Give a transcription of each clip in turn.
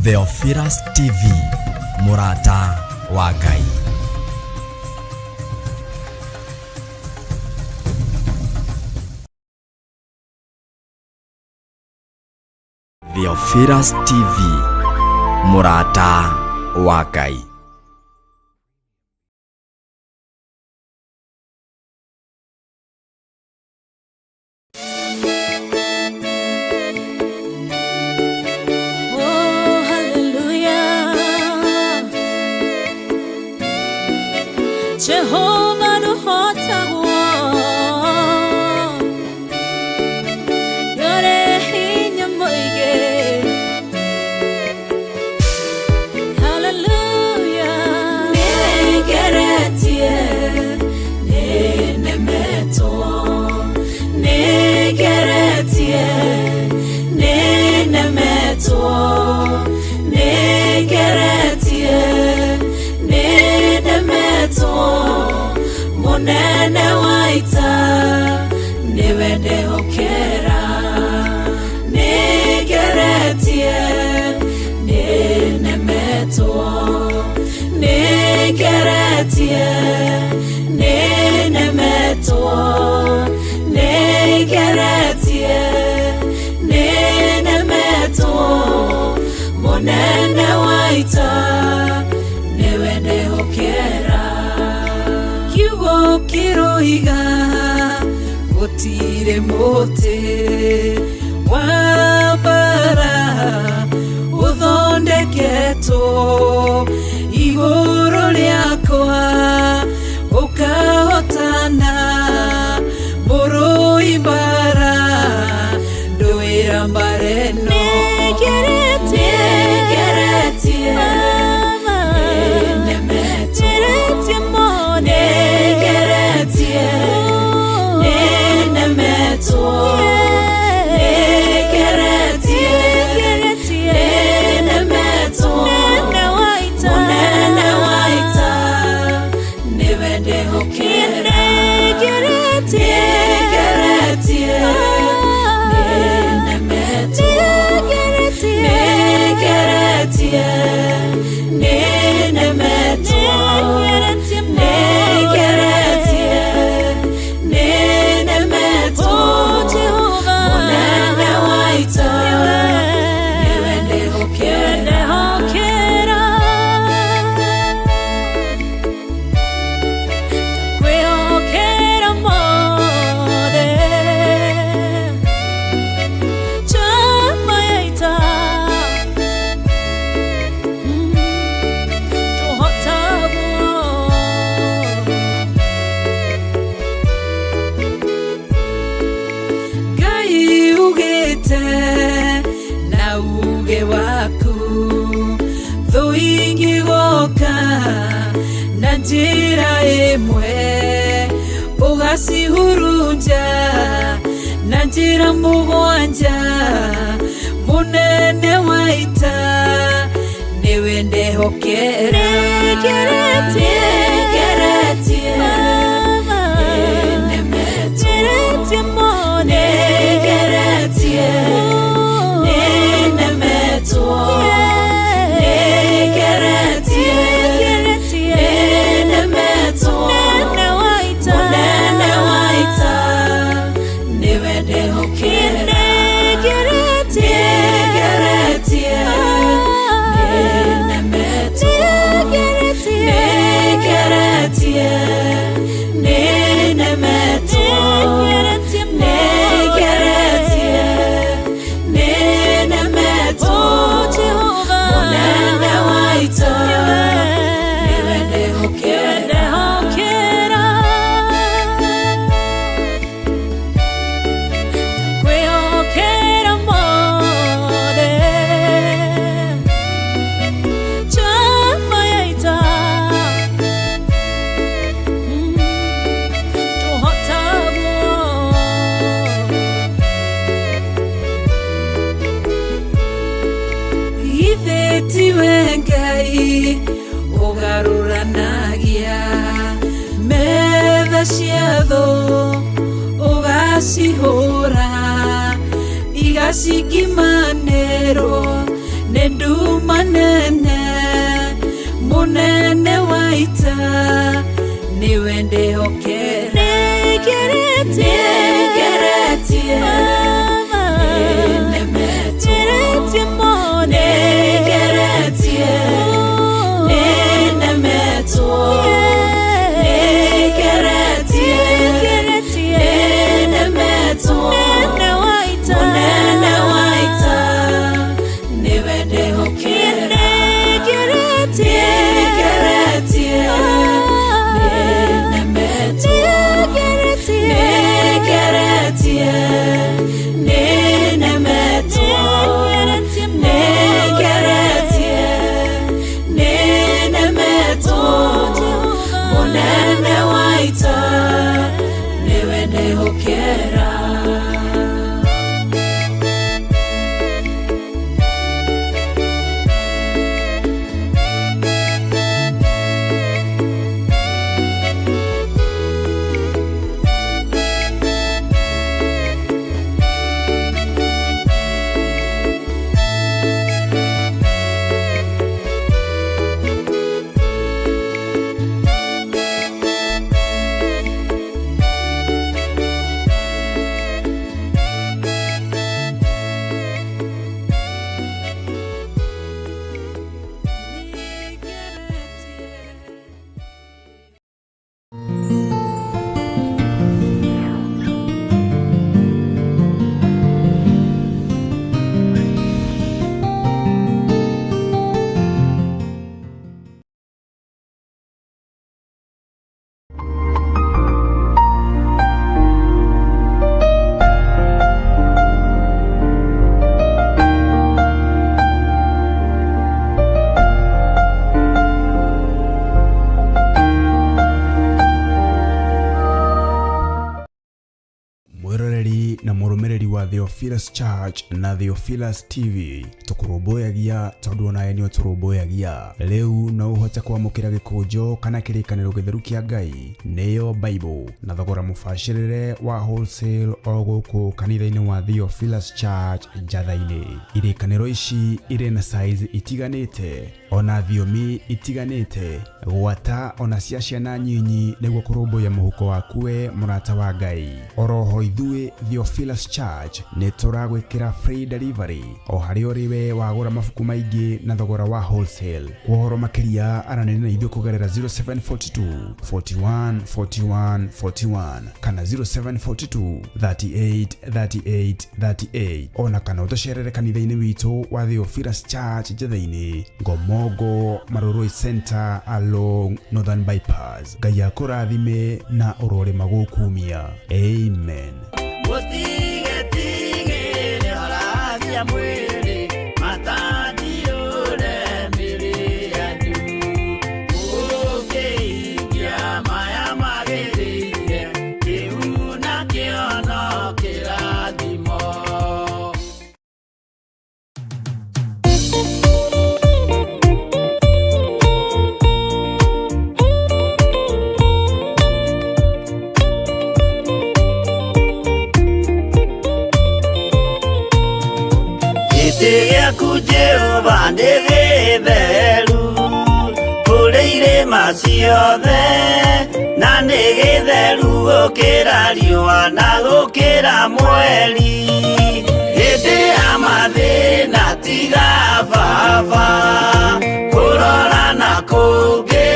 Theophilus TV, mũrata wa Ngai. Theophilus TV, mũrata wa Ngai. Oh, hallelujah. Jehovah nũhotagwo. Nĩũrĩ hinya mũingĩ. Hallelujah. Nĩngeretie, nĩnemetwo. Nĩngeretie, nĩnemetwo. Nĩngeretie, nĩnemetwo. Mũnene wa ita, nĩwe ndehokera. Nĩngeretie, nĩnemetwo. Nĩngeretie, nĩnemetwo. Nĩngeretie, nĩnemetwo. Mũnene wa ita, nĩwe ndehokera. Kiugo kĩroiga gũtirĩ mũtĩ wa mbara ũthondeketwo igũrũ rĩakwa ũkahotana mũrũi mbara ndũĩra mbara ĩno. Nĩngeretie, Nĩngeretie, Mama. nĩnemetwo. Ngeretie mũno. Nĩngeretie, nĩnemetwo. Nĩngeretie, Nĩngeretie, nĩnemetwo. Mũnene wa ita. Mũnene wa ita, nĩwe ndehokera. Nĩngeretie, Nĩngeretie, nĩnemetwo. Nĩngeretie, Nĩngeretie, nĩnemetwo. Nĩngeretie mũno. Nĩngeretie, nĩnemetwo. Oh, Jehovah. Mũnene wa ita, nĩwe ndehokera. Ndehokera. Ndakwĩhokera mothe. Njamba ya ita. Tũhotagwo. Ngai ugĩte na uge waku thũ ingĩgoka na njĩra ĩmwe ũgacihurunja na njĩra mũgwanja. Mũnene wa ita, nĩwe ndehokera. Nĩngeretie, Nĩngeretie, Mama. nĩnemetwo. Ngeretie mũno. Nĩngeretie, nĩnemetwo. Nĩngeretie, Nĩngeretie, nĩnemetwo. Mũnene wa ita. Mũnene wa ita, nĩwe ndehokera. Nĩngeretie, Nĩngeretie, nĩnemetwo. Nĩngeretie, Nĩngeretie, nĩnemetwo. Nĩngeretie mũno. Nĩngeretie, nĩnemetwo. Oh, Jehovah. Mũnene wa ita, nĩwe ndehokera. Ndehokera. Ndakwĩhokera mothe. Njamba ya ita. Tũhotagwo. Githĩ tiwe Ngai ũgarũranagia metha cia thũ, ũgacihũra igacingimanĩrwo nĩ Nĩ nduma nene Mũnene wa ita Nĩwe ndĩhokera Nĩngeretie Nĩnemetwo Nĩngeretie Nĩnemetwo Nĩngeretie Nĩnemetwo Mũnene wa ita Nĩwe ndĩhokera Nĩngeretie Nĩnemetwo Nĩngeretie Nĩnemetwo Nĩngeretie Nĩnemetwo Mũnene wa ita Nĩwe ndĩhokera. Mwiroreri na mũrũmĩrĩri wa Theophilus Church na Theophilus TV, tũkũrũmbũyagia tondũ onawe nĩ ũtũrũmbũyagia. Rĩu no ũhote kwamũkĩra gĩkũnjo kana kĩrĩkanĩro gĩtheru kĩa Ngai, nĩyo Bible, na thogora mũbacĩrĩre wa wholesale o gũkũ kanitha-inĩ wa Theophilus Church Njatha-inĩ. Irĩkanĩro ici irĩ na size itiganĩte ona thiomi itiganĩte, gwata ona cia ciana nyinyi, nĩguo kũrũmbũiya mũhuko waku we mũrata wa Ngai. Oroho ithuĩ Theophilus Church nĩ tũragwĩkĩra free delivery o harĩa ũrĩ we wagũra mabuku maingĩ na thogora wa wholesale. Kwa ũhoro makĩria aranĩria na ithuĩ kũgerera 0742 41 41 41 kana 0742 38 38 38, ona kana ũtũcerere kanitha-inĩ witũ wa Theophilus Church Njatha-inĩ, Ngomongo Marurui Center along Northern Bypass. Ngai akũrathime na ũrorĩma gũkumia. Amen. Mũtigetigĩre horathia mwĩrĩ matandiũre mĩrĩ yanyu mũkĩhingia maya magĩrĩire kĩu nakĩo no kĩrathimo. Gĩtĩ gĩaku Jehova nĩ gĩtheru kũrĩ irĩma ciothe, na nĩ gĩtheru gũkĩra riũa na gũkĩra mweri. Hĩndĩ ya mathĩna tiga baba kũrora na kũngĩ,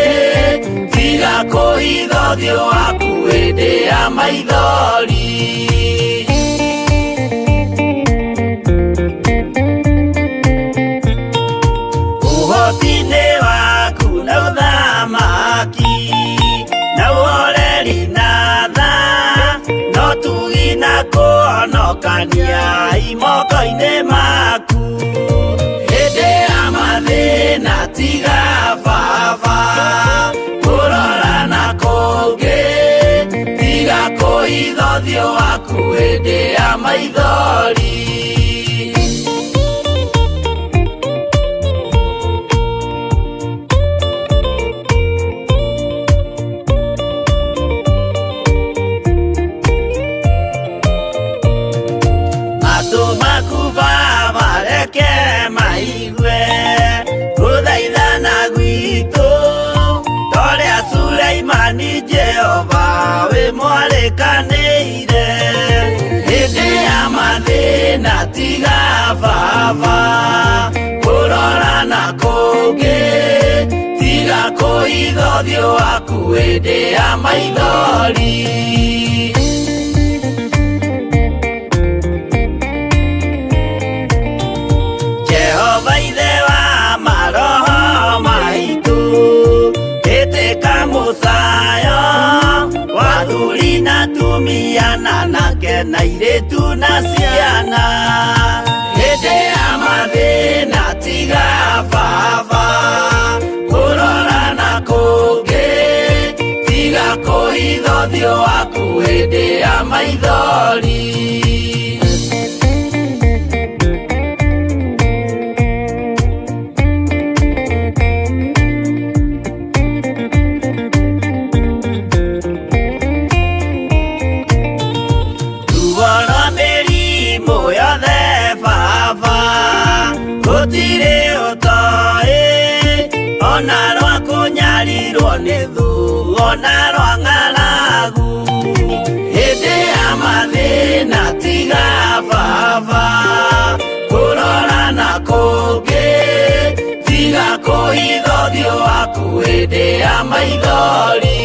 tiga kũhitha ũthiũ waku hĩndĩ ya maithori. Ũhoti-inĩ waku na ũthamaki na ũhoreri na tha no tugi na kũhonokania imoko-inĩ maku. Hĩndĩ ya mathĩna tiga baba kũrora na kũngĩ, tiga kũhitha ũthiũ waku hĩndĩ ya maithori. Matũ maku Baba reke maigue Marĩkanĩire hĩndĩ ya mathĩna tiga baba kũrora na kũngĩ tiga kũhitha ũthiũ waku hĩndĩ ya maithori. Jehova ithe wa maroho maitũ ĩtĩka mũcayo wa athuri na atumia na anake na airĩtu na ciana hĩndĩ ya mathĩna tiga baba kũrora na kũngĩ tiga kũhitha ũthiũ waku hĩndĩ ya maithori. Ruo rwa mĩrimũ yothe baba gũtirĩ ũtoĩ ona rwa kũnyarirwo nĩ thũ ona rwa ng'aragu hĩndĩ ya mathĩna tiga baba kũrora na kũngĩ tiga kũhitha ũthiũ waku hĩndĩ ya maithori.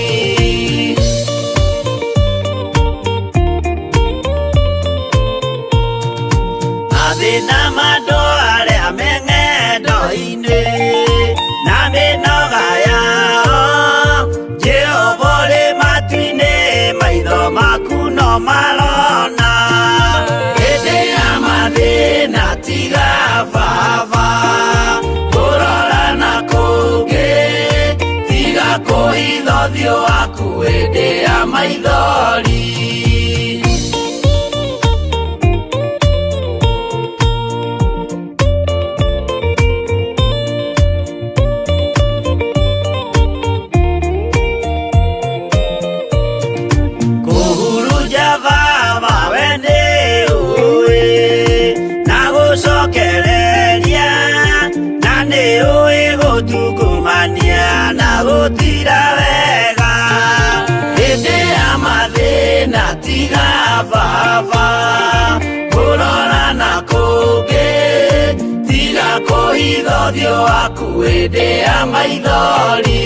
Mathĩna ma andũ arĩa me ng'endo-inĩ na mĩnoga yao Jehova ũrĩ matu-inĩ maitho maku no marona hĩndĩ ya mathĩna tiga baba kũrora na kũngĩ tiga kũhitha ũthiũ waku hĩndĩ ya maithori. Kũhurunja baba we nĩ ũĩ na gũcokereria na nĩ ũĩ gũtungumania na gũtira wega hĩndĩ ya mathĩna tiga baba kũrora na kũngĩ tiga kũhitha ũthiũ waku hĩndĩ ya maithori.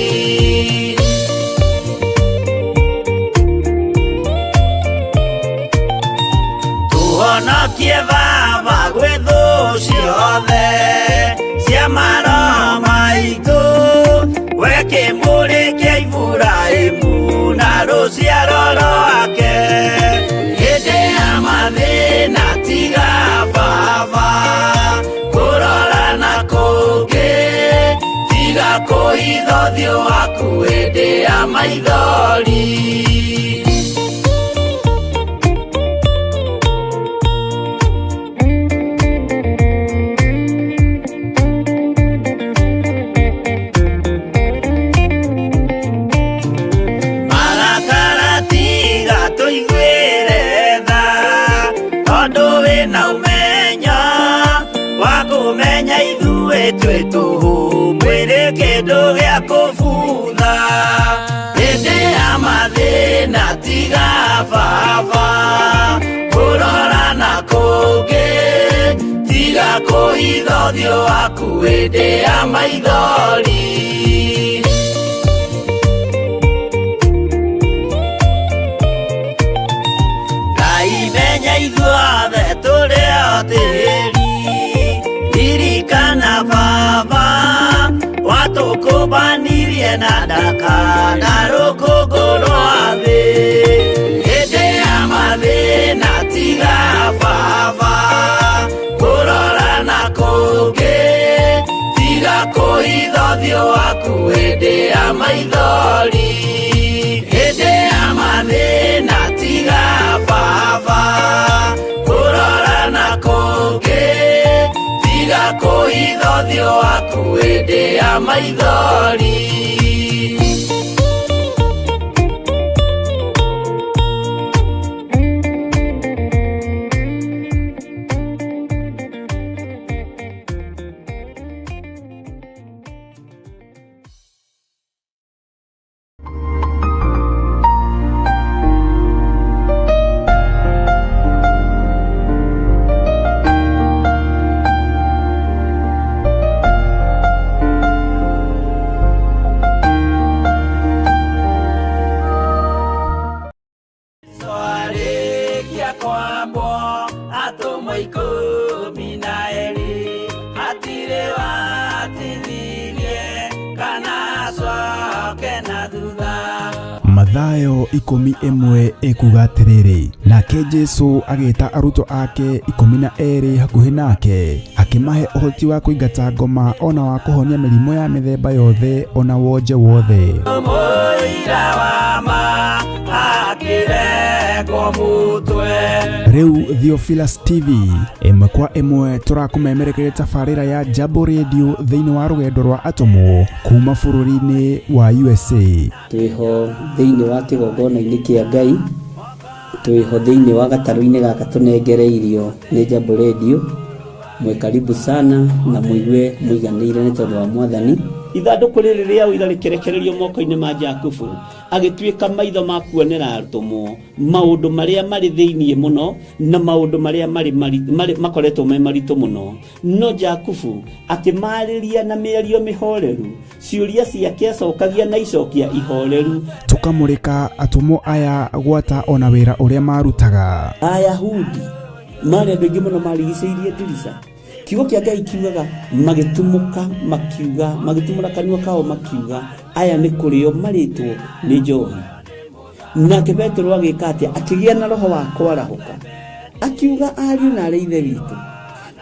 Tũhonokie baba gwĩ thũ ciothe cia maroho maitũ we kĩmũrĩ kĩa Iburahĩmu na rũciaro rwake hĩndĩ ya mathĩna tiga baba kũrora na kũngĩ tiga kũhitha ũthiũ waku hĩndĩ ya maithori. Marakara tiga tũiguĩre tha tondũ wĩna ũmenyo wa kũmenya ithuĩ twĩ tũhũ mwĩrĩ kĩndũ gĩa kũbutha hĩndĩ ya mathĩna tiga baba kũrora na kũngĩ tiga kũhitha ũthiũ waku hĩndĩ ya maithori. Ngai menya ithuothe tũrĩ o tĩri ririkana baba watũkũmbanirie na ndaka na rũkũngũ rwa thĩ hĩndĩ ya mathĩna tiga baba kũrora na kũngĩ tiga kũhitha ũthiũ waku hĩndĩ ya maithori hĩndĩ ya mathĩna tiga baba kũrora na kũngĩ tiga kũhitha ũthiũ waku hĩndĩ ya maithori. na thutha. Mathayo 11 ĩkuga atĩrĩrĩ, nake Jesu agĩta arutwo ake 12 hakuhĩ nake, akĩmahe ũhoti wa kũingata ngoma ona wa kũhonia mĩrimũ ya mĩthemba yothe ona wonje wothe. Mũira wa ma akĩrengwo mũtwe. Rĩu Theophilus TV ĩmwe kwa ĩmwe tũrakũmemerekeria tabarĩra ya Jambo Radio thĩinĩ wa rũgendo rwa atũmwo kuma bũrũri-inĩ wa USA. Twĩho thĩinĩ wa kĩgongona-inĩ kĩa Ngai, twĩho thĩinĩ wa gatarũ-inĩ gaka tũnengereirio nĩ Jambo Radio. Mwĩ karibu sana na mũigue mũiganĩire nĩ tondũ wa Mwathani. Ithandũkũ rĩrĩ rĩa ũira rĩkĩrekererio moko-inĩ ma Jakubu, agĩtuĩka maitho ma kuonera atũmwo maũndũ marĩa marĩ thĩinĩ mũno na maũndũ marĩa marĩ makoretwo me maritũ mũno. No Jakubu akĩmarĩria na mĩario mĩhoreru, ciũria ciake acokagia na icokia ihoreru. Tũkamũrĩka atũmwo aya gwata ona wĩra ũrĩa marutaga. Ayahudi marĩ andũ aingĩ mũno marigicĩirie ndirica. Kiugo kĩa Ngai kiugaga magĩtumũka makiuga, magĩtumũra kanua kao makiuga, aya nĩ kũrĩo marĩtwo nĩ njohi. Nake Petero agĩka atĩa? Akĩgĩa na roho wa kwarahũka, akiuga ariũ na arĩ ithe witũ,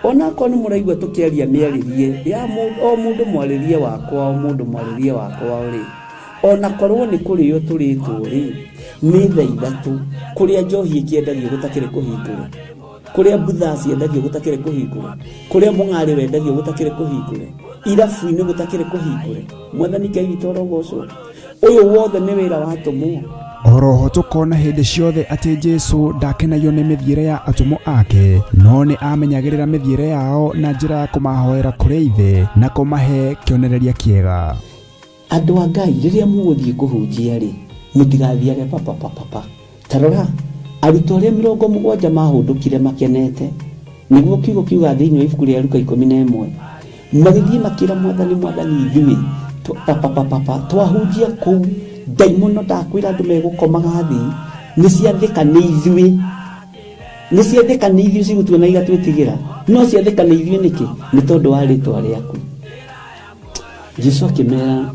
onakorwo nĩ mũraigua tũkĩaria mĩarĩrie ya o mũndũ mwarĩrie wakwa, o mũndũ mwarĩrie wakwa rĩ, onakorwo nĩ kũrĩo tũrĩtwo rĩ, nĩ thaa ithatũ kũrĩa njohi ĩkĩendagio gũtakĩrĩ kũhingũre, kũrĩa mbutha ciendagio gũtakĩrĩ kũhingũre, kũrĩa mũng'arĩ wendagio gũtakĩrĩ kũhingũre, irabu-inĩ gũtakĩrĩ kũhingũre. Mwathani Ngai witũ arogocwo. Ũyũ wothe nĩ wĩra wa atũmwo. Oroho tũkona hĩndĩ ciothe atĩ Jesu ndakenagio nĩ mĩthiĩre ya atũmwo ake, no nĩ amenyagĩrĩra mĩthiĩre yao na njĩra ya kũmahoera kũrĩ Ithe na kũmahe kĩonereria kĩega. Andũ a Ngai, rĩrĩa mũgũthiĩ kũhunjia rĩ, mũtigathiage papapapapa. Ta rora, arutwo arĩa 70 mahũndũkire makenete, nĩguo kiugo kiuga thĩinĩ wa ibuku rĩa Luka 11, magĩthiĩ makĩra Mwathani, Mwathani, ithuĩ papapapapa twahunjia kũu, ndaimono ndakwĩra andũ megũkomaga thĩ, nĩ ciathĩka nĩ ithuĩ, nĩ ciathĩka nĩ ithuĩ cigũtuona igatwĩtigĩra, no ciathĩka nĩ ithuĩ nĩkĩ? Nĩ tondũ wa rĩtwa rĩaku. Jesu akĩmera,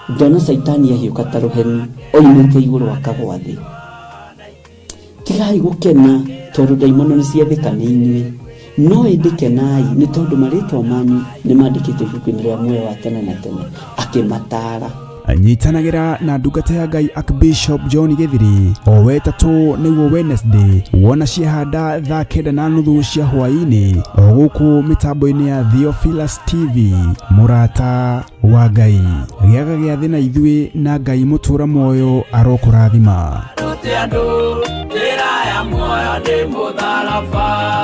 ndona Caitani ahiũka ta rũheni oimĩte igũrũ akagwa thĩ. Tigai gũkena tondũ ndaimono nĩ ciathĩka nĩ inyuĩ, no ĩndĩ kenai nĩ tondũ marĩtwa manyu nĩ mandĩkĩtwo ibuku-inĩ rĩa muoyo wa tene na tene. Akĩmataara. Nyitanagĩra na ndungata ya Ngai Archbishop John Gĩthiri o wetatũ nĩguo Wednesday, wona ciahanda thaa 9:30 cia hwaĩ-inĩ o gũkũ mĩtambo-inĩ ya Theophilus TV. Mũrata wa Ngai, gĩaga gĩathĩ na ithuĩ na Ngai mũtũra muoyo arokũrathima. Rute andũ njĩra ya muoyo nĩ mũtharaba.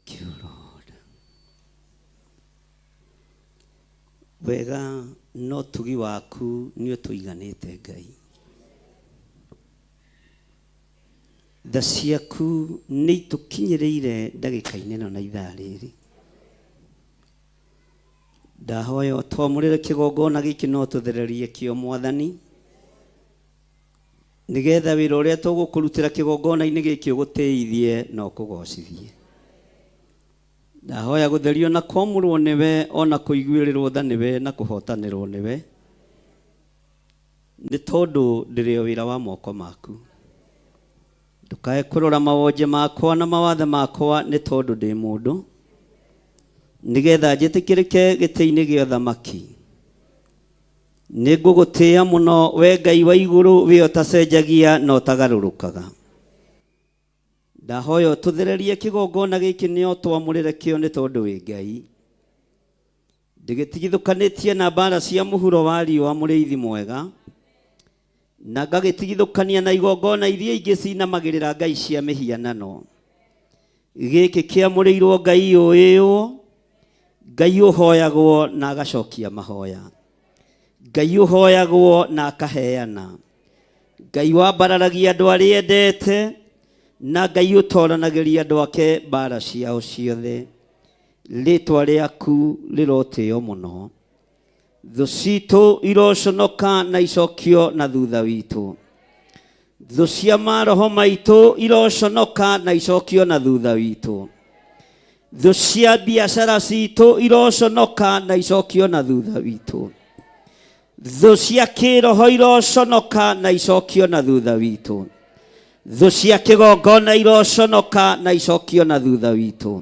Thank you, Lord. Wega no tugi waku nĩ ũtũiganĩte Ngai. Tha ciaku nĩ itũkinyĩrĩire ndagĩka-inĩ ĩno na ithaa rĩrĩ. Ndahoya ũtwamũrĩre kĩgongona gĩkĩ no tũthererie kĩo Mwathani, nĩgetha wĩra ũrĩa tũgũkũrutĩra kĩgongona-inĩ gĩkĩ ũgũtĩithie na ũkũgocithie. Ndahoya gũtherio na kwamũrwo nĩwe, ona kũiguĩrĩrwo tha nĩwe na kũhotanĩrwo nĩwe, nĩ tondũ ndĩrĩ o wĩra wa moko maku. Ndũkae kũrora mawonje makwa na mawathe makwa nĩ tondũ ndĩ mũndũ, nĩgetha njĩtĩkĩrĩke gĩtĩ-inĩ gĩa ũthamaki. Nĩ ngũgũtĩĩa mũno we Ngai wa igũrũ, we ũtacenjagia na ũtagarũrũkaga. Ndahoya ũtũthererie kĩgongona gĩkĩ nĩ ũtwamũrĩre kĩo nĩ tondũ wĩ Ngai. Ndĩgĩtigithũkanĩtie na mbara cia mũhuro wa riũa mũrĩithi mwega, na ngagĩtigithũkania na igongona iria ingĩ cinamagĩrĩra ngai cia mĩhianano. Gĩkĩ kĩamũrĩirwo Ngai ũĩywo, Ngai ũhoyagwo na agacokia mahoya, Ngai ũhoyagwo na akaheana, Ngai wambararagia andũ arĩa endete, Na Ngai ũtoranagĩria andũ ake mbara ciao ciothe, rĩtwa rĩaku rĩrotĩo mũno. Thũ citũ iroconoka na icokio na thutha witũ. Thũ cia maroho maitũ iroconoka na icokio na thutha witũ. Thũ cia biacara citũ iroconoka na icokio na thutha witũ. Thũ cia kĩroho iroconoka na icokio na thutha witũ. Thũ cia kĩgongona iroconoka na icokio na thutha witũ.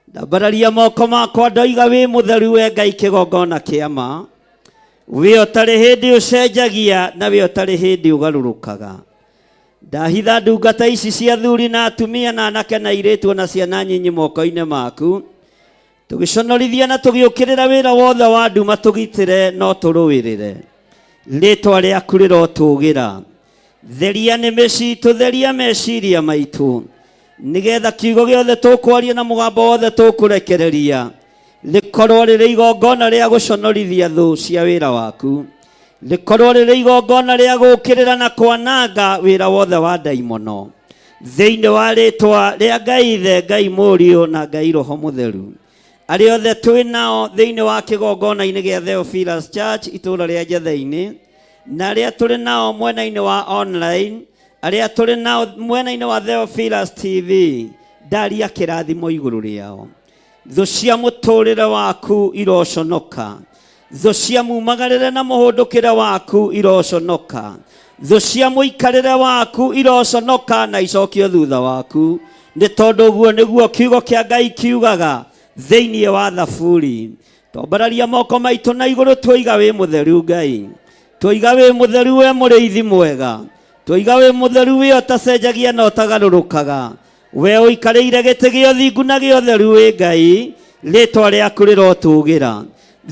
Ndambararia moko makwa ndoiga wĩ mũtheru we Ngai kĩgongona kĩa ma. Wĩ ũtarĩ hĩndĩ ũcenjagia na wĩ ũtarĩ hĩndĩ ũgarũrũkaga. Ndahitha ndungata ici cia athuri na atumia na anake na airĩtu ona ciana nyinyi moko-inĩ maku. Tũgĩconorithia na tũgĩũkĩrĩra wĩra wothe wa nduma tũgitĩre no tũrũĩrĩre. Rĩtwa rĩaku rĩrotũgĩra. Theria nĩmĩ citũ, theria meciria maitũ, nĩgetha kiugo gĩothe tũkwaria na mũgambo wothe tũkũrekereria rĩkorwo rĩrĩ igongona rĩa gũconorithia thũ cia wĩra waku, rĩkorwo rĩrĩ igongona rĩa gũũkĩrĩra na kwananga wĩra wothe wa ndaimono. Thĩinĩ wa rĩtwa rĩa Ngai Ithe, Ngai Mũriũ na Ngai Roho Mũtheru, arĩa othe twĩ nao thĩinĩ wa kĩgongona-inĩ gĩa Theophilus Church itũũra rĩa Njatheinĩ, na arĩa tũrĩ nao mwena-inĩ wa online, arĩa tũrĩ nao mwena-inĩ wa Theophilus TV, ndaria kĩrathimo igũrũ rĩao. Thũ cia mũtũrĩre waku iroconoka. Thũ cia mumagarĩre na mũhũndũkĩre waku iroconoka. Thũ cia mũikarĩre waku iroconoka na icokio thutha waku, nĩ tondũ ũguo nĩguo kiugo kĩa Ngai kiugaga thĩinĩ wa Thaburi. Twambararia moko maitũ na igũrũ twoiga wĩ mũtheru Ngai. Twoiga wĩ mũtheru we mũrĩithi mwega. Twoiga wĩ mũtheru wĩ ũtacenjagia na ũtagarũrũkaga. We ũikarĩire gĩtĩ gĩa ũthingu na gĩa ũtheru wĩ Ngai, rĩtwa rĩaku rĩrotũgĩra.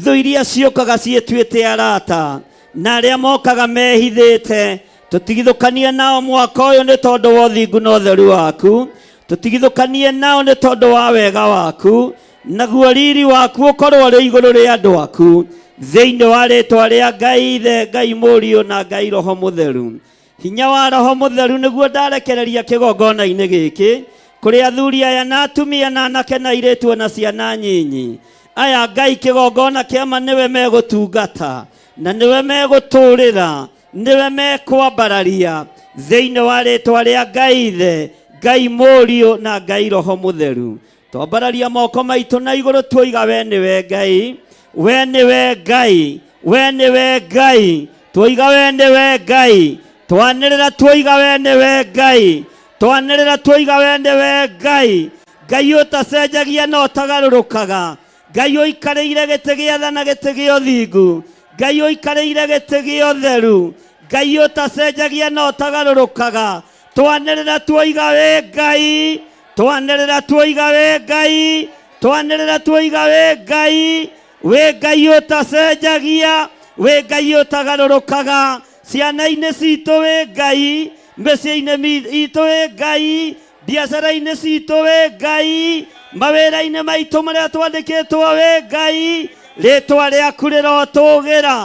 Thũ iria ciũkaga ciĩtuĩte arata, na arĩa mokaga mehithĩte, tũtigithũkanie nao mwaka ũyũ nĩ tondũ wa ũthingu na ũtheru waku. Tũtigithũkanie nao nĩ tondũ wa wega waku, naguo riri waku ũkorwo ũrĩ igũrũ rĩa andũ aku. Thĩinĩ wa rĩtwa rĩa Ngai Ithe, Ngai Mũriũ na Ngai Roho Mũtheru. Hinya wa Roho Mũtheru nĩguo ndarekereria kĩgongona-inĩ gĩkĩ kũrĩ athuri aya na atumia na anake na airĩtu na ciana nyinyi. Aya Ngai kĩgongona kĩa ma nĩwe megũtungata na nĩwe megũtũrĩra, nĩwe mekwambararia thĩinĩ wa rĩtwa rĩa Ngai Ithe, Ngai Mũriũ na Ngai Roho Mũtheru. Twambararia moko maitũ na igũrũ tuoiga we nĩwe Ngai, we nĩwe Ngai, we nĩwe Ngai. Tuoiga we nĩwe Ngai, twanĩrĩra tuoiga we nĩwe Ngai, twanĩrĩra tuoiga we nĩwe Ngai. Ngai ũtacenjagia na ũtagarũrũkaga, Ngai ũikarĩire gĩtĩ gĩa tha na gĩtĩ gĩa ũthingu, Ngai ũikarĩire gĩtĩ gĩa ũtheru, Ngai ũtacenjagia na ũtagarũrũkaga. Twanĩrĩra tuoiga wĩ Ngai, twanĩrĩra tuoiga wĩ Ngai, twanĩrĩra tuoiga wĩ Ngai, wĩ Ngai ũtacenjagia, wĩ Ngai ũtagarũrũkaga. Ciana-inĩ citũ wĩ Ngai, mĩciĩ-inĩ itũ wĩ Ngai, biacara-inĩ citũ wĩ Ngai, mawĩra-inĩ maitũ marĩa twandĩkĩtwo wĩ Ngai. Rĩtwa rĩaku rĩrotũgĩra,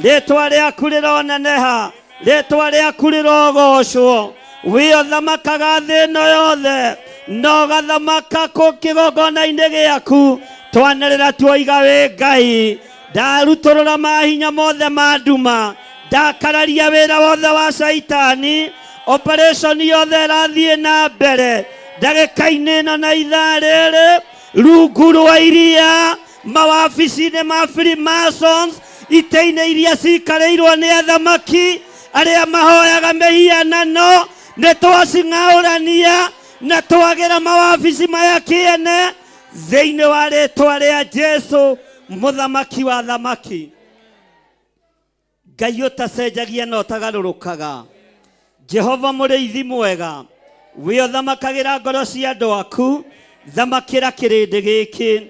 rĩtwa rĩaku rĩroneneha, rĩtwa rĩaku rĩrogocwo. Wĩ ũthamakaga thĩ ĩno yothe na ũgathamaka kũ kĩgongona-inĩ gĩaku. Twanĩrĩra tuoiga wĩ Ngai. Ndarutũrũra mahinya mothe ma nduma, ndakararia wĩra wothe wa Shaitani. Operation yothe ĩrathiĩ na mbere ndagĩka-inĩ ĩno na ithaa rĩrĩ, rungu rwa iria, mawabici-inĩ ma Freemasons, itĩ-inĩ iria cikarĩirwo nĩ athamaki arĩa mahoyaga mĩhianano. Nĩ twacing'aũrania na twagĩra mawabici maya kĩene thĩinĩ wa rĩtwa rĩa Jesu mũthamaki wa thamaki. Ngai ũtacenjagia na ũtagarũrũkaga, Jehova mũrĩithi mwega, wĩ ũthamakagĩra ngoro cia andũ aku, thamakĩra kĩrĩndĩ gĩkĩ.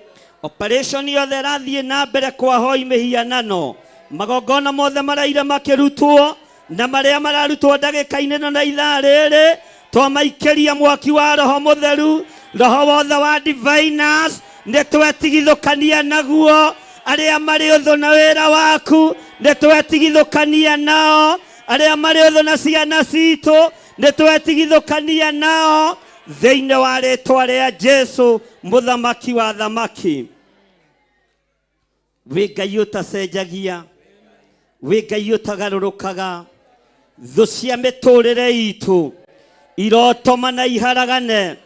Operation yothe ĩrathiĩ na mbere kwahoi mĩhianano, magongona mothe maraire makĩrutwo na marĩa mararutwo ndagĩka-inĩ ĩno na ithaa rĩrĩ, twamaikĩria mwaki wa Roho Mũtheru, roho wothe wa diviners nĩ twetigithũkania naguo. Arĩa marĩ ũthũ na wĩra waku nĩ twetigithũkania nao. Arĩa marĩ ũthũ na ciana citũ Nĩ twetigithũkania nao thĩinĩ wa rĩtwa rĩa Jesu mũthamaki wa thamaki. Wĩ Ngai ũtacenjagia, wĩ Ngai ũtagarũrũkaga. Thũ cia mĩtũrĩre itũ irotoma na iharagane.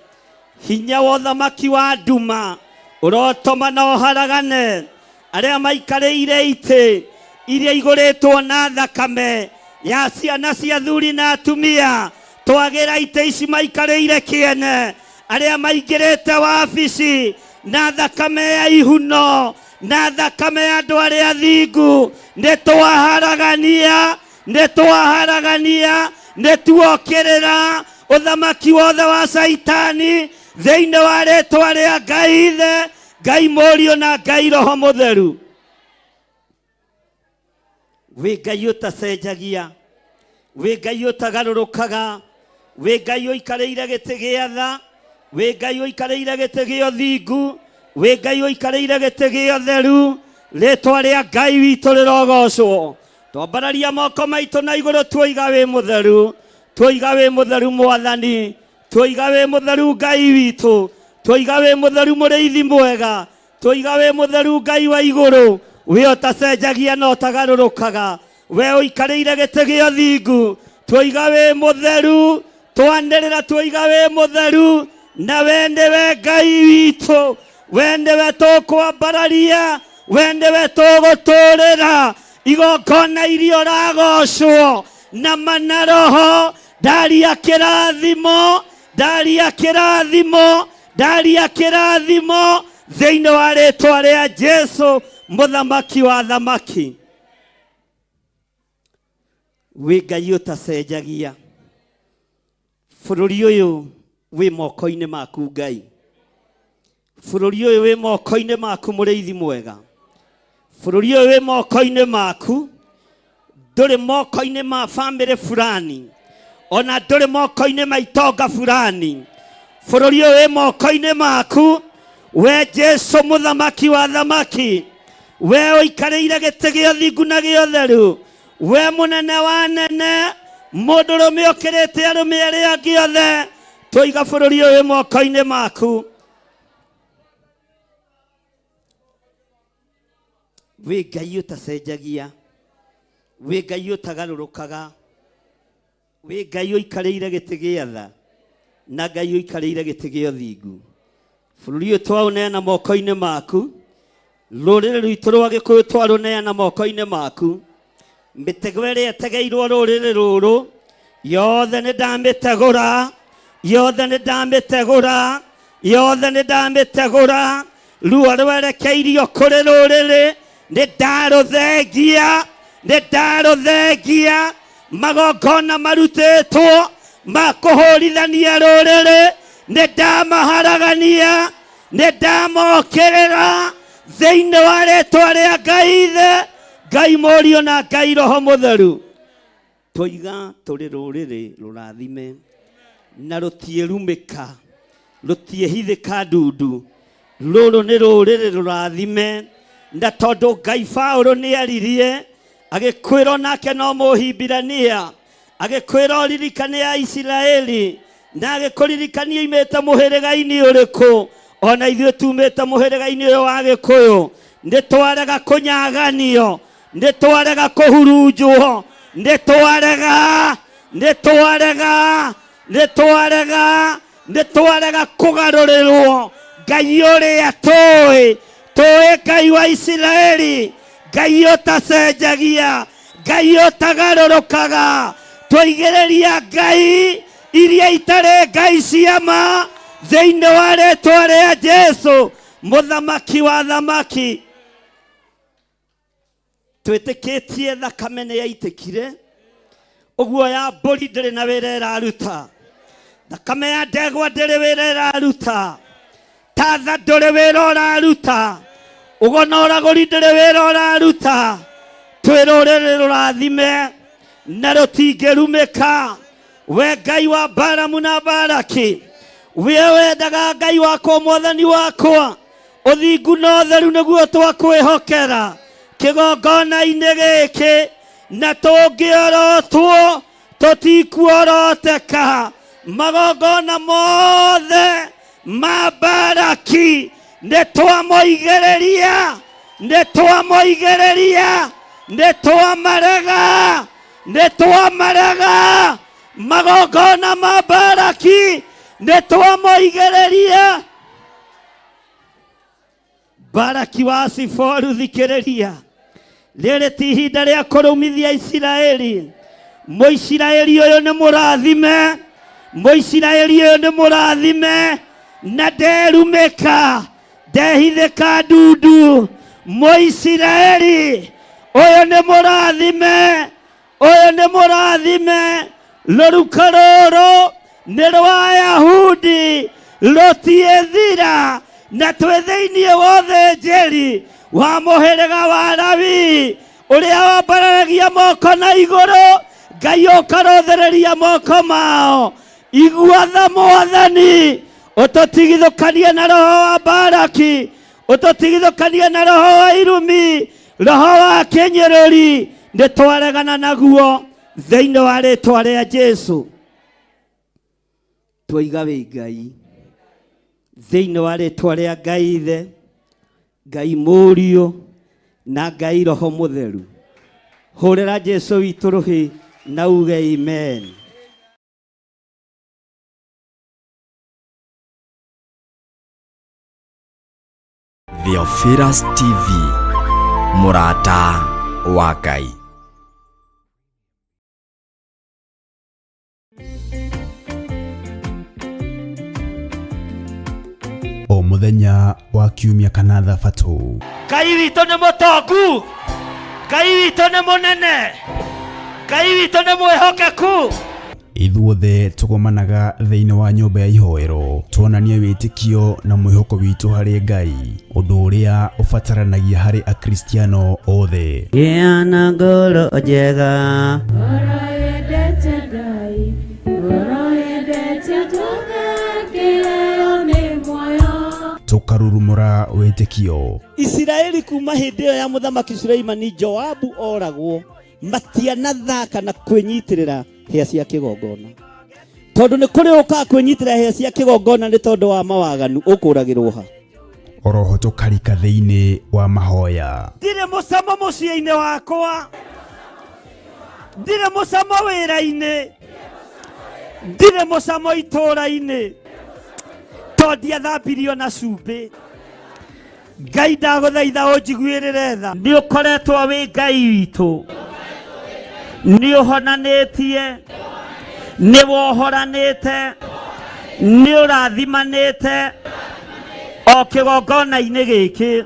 Hinya wa ũthamaki wa nduma ũrotoma na ũharagane. Arĩa maikarĩire itĩ iria igũrĩtwo na thakame ya ciana cia thuri na atumia, twagĩra itĩ ici maikarĩire kĩene. Arĩa maingĩrĩte wabici na thakame ya ihuno na thakame ya andũ arĩa thingu, nĩ twaharagania, nĩ twaharagania, nĩ tuokĩrĩra ũthamaki wothe wa Caitani thĩinĩ wa rĩtwa rĩa Ngai Ithe, Ngai Mũriũ na Ngai Roho Mũtheru. Wĩ Ngai ũtacenjagia, wĩ Ngai ũtagarũrũkaga, wĩ Ngai ũikarĩire gĩtĩ gĩa tha, wĩ Ngai ũikarĩire gĩtĩ gĩa ũthingu, wĩ Ngai ũikarĩire gĩtĩ gĩa ũtheru. Rĩtwa rĩa Ngai witũ rĩrogocwo. Twambararia moko maitũ na igũrũ, tuoiga wĩ mũtheru, tuoiga wĩ mũtheru Mwathani, tuoiga wĩ mũtheru Ngai witũ, tuoiga wĩ mũtheru mũrĩithi mwega, tuoiga wĩ mũtheru Ngai wa igũrũ, we ũtacenjagia na ũtagarũrũkaga, we ũikarĩire gĩtĩ gĩa ũthingu, tuoiga wĩ mũtheru, twanĩrĩra tuoiga wĩ mũtheru, na we nĩwe Ngai witũ, we nĩwe tũkwambararia, we nĩwe tũgũtũrĩra igongona iria ũragocwo na mana roho. Ndaria kĩrathimo, ndaria kĩrathimo, ndaria kĩrathimo thĩinĩ wa rĩtwa rĩa Jesu mũthamaki wa thamaki. Wĩ Ngai ũtacenjagia, bũrũri ũyũ wĩ moko-inĩ maku Ngai, bũrũri ũyũ wĩ moko-inĩ maku mũrĩithi mwega, bũrũri ũyũ wĩ moko-inĩ maku, ndũrĩ moko-inĩ ma bamĩrĩ fulani, ona ndũrĩ moko-inĩ ma itonga fulani. Bũrũri ũyũ wĩ moko-inĩ maku, we Jesu mũthamaki wa thamaki, we ũikarĩire gĩtĩ gĩa ũthingu na gĩa ũtheru, we mũnene wa nene, mũndũrũme ũkĩrĩte arũme arĩa angĩ othe, tũiga bũrũri ũyũ wĩ moko-inĩ maku. Wĩ Ngai ũtacenjagia, wĩ Ngai ũtagarũrũkaga, wĩ Ngai ũikarĩire gĩtĩ gĩa tha na Ngai ũikarĩire gĩtĩ gĩa ũthingu. Bũrũri ũyũ twaũneana moko-inĩ maku, rũrĩrĩ rwitũ rwa Gĩkũyũ twarũneana moko-inĩ maku. Mĩtego ĩrĩa ĩtegeirwo rũrĩrĩ rũrũ yothe nĩ ndamĩtegũra, yothe nĩ ndamĩtegũra, yothe nĩ ndamĩtegũra. Ruo rwerekeirio kũrĩ rũrĩrĩ nĩ ndarũthengia, nĩ ndarũthengia. Magongona marutĩtwo ma kũhũrithania rũrĩrĩ nĩ ndamaharagania, nĩ ndamokĩrĩra thĩinĩ wa rĩtwa rĩa Ngai Ithe, Ngai Mũriũ na Ngai Roho Mũtheru. Tũiga tũrĩ rũrĩrĩ rũrathime na rũtiĩrumĩka, rũtiĩhithĩka ndundu. Rũrũ nĩ rũrĩrĩ rũrathime, na tondũ Ngai Paũlũ nĩ aririe agĩkwĩrwo nake no Mũhibirania, agĩkwĩra ũririkane ya Isiraeli, na agĩkũririkania imĩte mũhĩrĩga-inĩ ũrĩkũ. Ona ithuĩ tumĩte mũhĩrĩga-inĩ ũyũ wa Gĩkũyũ, nĩ twarega kũnyaganio, nĩ twarega kũhurunjwo, nĩ twarega, nĩ twarega, nĩ twarega, nĩ twarega kũgarũrĩrwo. Ngai ũrĩa tũĩ, tũĩ Ngai wa Isiraeli, Ngai ũtacenjagia, Ngai ũtagarũrũkaga. Twaigĩrĩria Ngai iria itarĩ Ngai cia ma thĩinĩ wa rĩtwa rĩa Jesu mũthamaki wa thamaki. Twĩtĩkĩtie thakame nĩ yaitĩkire, ũguo ya mbũri ndĩrĩ na wĩra ĩraruta, thakame ya ndegwa ndĩrĩ wĩra ĩraruta, tatha ndũrĩ wĩra ũraruta, ũgo na ũragũri ndĩrĩ wĩra ũraruta. Twĩ rũrĩrĩ rũrathime na rũtingĩrumĩka. We Ngai wa Balamu na Balaki, we wendaga Ngai wakwa, Mwathani wakwa, ũthingu na ũtheru nĩguo twakwĩhokera kĩgongona-inĩ gĩkĩ, na tũngĩorotwo Tũtikuoroteka. Magongona mothe ma Baraki nĩ twamoigĩrĩria, nĩ twamoigĩrĩria, nĩ twamarega, nĩ twamarega. Magongona ma Baraki nĩ twamoigĩrĩria. Baraki wa Siforu, thikĩrĩria, rĩrĩ ti ihinda rĩa kũrũmithia Isiraeli. Mũisiraeli ũyũ nĩ mũrathime, Mũisiraeli ũyũ nĩ mũrathime, na nderumĩka, ndehithĩka ndundu. Mũisiraeli ũyũ nĩ mũrathime, ũyũ nĩ mũrathime. Rũruka rũrũ nĩ rwa Ayahudi, rũtiĩthira, na twĩ thĩinĩ wa ũthĩnjĩri wa mũhĩrĩga wa Lawi, ũrĩa wambararagia moko na igũrũ, Ngai ũkarũthĩrĩria moko mao. Igua tha Mwathani, ũtũtigithũkanie na roho wa Baraki, ũtũtigithũkanie na roho wa irumi, roho wa kĩnyũrũri, nĩ twaregana naguo thĩinĩ wa rĩtwa rĩa Jesu. Twoiga wĩ Ngai thĩinĩ wa rĩtwa rĩa Ngai Ithe, Ngai Mũriũ na Ngai Roho Mũtheru. Hũrĩra Jesu witũ rũhĩ na uge amen. Theophilus TV, mũrata wa Ngai. O mũthenya wa kiumia kana thabatũ. Ngai witũ nĩ mũtongu, Ngai witũ nĩ mũnene, Ngai witũ nĩ mwĩhokeku. Ithuothe tũgomanaga thĩinĩ wa nyũmba ya ihoero tuonanie wĩtĩkio na mwĩhoko witũ harĩ Ngai, ũndũ ũrĩa ũbataranagia harĩ Akristiano othe. Gĩa na ngoro njega. Ngoro yendete Ngai, ngoro yendete andũ kĩheo nĩ muoyo. Tũkarurumũra wĩtĩkio. Isiraeli kuma hĩndĩ ĩyo ya mũthamaki Suleimani, Joabu oragwo, matianathaka na kwĩnyitĩrĩra hĩa cia kĩgongona, tondũ nĩ kũrĩ ũkaga kwĩnyitĩrĩra hĩa cia kĩgongona nĩ tondũ wa mawaganu, ũkũragĩrwo ha. Oroho tũkarika thĩinĩ wa mahoya. Ndirĩ mũcamo mũciĩ-inĩ wakwa, ndirĩ mũcamo wĩra-inĩ, ndirĩ mũcamo itũũra-inĩ, tondũ ndiathambirio na cumbĩ. Ngai ndagũthaitha ũnjiguĩrĩre tha. Nĩ ũkoretwo wĩ Ngai witũ, nĩ ũhonanĩtie, nĩ wohoranĩte, nĩ ũrathimanĩte o kĩgongona-inĩ gĩkĩ.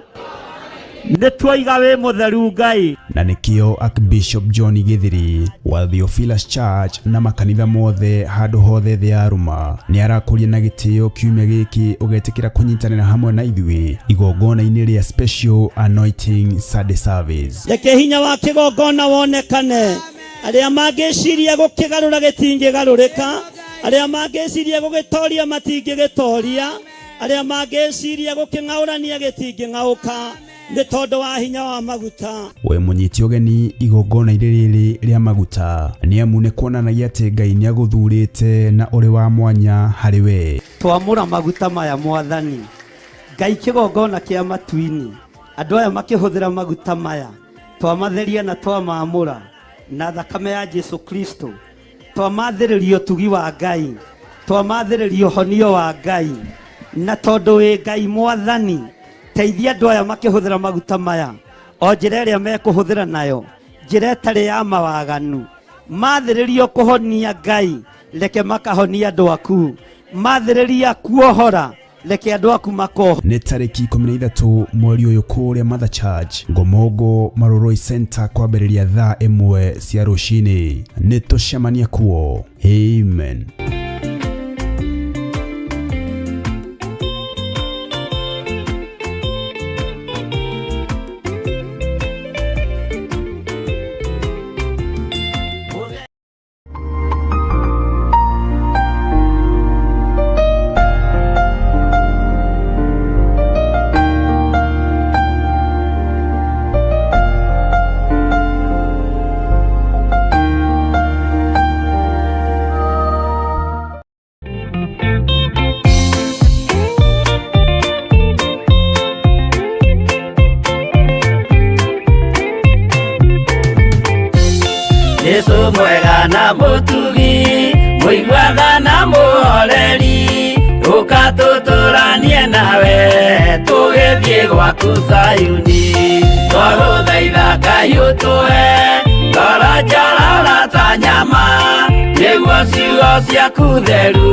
Nĩ tuoiga wĩ mũtheru Ngai. Na nĩkĩo Archbishop John Githiri wa Theophilus Church na makanitha mothe handũ hothe thĩ ya Roma nĩ arakũria na gĩtĩo kiumia gĩkĩ ũgetĩkĩra kũnyitanĩra hamwe na ithuĩ igongona-inĩ rĩa Special Anointing Sunday Service. Reke hinya wa kĩgongona wonekane. Arĩa mangĩciria gũkĩgarũra gĩtingĩgarũrĩka, arĩa mangĩciria gũgĩtoria matingĩgĩtoria, arĩa mangĩciria gũkĩng'aũrania gĩtingĩng'aũka, nĩ tondũ wa hinya wa maguta. We mũnyiti ũgeni igongona-inĩ rĩrĩ rĩa maguta, nĩ amu nĩ kuonanagia atĩ Ngai nĩ agũthurĩte na ũrĩ wa mwanya harĩ we. Twamũra maguta maya Mwathani Ngai, kĩgongona kĩa matu-inĩ, andũ aya makĩhũthĩra maguta maya, twamatheria na twamamũra na thakame ya Jesu Kristo, twamathĩrĩria ũtugi wa Ngai, twamathĩrĩria ũhonio wa Ngai, na tondũ wĩ Ngai Mwathani, teithia andũ aya makĩhũthĩra maguta maya o njĩra ĩrĩa mekũhũthĩra nayo, njĩra ĩtarĩ ya mawaganu. Mathĩrĩrio kũhonia Ngai, reke makahonia andũ aku. Mathĩrĩria kuohora, reke andũ aku makoho. Nĩ tarĩki 13 mweri ũyũ kũrĩa Mother Church Ngomongo Maroroi Center kwambĩrĩria thaa 1 cia rũcinĩ. Nĩ tũcemanie kuo. Amen. na mũtugi, mũigua tha na mũhoreri, ũka tũtũranie nawe tũgĩthiĩ gwaku Zayuni. Twagũthaitha Ngai ũtũhe ngoro njororo ta nyama, nĩguo ciugo ciaku theru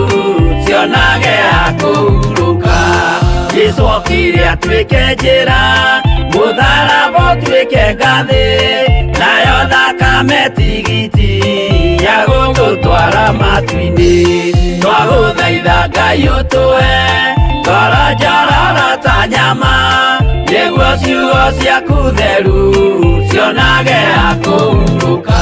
cionage ha kũhurũka. Jesũ okire atuĩke njĩra, mũtharaba ũtuĩke ngathĩ, nayo thakame tigiti ya gũtũtwara matu-inĩ. Twagũthaitha Ngai ũtũhe ngoro njororo ta nyama, nĩguo ciugo ciaku theru cionage ha kũhurũka.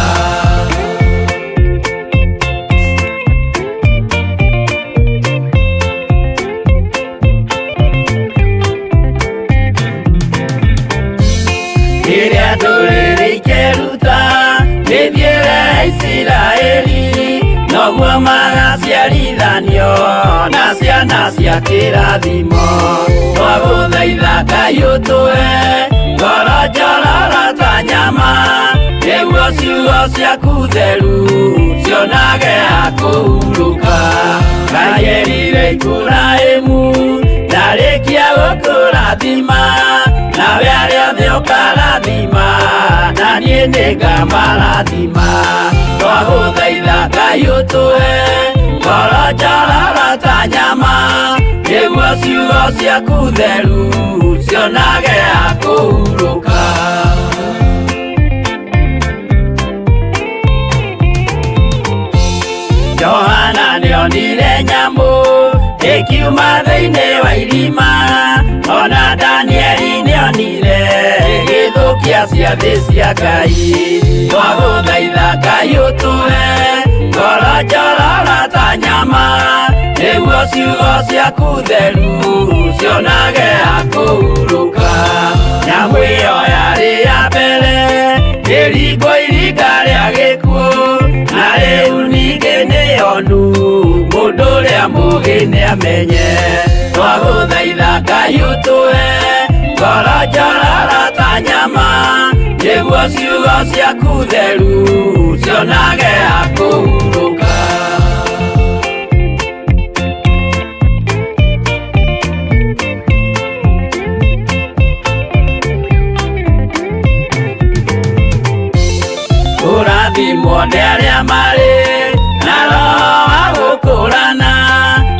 Rĩrĩa ndũrĩrĩ ikeruta mĩthiĩre ya Isiraeli, noguo magaciarithanio na ciana cia kĩrathimo. Twagũthaitha Ngai ũtũhe ngoro njororo ta nyama, nĩguo ciugo ciaku theru cionage ha kũhurũka. Ngai erire Iburahĩmu ndarĩkia gũkũrathima, nawe arĩa othe ũkarathima, na niĩ nĩngamarathima. Twagũthaitha Ngai ũtũhe ngoro njororo ta nyama, nĩguo ciugo ciaku theru cionage ha kũhurũka. Johana nĩonire nyamũ ĩkiuma thĩinĩ wa irima, ona Danieli nĩonire ĩgĩthũkia ciathĩ cia Ngai. Twagũthaitha Ngai ũtũhe ngoro njororo ta nyama, nĩguo ciugo ciaku theru cionage ha kũhurũka. Nyamũ ĩyo yarĩ ya mbere ĩringwo iringa rĩa gĩkuũ, na rĩu ningĩ nĩyonu mũndũ ũrĩa mũũgĩ nĩamenye. Twagũthaitha Ngai ũtũhe ngoro njororo ta nyama, nĩguo ciugo ciaku theru cionage ha kũhurũka. Kũrathimwo nĩ arĩa marĩ na roho wa gũkũrana,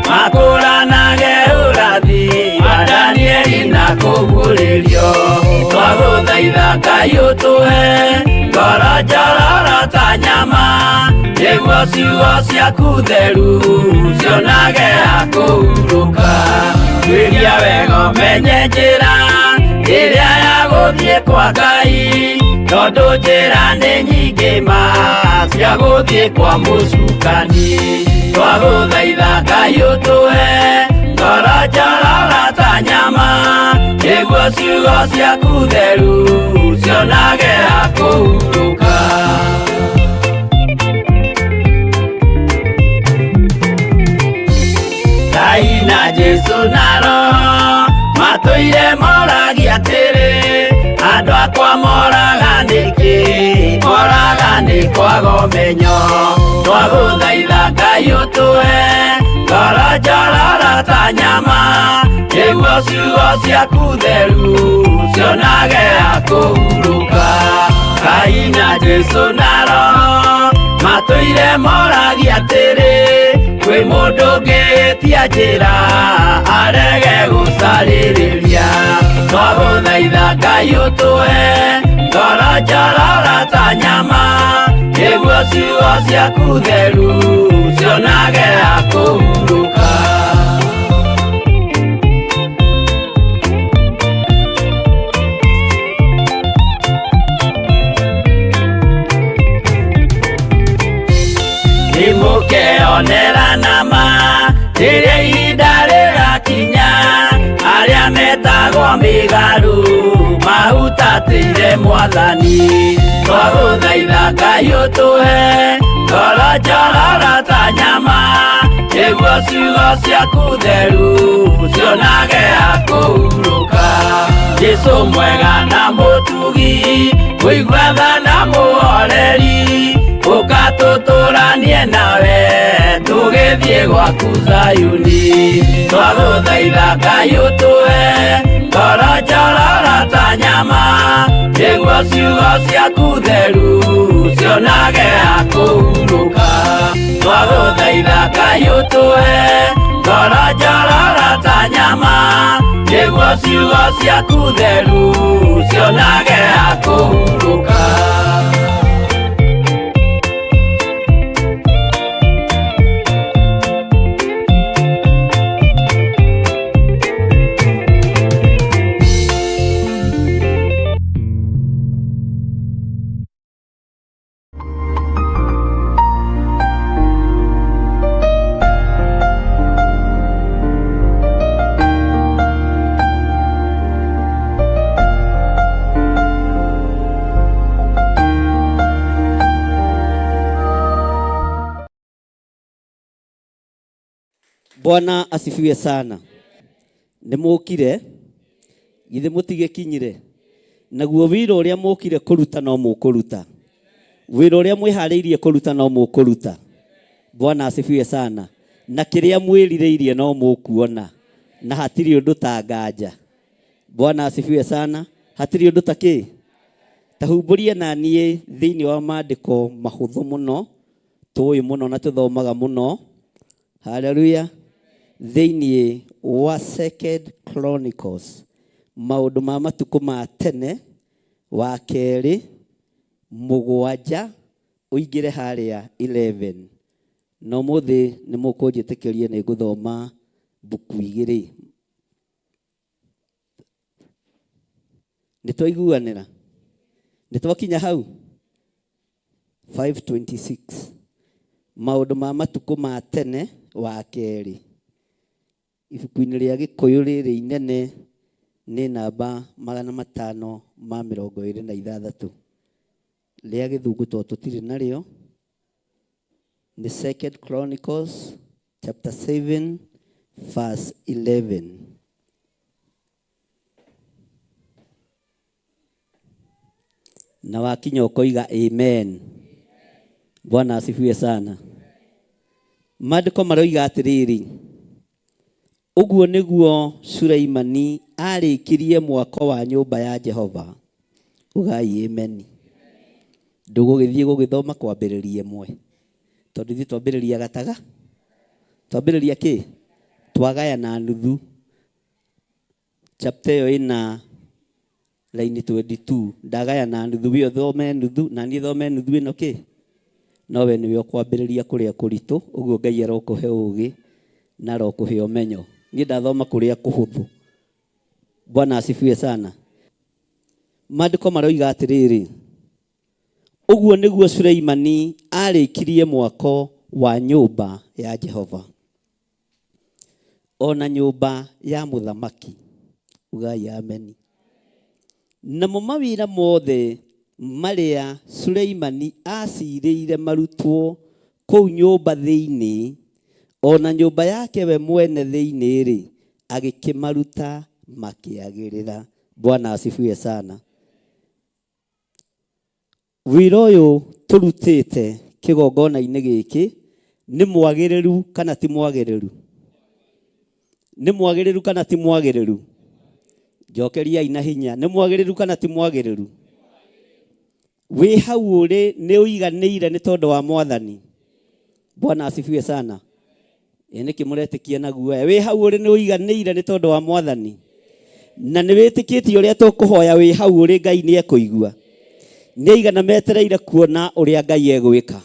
makũranage ũrathi wa Danieli na kũguũrĩrio. Twagũthaitha Ngai ũtũhe ngoro njororo ta nyama, nĩguo ciugo ciaku theru cionage ha kũhurũka. Tuĩria wega ũmenye njĩra ĩrĩa ya gũthiĩ kwa Ngai, tondũ njĩra nĩ nyingĩ ma cia gũthiĩ kwa mũcukani. Twagũthaitha Ngai ũtũhe ngoro njororo ta nyama, nĩguo ciugo ciaku theru cionage ha kũhurũka. Ngai na Jesũ na Roho matũire moragia atĩrĩ, andũ akwa moraga nĩkĩ? Moraga nĩ kwaga ũmenyo. Twagũthaitha Ngai ũtũhe ngoro njororo ta nyama, nĩguo ciugo ciaku theru cionage ha kũhurũka. Ngai na Jesũ na Roho matũire moragia atĩrĩ, kwĩ mũndũ ũngĩtia njĩra arege gũcarĩrĩria. Twagũthaitha Ngai ũtũhe ngoro njororo ta nyama, nĩguo ciugo ciaku theru cionage ha kũhurũka. Nĩmũkeonera nama rĩrĩa ihinda rĩgakinya, arĩa metagwo mĩgarũ mahutatĩire Mwathani. Twagũthaitha Ngai ũtũhe ngoro njororo ta nyama, nĩguo ciugo ciaku theru cionage ha kũhurũka. Jesũ mwega na mũtugi, mũigua tha na mũhoreri, ũka tũtũranie Tũtũranie nawe tũgĩthiĩ gwaku Zayuni. Twagũthaitha Ngai ũtũhe ngoro njororo ta nyama, nĩguo ciugo ciaku theru cionage ha kũhurũka. Twagũthaitha Ngai ũtũhe ngoro njororo ta nyama, nĩguo ciugo ciaku theru cionage ha kũhurũka. Bwana asifiwe sana. Nĩ mũkire, githĩ mũtigĩkinyire, naguo wĩra ũrĩa mũkire kũruta no mũkũruta, wĩra ũrĩa mwĩharĩirie kũruta no mũkũruta. Bwana asifiwe sana. Na kĩrĩa mwĩrirĩirie no mũkuona, na hatirĩ ũndũ ta nganja. Bwana asifiwe sana. Hatirĩ ũndũ ta kĩ tahumbũrie na niĩ thĩinĩ wa maandĩko mahũthũ mũno tũĩ mũno na tũthomaga mũno. Haleluya. Thĩinĩ wa Second Chronicles, maũndũ ma matukũ ma tene, wa kerĩ 7 ũingĩre harĩa 11. Na ũmũthĩ nĩ mũkũnjĩtĩkĩria nĩ ngũthoma mbuku igĩrĩ. Nĩ twaiguanĩra? Nĩ twakinya hau? 526 maũndũ ma matukũ ma tene wa kerĩ, ibuku-inĩ rĩa Gĩkũyũ rĩrĩ inene nĩ namba 526. Rĩa Gĩthũngũ to tũtirĩ narĩo, nĩ Second Chronicles chapter 7 verse 11. Na wakinya ũkoiga amen. Bwana asifiwe sana. Maandĩko maroiga atĩrĩrĩ, ũguo nĩguo Suleimani arĩkirie mwako wa nyũmba ya Jehova. Ugai amen. Ndũgũgĩthiĩ gũgĩthoma kwambĩrĩria ĩmwe, tondũ ithuĩ twambĩrĩria gataga, twambĩrĩria kĩ, twagaya na nuthu. Chapter ĩyo ĩna line 22, ndagaya na nuthu, we ũthome nuthu na niĩ thome nuthu ĩno kĩ, no we nĩwe ũkwambĩrĩria kũrĩa kũritũ. Ũguo Ngai arokũhe ũgĩ na arokũhe ũmenyo. Niĩ ndathoma kũrĩa kũhũthũ. Bwana asifiwe sana. Maandĩko maroiga atĩrĩrĩ, ũguo nĩguo Suleimani arĩkirie mwako wa nyũmba ya Jehova ona nyũmba ya mũthamaki. Ugai ameni. Namo mawĩra mothe marĩa Suleimani acirĩire marutwo kũu nyũmba thĩinĩ, ona nyũmba yake we mwene thĩinĩ-rĩ, agĩkĩmaruta makĩagĩrĩra. Bwana asifiwe sana. Wĩra ũyũ tũrutĩte kĩgongona-inĩ gĩkĩ nĩ mwagĩrĩru kana ti mwagĩrĩru? Nĩ mwagĩrĩru kana ti mwagĩrĩru? Njokeriai na hinya, nĩ mwagĩrĩru kana ti mwagĩrĩru? Wĩ hau ũrĩ nĩ ũiganĩire nĩ tondũ wa Mwathani. Bwana asifiwe sana. Ĩ nĩkĩ mũretĩkia na guoya? Wĩ hau ũrĩ nĩ ũiganĩire nĩ tondũ wa Mwathani, na nĩ wĩtĩkĩtie ũrĩa tũkũhoya wĩ hau ũrĩ Ngai nĩ ekũigua. Nĩ aigana metereire kuona ũrĩa Ngai egwĩka.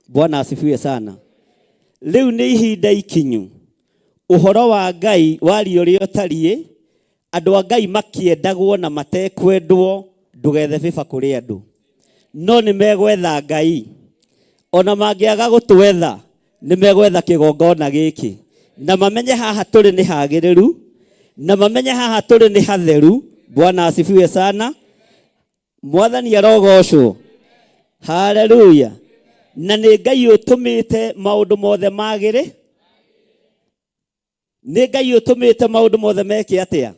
Bwana asifiwe sana. Rĩu nĩ ihinda ikinyu ũhoro wa Ngai waria ũrĩa ũtariĩ, andũ a Ngai makĩendagwo na matekwendwo, ndũgethe bĩba kũrĩ andũ, no nĩ megwetha Ngai. Ona mangĩaga gũtwetha, nĩ megwetha kĩgongona gĩkĩ, na mamenye haha tũrĩ nĩ hagĩrĩru, na mamenye haha tũrĩ nĩ hatheru. Bwana asifiwe sana. Mwathani arogocwo. Haleluya. Na nĩ Ngai ũtũmĩte maũndũ mothe magĩrĩ, nĩ Ngai ũtũmĩte maũndũ mothe meke atĩa,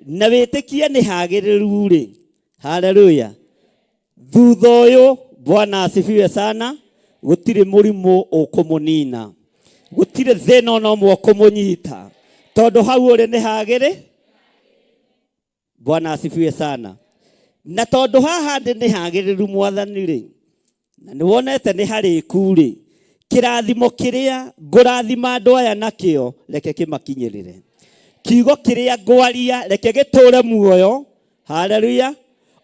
na wĩtĩkie nĩ hagĩrĩru rĩ. Haleluya. Thutha ũyũ, Bwana asifiwe sana. Gũtirĩ mũrimũ ũkũmũnina, gũtirĩ thĩna ona ũmwe ũkũmũnyita, tondũ hau ũrĩ nĩ hagĩrĩ. Bwana asifiwe sana. Na tondũ haha ndĩ nĩ hagĩrĩru mwathani rĩ, na nĩ wonete nĩ harĩku rĩ, kĩrathimo kĩrĩa ngũrathima andũ aya nakĩo reke kĩmakinyĩrĩre. Kiugo kĩrĩa ngwaria reke gĩtũre muoyo. Haleluya.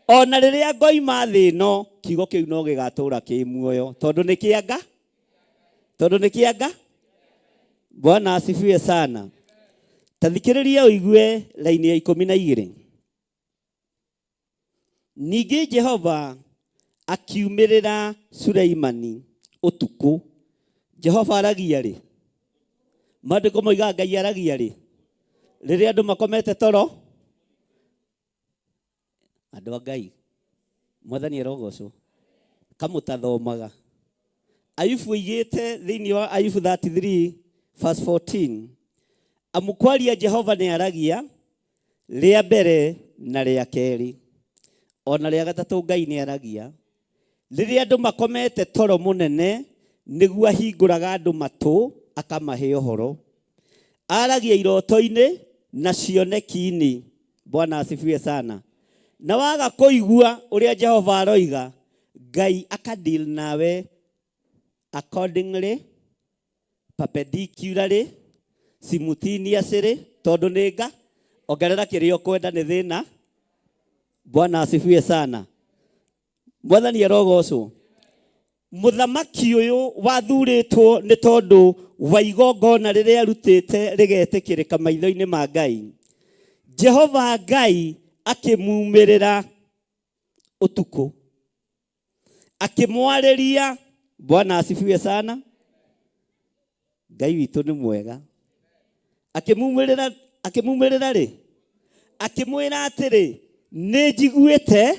Ona rĩrĩa ngoima thĩ ĩno, kiugo kĩu no gĩgatũra kĩ muoyo, tondũ nĩ kĩa nga, tondũ nĩ kĩa nga. Bwana asifiwe sana. Ta thikĩrĩria ũigue raini ya 12. Ningĩ Jehova akiumĩrĩra Suleimani ũtukũ. Jehova aragia rĩ? Maandĩko moigaga Ngai aragia rĩ? Rĩrĩa andũ makomete toro. Andũ a Ngai, mwathani arogocwo. Kamũtathomaga. Ayubu oigĩte thĩinĩ wa Ayubu 33 verse 14, amu kwaria Jehova nĩ aragia rĩa mbere na rĩa kerĩ, ona rĩa gatatũ Ngai nĩ aragia. Rĩrĩa andũ makomete toro mũnene, nĩguo ahingũraga andũ matũ akamahe ũhoro. Aragia iroto-inĩ na cioneki-inĩ. Bwana asifiwe sana. Na waga kũigua ũrĩa Jehova aroiga, Ngai akadeal nawe accordingly, perpendicularly, simultaneously, tondũ nĩ nga ongerera kĩrĩa ũkwenda nĩ thĩna. Bwana asifiwe sana. Mwathani arogocwo. Mũthamaki ũyũ wathurĩtwo nĩ tondũ wa igongona rĩrĩa arutĩte rĩgetĩkĩrĩka maitho-inĩ ma Ngai. Jehova Ngai akĩmumĩrĩra ũtukũ akĩmwarĩria. Bwana asifiwe sana. Ngai witũ nĩ mwega. Akĩmumĩrĩra, akĩmumĩrĩra rĩ, akĩmwĩra atĩrĩ, nĩ njiguĩte,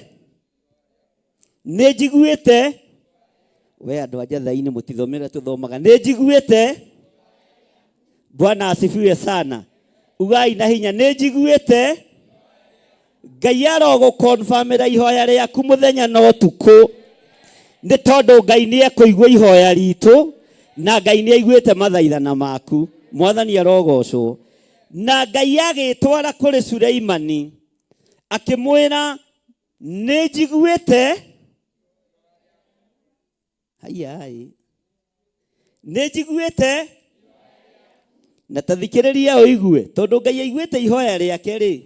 nĩ njiguĩte. We andũ a Njathai-inĩ mũtithomere tũthomaga nĩ njiguĩte. Bwana asifiwe sana. Ugai na hinya, nĩ njiguĩte. Ngai arogũkonfamĩra ihoya rĩaku mũthenya na ũtukũ, nĩ tondũ Ngai nĩ ekũigua ihoya ritũ na Ngai nĩ aiguĩte mathaithana maku. Mwathani arogocwo. Na Ngai agĩtwara kũrĩ Suleimani akĩmwĩra, nĩ njiguĩte, haiai, nĩ njiguĩte. Na ta thikĩrĩria ũigue, tondũ Ngai aiguĩte ihoya rĩake rĩ,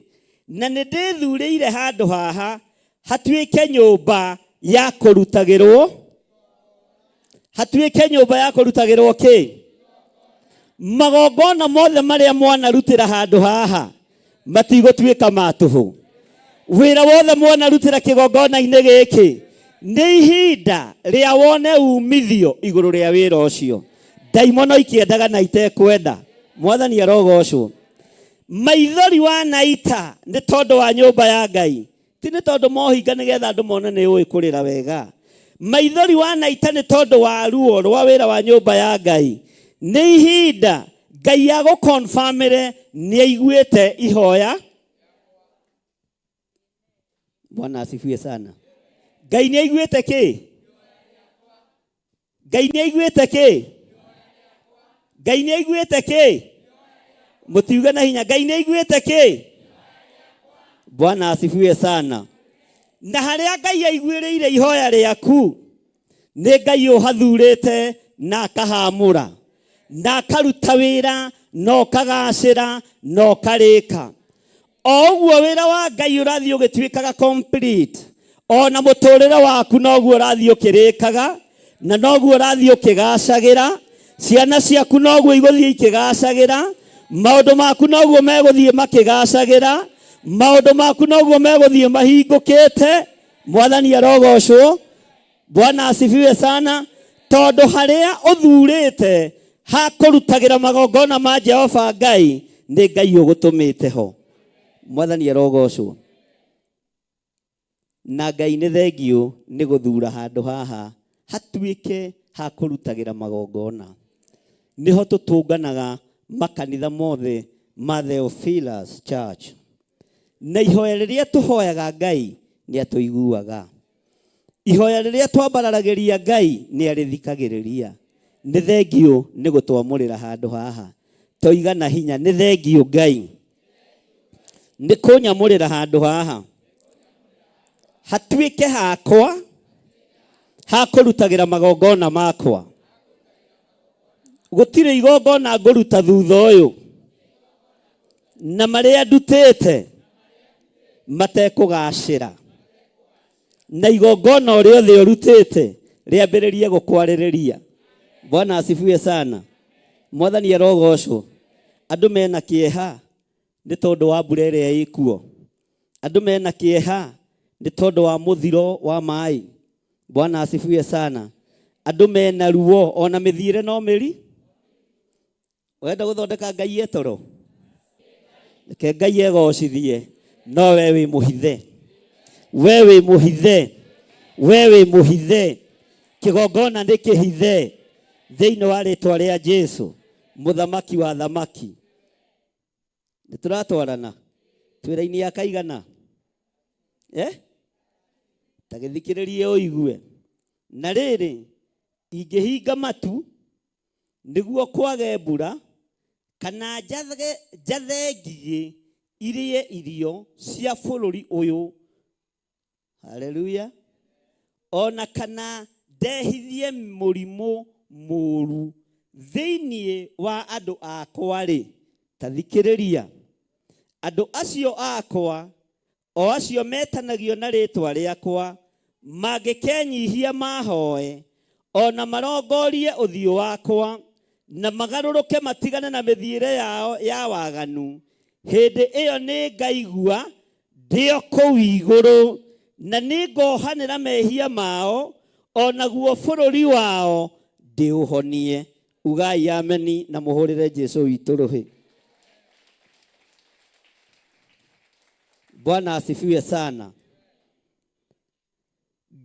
na nĩ ndĩthurĩire handũ haha hatuĩke nyũmba ya kũrutagĩrwo, hatuĩke nyũmba ya kũrutagĩrwo kĩ? Magongona mothe marĩa mwanarutĩra handũ haha matigũtuĩka ma tũhũ. Wĩra wothe mwanarutĩra kĩgongona-inĩ gĩkĩ nĩ ihinda rĩa wone umithio igũrũ rĩa wĩra ũcio. Ndaimono ikĩendaga na itekwenda. Mwathani arogocwo. Maithori wanaita nĩ tondũ wa nyũmba ya Ngai, ti nĩ tondũ mohinga nĩgetha andũ mone nĩ ũĩ kũrĩra wega. Maithori wanaita nĩ tondũ wa ruo rwa wĩra wa nyũmba ya Ngai, nĩ ihinda Ngai agũkonfamĩre nĩ aiguĩte ihoya. Bwana asifiwe sana. Ngai nĩ aiguĩte kĩ? Ngai nĩ aiguĩte kĩ? Ngai nĩ aiguĩte kĩ? Mũtiuge na hinya, Ngai nĩ aiguĩte kĩ? Bwana asifiwe sana. Na harĩa Ngai aiguĩrĩire ihoya rĩaku, nĩ Ngai ũhathurĩte na akahamũra na akaruta wĩra na ũkagacĩra na ũkarĩka. O ũguo wĩra wa Ngai ũrathiĩ ũgĩtuĩkaga complete, ona mũtũrĩre waku noguo ũrathiĩ ũkĩrĩkaga na noguo ũrathiĩ ũkĩgacagĩra. Ciana ciaku noguo igũthiĩ ikĩgacagĩra, maũndũ maku noguo megũthiĩ makĩgacagĩra, maũndũ maku noguo megũthiĩ mahingũkĩte. Mwathani arogocwo. Bwana asifiwe sana. Tondũ harĩa ũthurĩte ha kũrutagĩra magongona ma Jehova Ngai, nĩ Ngai ũgũtũmĩte ho. Mwathani arogocwo. Na Ngai nĩ thengiũ nĩ gũthura handũ haha hatuĩke ha kũrutagĩra magongona. Nĩho tũtũnganaga makanitha mothe ma Theophilus Church. Na ihoya rĩrĩa tũhoyaga Ngai nĩ atũiguaga. Ihoya rĩrĩa twambararagĩria Ngai nĩ arĩthikagĩrĩria. Nĩ thengiũ nĩ gũtwamũrĩra handũ haha. Toiga na hinya, nĩ thengiũ Ngai nĩ kũnyamũrĩra handũ haha hatuĩke hakwa ha kũrutagĩra magongona makwa. Gũtirĩ igongona ngũruta thutha ũyũ na marĩa ndutĩte matekũgacĩra, na igongona o rĩothe ũrutĩte rĩambĩrĩrie gũkwarĩrĩria. Bwana asifiwe sana. Mwathani arogocwo. Andũ mena kĩeha nĩ tondũ wa mbura ĩrĩa ĩkuo, andũ mena kĩeha nĩ tondũ wa mũthiro wa maĩ. Bwana asifiwe sana. Andũ mena ruo ona mĩthiĩre no mĩri. Ũrenda gũthondeka Ngai etoro? Reke Ngai egocithie, no we wĩ mũhithe, we wĩ mũhithe, we wĩ mũhithe. Kĩgongona nĩ kĩhithe thĩinĩ wa rĩtwa rĩa Jesu, mũthamaki wa thamaki. Nĩ tũratwarana twĩra-inĩ ya kaigana eh? Ta gĩthikĩrĩrie ũigue. Na rĩrĩ, ingĩhinga matu nĩguo kwage mbura, kana njathe njathe ngigĩ irĩe irio cia bũrũri ũyũ, haleluya, o na kana ndehithie mũrimũ mũũru thĩinĩ wa andũ akwa-rĩ, ta thikĩrĩria, andũ acio akwa o acio metanagio na rĩĩtwa rĩakwa, mangĩkenyihia mahoe, o na marongorie ũthiũ wakwa, na magarũrũke matigane na mĩthiĩre yao ya waganu, hĩndĩ ĩyo nĩngaigua ndĩ o kũu igũrũ, na nĩngohanĩra mehia mao, o naguo bũrũri wao ndĩũhonie. Ugai ameni na mũhũrĩre Jesu witũ rũhĩ. Bwana asifiwe sana.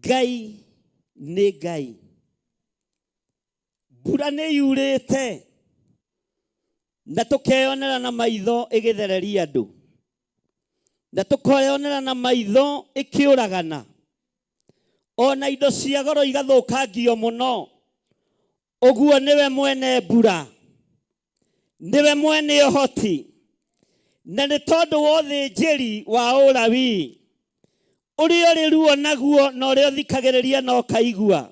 Ngai nĩ Ngai. Mbura nĩ yurĩte na tũkeyonera na maitho ĩgĩthereria andũ, na tũkeyonera na maitho ĩkĩũragana, ona indo cia goro igathũkangio mũno. Ũguo nĩwe mwene mbura, nĩwe mwene ũhoti, na nĩ tondũ wa ũthĩnjĩri wa ũlawi ũrĩa ũrĩ ruo naguo, na ũrĩa ũthikagĩrĩria na ũkaigua,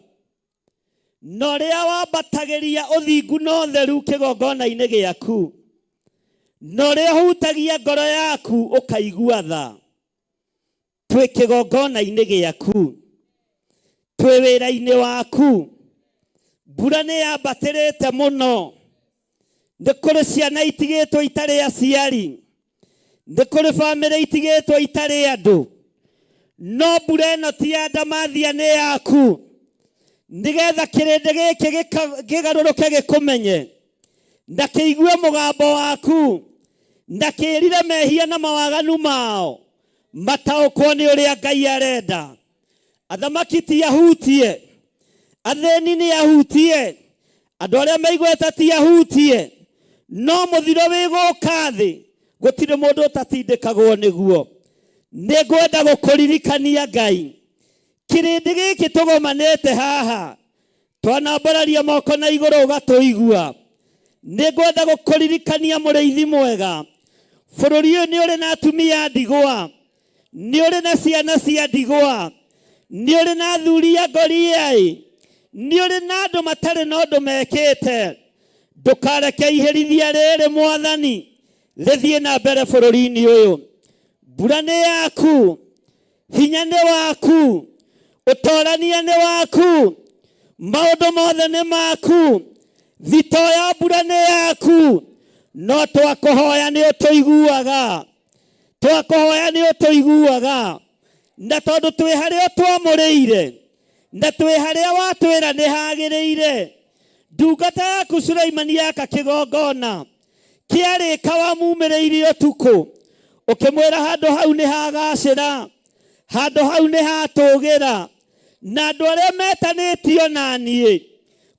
na ũrĩa wambatagĩria ũthingu na ũtheru kĩgongona-inĩ gĩaku, na ũrĩa ũhutagia ngoro yaku ũkaigua tha. Twĩ kĩgongona-inĩ gĩaku, twĩ wĩra-inĩ waku. Mbura nĩ yambatĩrĩte mũno, nĩ kũrĩ ciana itigĩtwo itarĩ aciari, nĩ kũrĩ bamĩrĩ itigĩtwo itarĩ andũ, no mbura ĩno ti ya ndamathia, nĩ yaku, nĩgetha kĩrĩndĩ gĩkĩ kĩgarũrũke gĩkũmenye na kĩigue mũgambo waku na kĩrire mehia na mawaganu mao, mataũkwo nĩ ũrĩa Ngai arenda. Athamaki ti ahutie, athĩni nĩ ahutie, andũ arĩa meigweta ti ahutie, no mũthiro wĩ gũka thĩ gũtirĩ mũndũ ũtatindĩkagwo nĩguo. Nĩ ngwenda gũkũririkania Ngai, kĩrĩndĩ gĩkĩ tũgomanĩte haha twanambararia moko na igũrũ ũgatũigua. Nĩ ngwenda gũkũririkania mũrĩithi mwega, bũrũri ũyũ nĩ ũrĩ na atumia a ndigwa, nĩ ũrĩ na ciana cia ndigwa, nĩ ũrĩ na athuri a ngoriai, nĩ ũrĩ na andũ matarĩ na ũndũ mekĩte. Ndũkareke iherithia rĩrĩ Mwathani rĩthiĩ na mbere bũrũri-inĩ ũyũ. Mbura nĩ yaku, hinya nĩ waku, ũtorania nĩ waku, maũndũ mothe nĩ maku, thito ya mbura nĩ yaku, no twakũhoya nĩ ũtũiguaga, twakũhoya nĩ ũtũiguaga, na tondũ twĩ harĩa ũtwamũrĩire na twĩ harĩa watwĩra nĩ hagĩrĩire, ndungata yaku Suleimani yaka kĩgongona kĩarĩka wamumĩrĩirie ũtukũ ũkĩmwĩra handũ hau nĩ hagacĩra, handũ hau nĩ hatũgĩra, na andũ arĩa metanĩtio na niĩ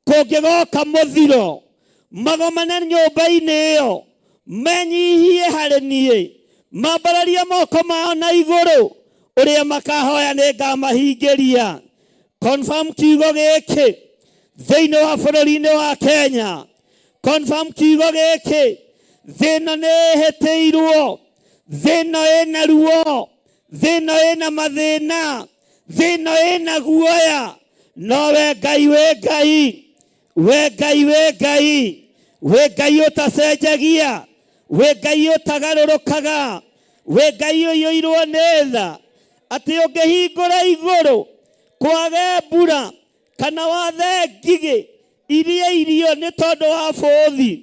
kũngĩgoka mũthiro magomane nyũmba-inĩ ĩyo menyihie harĩ niĩ, mambararie moko mao na igũrũ, ũrĩa makahoya nĩ ngamahingĩria. Confirm kiugo gĩkĩ thĩinĩ wa bũrũri-inĩ wa Kenya. Confirm kiugo gĩkĩ, thĩ ĩno nĩ ĩhĩtĩirwo, thĩ ĩno ĩna ruo, thĩ ĩno ĩna mathĩna, thĩ ĩno ĩna guoya, no we Ngai wĩ Ngai, we Ngai wĩ Ngai, wĩ Ngai ũtacenjagia, wĩ Ngai ũtagarũrũkaga, wĩ Ngai ũiyũirwo nĩ tha, atĩ ũngĩhingũra igũrũ kwage mbura kana wathe ngigĩ irie irio nĩ tondũ wa bũthi,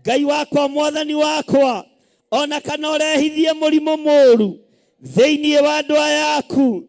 Ngai wakwa mwathani wakwa, ona kana ũrehithie mũrimũ mũũru thĩinĩ wa andũ aya aku,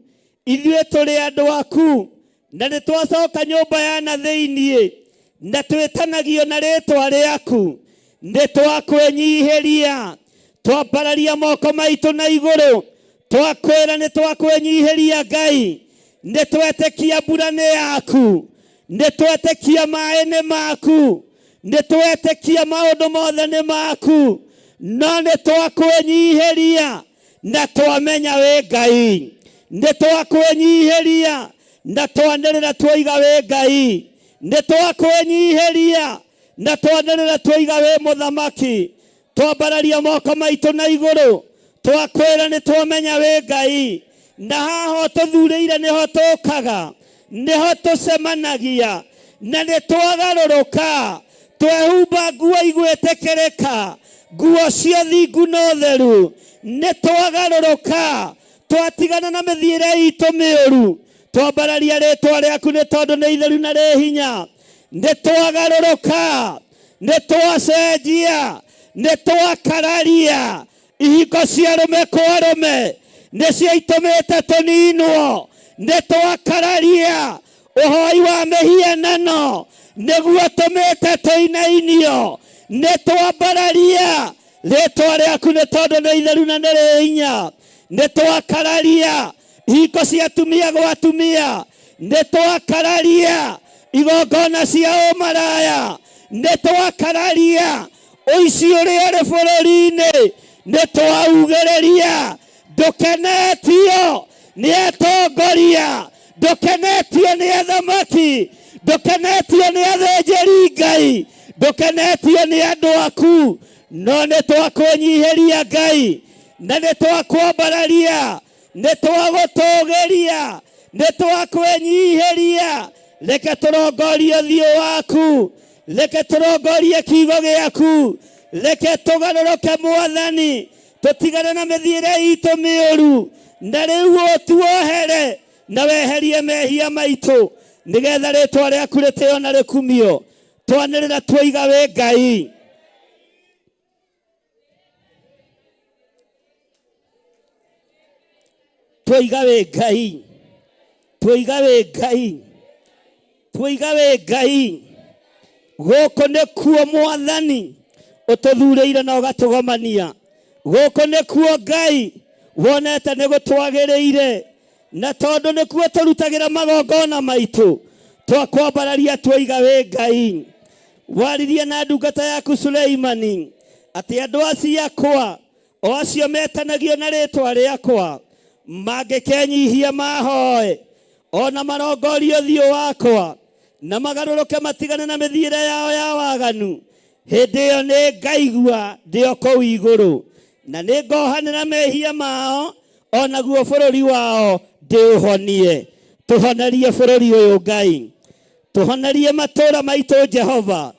ithuĩ tũrĩ andũ aku na nĩ twacoka nyũmba ya na thĩinĩ na twĩtanagio na rĩtwa rĩaku, nĩ twakwĩnyihĩria, twambararia moko maitũ na igũrũ, twakwĩra nĩ twakwĩnyihĩria Ngai, nĩ twetĩkia mbura nĩ yaku, nĩ twetĩkia maĩ nĩ maku, nĩ twetĩkia maũndũ mothe nĩ maku, no nĩ twakwĩnyihĩria na twamenya wĩ Ngai, nĩ twakwĩnyihĩria na twanĩrĩra twoiga wĩ Ngai, nĩ twakwĩnyihĩria na twanĩrĩra twoiga wĩ mũthamaki, twambararia moko maitũ na igũrũ, twakwĩra nĩ twamenya wĩ Ngai, na haha ũtũthurĩire nĩho tũkaga, nĩho tũcemanagia, na nĩ twagarũrũka, twehumba nguo igwĩtĩkĩrĩka, nguo cia thingu na ũtheru, nĩ twagarũrũka, twatigana na mĩthiĩre itũ mĩũru, twambararia rĩtwa rĩaku nĩ tondũ nĩ itheru na rĩ hinya, nĩ twagarũrũka, nĩ twacenjia, nĩ twakararia ihingo cia arũme kwa arũme nĩcio itũmĩte tũninwo, nĩ twakararia ũhoi wa mĩhianano nĩguo tũmĩte tũinainio, nĩ twambararia rĩtwa rĩaku nĩ tondũ nĩ itheru na nĩ rĩ hinya, nĩ twakararia ihingo cia atumia gwa atumia, nĩ twakararia igongona cia ũmaraya, nĩ twakararia ũici ũrĩa ũrĩ bũrũri-inĩ, nĩ twaugĩrĩria ndũkenetio nĩ atongoria, ndũkenetio nĩ athamaki, ndũkenetio nĩ athĩnjĩri Ngai, ndũkenetio nĩ andũ aku, no nĩ twakwĩnyihĩria Ngai, na nĩ twakwambararia, nĩ twagũtũgĩria, nĩ twakwĩnyihĩria, reke tũrongorie ũthiũ waku, reke tũrongorie kiugo gĩaku, reke tũgarũrũke mwathani, tũtigane na mĩthiĩre itũ mĩũru, na rĩu ũtuohere na weherie mehia maitũ, nĩgetha rĩtwa rĩaku rĩtĩo na rĩkumio. Twanĩrĩra twoiga wĩ Ngai. Twoiga wĩ Ngai, twoiga wĩ Ngai, twoiga wĩ Ngai. Gũkũ nĩkuo mwathani ũtũthurĩire na ũgatũgomania, gũkũ nĩkuo Ngai wonete nĩ gũtwagĩrĩire, na tondũ nĩkuo tũrutagĩra magongona maitũ, twakwambararia twoiga wĩ Ngai. Waririe na ndungata yaku Suleimani atĩ andũ acio akwa o acio metanagio na rĩtwa rĩakwa mangĩkenyihia mahoe ona marongorie ũthiũ wakwa na magarũrũke matigane na mĩthiĩre yao ya waganu, hĩndĩ ĩyo nĩ ngaigua ndĩ o kũu igũrũ, na nĩ ngohanĩra mehia mao onaguo bũrũri wao ndĩũhonie. Tũhonerie bũrũri ũyũ Ngai, tũhonerie matũũra maitũ Jehova,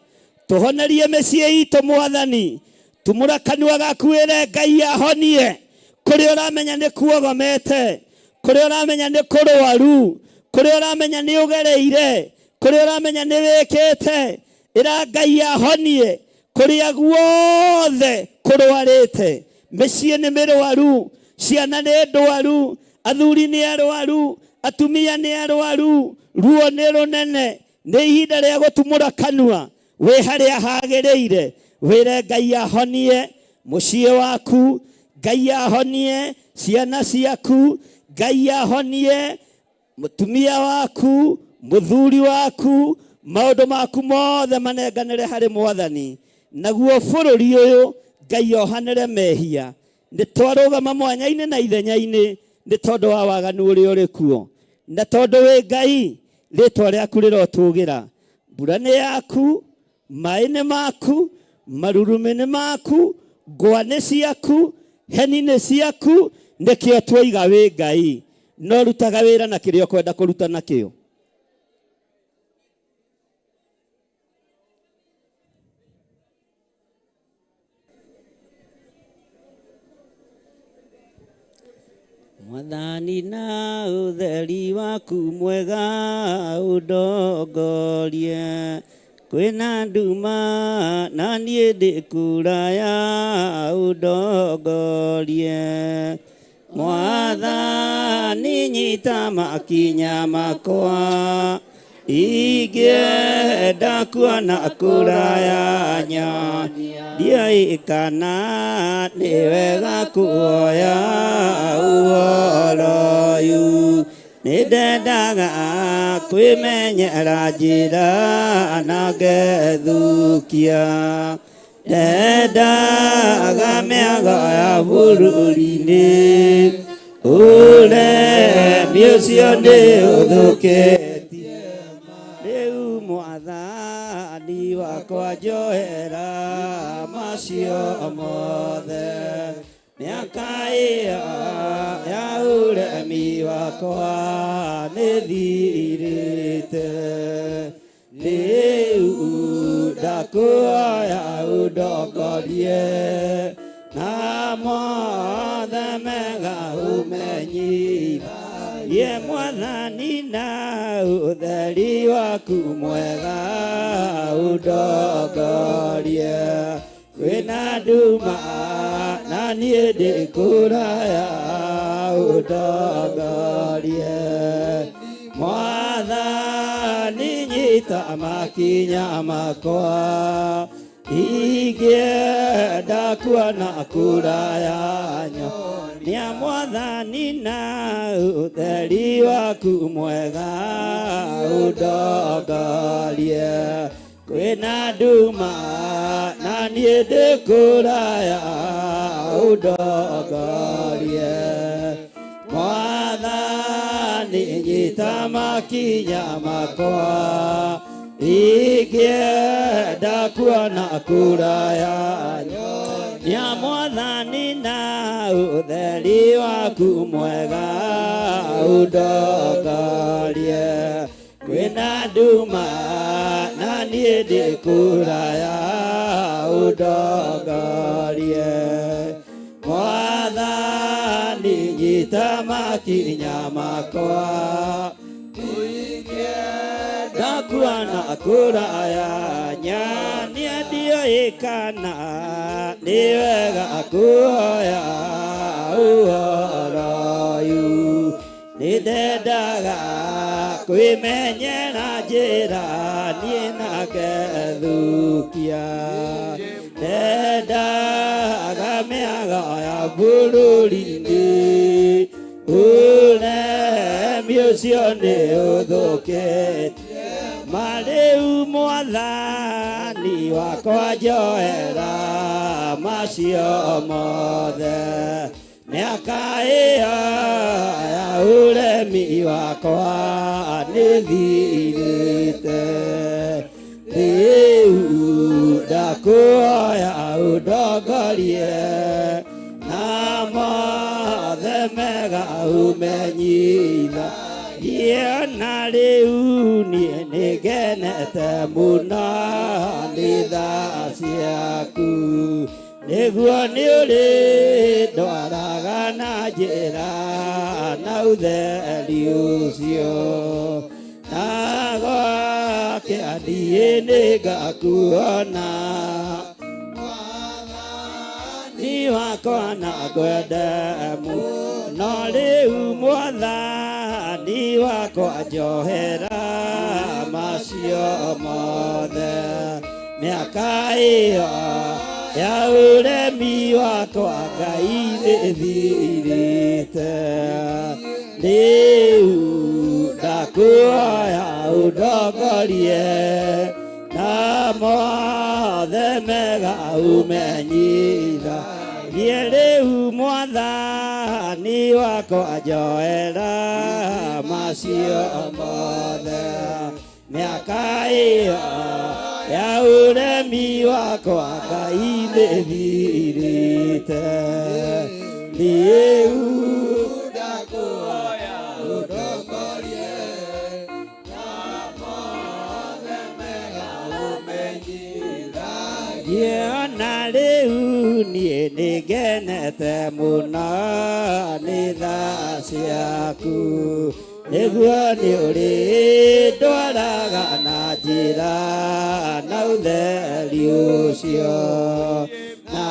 tũhonerie mĩciĩ itũ mwathani. Tumũra kanua gaku wĩre Ngai ahonie kũrĩa ũramenya nĩ kuogomete, kũrĩa ũramenya nĩ kũrwaru, kũrĩa ũramenya nĩ ũgereire, kũrĩa ũramenya nĩ wĩkĩte, ĩra Ngai ahonie kũrĩa guothe kũrwarĩte. Mĩciĩ nĩ mĩrwaru, ciana nĩ ndwaru, athuri nĩ arwaru, atumia nĩ arwaru, ruo nĩ rũnene. Nĩ ihinda rĩa gũtumũra kanua wĩ harĩa hagĩrĩire, wĩre Ngai ahonie mũciĩ waku, Ngai ahonie ciana ciaku, Ngai ahonie mũtumia waku, mũthuri waku, maũndũ maku mothe manenganĩre harĩ mwathani, naguo bũrũri ũyũ Ngai ohanĩre mehia. Nĩ twarũgama mwanya-inĩ na ithenya-inĩ nĩ tondũ wa waganu ũrĩa ũrĩ kuo, na tondũ wĩ Ngai. Rĩtwa rĩaku rĩrotũgĩra. Mbura nĩ yaku, maĩ nĩ maku, marurumĩ nĩ maku, ngwa nĩ ciaku, heni nĩ ciaku, nĩkĩo twoiga wĩ Ngai. No rutaga wĩra na kĩrĩa ũkwenda kũruta nakĩo. Mwathani na ũtheri waku mwega ũndongorie, kwĩna nduma na niĩ ndĩ kũraya ũndongorie. Mwathani nyita makinya makwa, ingĩenda kuona kũraya nyonia ndiũĩ kana nĩ wega kuoya ũhoro ũyũ. Nĩndendaga kwĩmenyera njĩra na ngethukia, ndendaga mĩago ya bũrũri-inĩ, ũremi ũcio nĩ ũthũkĩtie. Rĩu Mwathani wakwa njohera macio mothe, mĩaka ĩyo ya ũremi wakwa nĩthirĩte. Rĩu ndakuoya ũndongorie, na mothe mega ũmenyithagie. Mwathani na ũtheri waku mwega ũndongorie, kwĩna nduma na niĩ ndĩ kũraya ũndongorie. Mwathani nyita makinya makwa, ingĩenda kuona kũraya nyonia. Mwathani na ũtheri waku mwega ũndongorie, kwĩna nduma na niĩ ndĩ kũraya ũndongorie. Mwathani nyita makinya makwa, ingĩenda kuona kũraya nyonia. Mwathani na ũtheri waku mwega ũndongorie, kwĩna nduma na niĩ ndĩ kũraya ũndongorie. Mwathani nyita makinya makwa, ingĩenda kuona kũraya nyonia. Ndiũĩ kana nĩ wega kuoya ũhoro ũyũ, nĩndendaga kwĩmenyera njĩra niĩ na ngethukia, ndendaga mĩago ya bũrũri-inĩ, ũremi ũcio nĩ ũthũkĩtie. Marĩu Mwathani wakwa njohera macio mothe, mĩaka ĩyo ya ũremi wakwa nĩthirĩte. Rĩu ndakuoya ũndongorie, na mothe mega ũmenyithagie. Na rĩu niĩ nĩngenete mũno nĩ tha ciaku, nĩguo nĩ ũrĩ ndwaraga na njĩra na ũtheri ũcio, na gwake niĩ nĩngakuona. Mwathani wakwa na ngwende mũno, rĩu Mwathani wakwa njohera macio mothe, mĩaka ĩyo ya ũremi wakwa Ngai nĩthirĩte. Rĩu ndakuoya ũndongorie, na mothe mega ũmenyithagie. Niĩ rĩu mwathani wakwa njoera macio mothe mĩaka ĩyo ya ũremi wakwa Ngai nĩthirĩte rĩu Ndakuhoya ũndongorie na mothe mega ũmenyithagie. Ona rĩu niĩ nĩngenete mũno nĩ tha ciaku nĩguo nĩ ũrĩndwaraga na njĩra na ũtheri ũcio na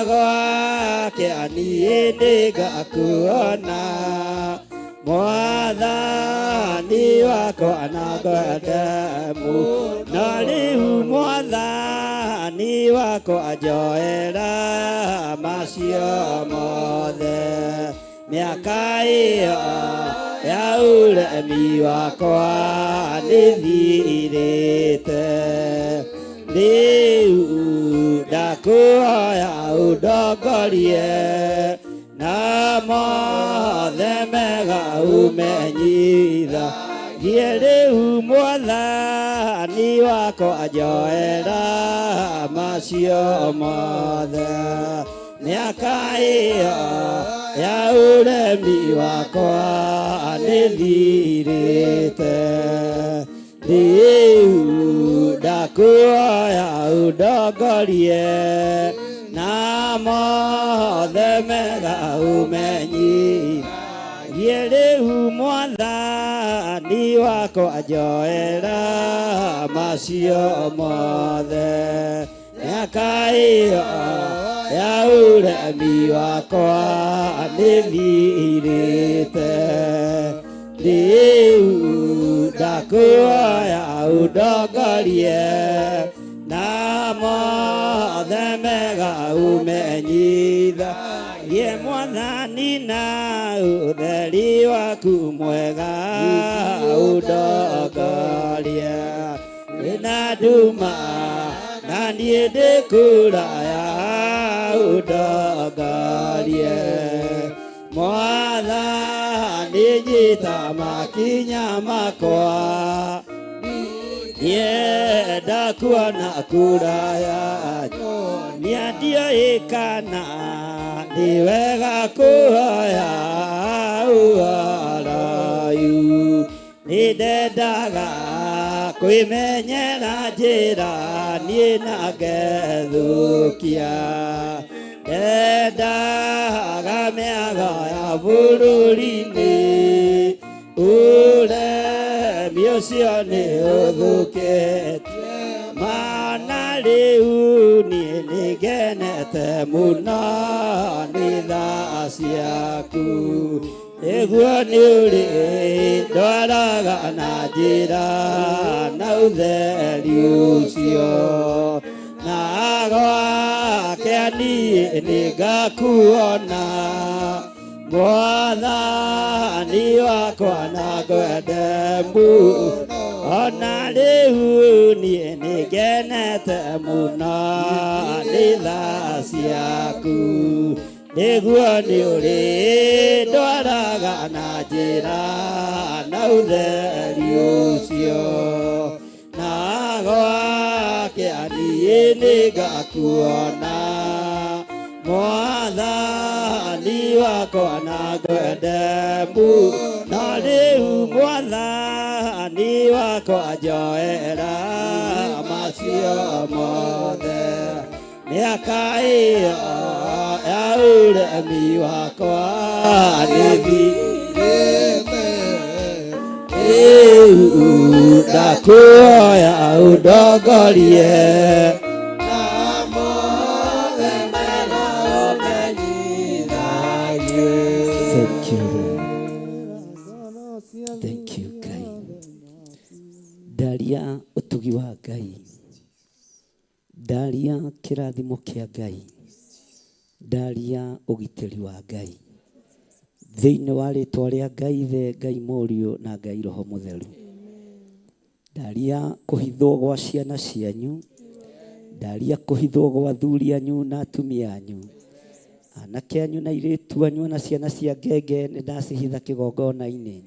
gwake niĩ nĩngakuona mwathani wakwa na ngwende mũno rĩu mwathani wakwa njoera macio mothe mĩaka ĩyo ya ũremi wakwa nĩthirĩte rĩu ndakuhoya ũndongorie na mothe mega ũmenyithagie rĩu mwathani wakwa njoera macio mothe mĩaka ĩyo ya ũremi wakwa nĩthirĩte rĩu ndakuhoya ũndongorie na mothe mega ũmenyithagie rĩu mwathani wakwa njoera macio mothe mĩaka ĩyo ya ũremi wakwa nĩthirĩte rĩu ndakuhoya ũndongorie na mothe mega ũmenyithagie mwathani na ũtheri waku mwega ũndongorie wĩna nduma na niĩ ndĩ kũraya ũndongorie mwathani nyita makinya makwa nienda kuona kũraya nĩa ndiũĩ kana nĩ wega kũhoya ũhoroyu nĩndendaga kwĩmenyera njĩra niĩ na ngethũkia ndendaga mĩago ya bũrũri-inĩ ũremi ũcio nĩ ũthũkĩtie mana rĩu niĩ nĩngenete mũno nĩ tha ciaku nĩguo nĩ ũrĩndwaraga na njĩra na ũtheri ũcio na gwake niĩ nĩngakuona mwathani wakwa na ngwende mũno ona rĩu niĩ nĩngenete mũno nĩ tha ciaku nĩguo nĩ ũrĩndwaraga na njĩra na ũtheri ũcio na gwake niĩ nĩngakuona mwathani wakwa na ngwende mũno rĩu mwathani wakwa njoera macio mothe mĩaka ĩyo ya ũremi wakwa nĩthirĩte rĩu ndakuhoya ũndongorie Na mothe mega ũmenyithagie. Thank you, Lord. Thank you, Ngai. Ndaria ũtugi wa Ngai. Ndaria kĩrathimo kĩa Ngai. Ndaria ũgitĩri wa Ngai. Thĩinĩ wa rĩtwa rĩa Ngai Ithe, Ngai Mũriũ na Ngai Roho Mũtheru. Ndaria kũhithwo gwa ciana cianyu. Ndaria kũhithwo gwa athuri anyu na atumia anyu. Anake anyu na airĩtu anyu na ciana cia ngenge nĩ ndacihitha kĩgongona-inĩ.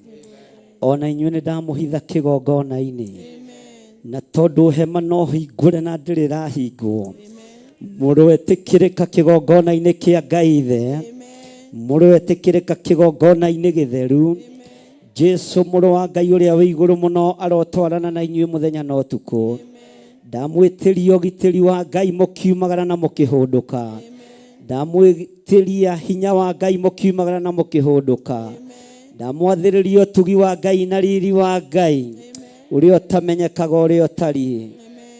Ona inyuĩ nĩ ndamũhitha kĩgongona-inĩ. Na tondũ hema no hingũre na ndĩrĩ ĩrahingwo, mũroetĩkĩrĩka kĩgongona-inĩ kĩa Ngai Ithe, mũroetĩkĩrĩka kĩgongona-inĩ gĩtheru. Jesu mũrũ wa Ngai ũrĩa wĩ igũrũ mũno arotwarana na inyuĩ mũthenya na ũtukũ. Ndamwĩtĩria ũgitĩri wa Ngai mũkiumagara na mũkĩhũndũka. Ndamwĩtĩria hinya wa Ngai mũkiumagara na mũkĩhũndũka. Ndamwathĩrĩria ũtugi wa Ngai na riri wa Ngai ũrĩa ũtamenyekaga ũrĩa ũtariĩ.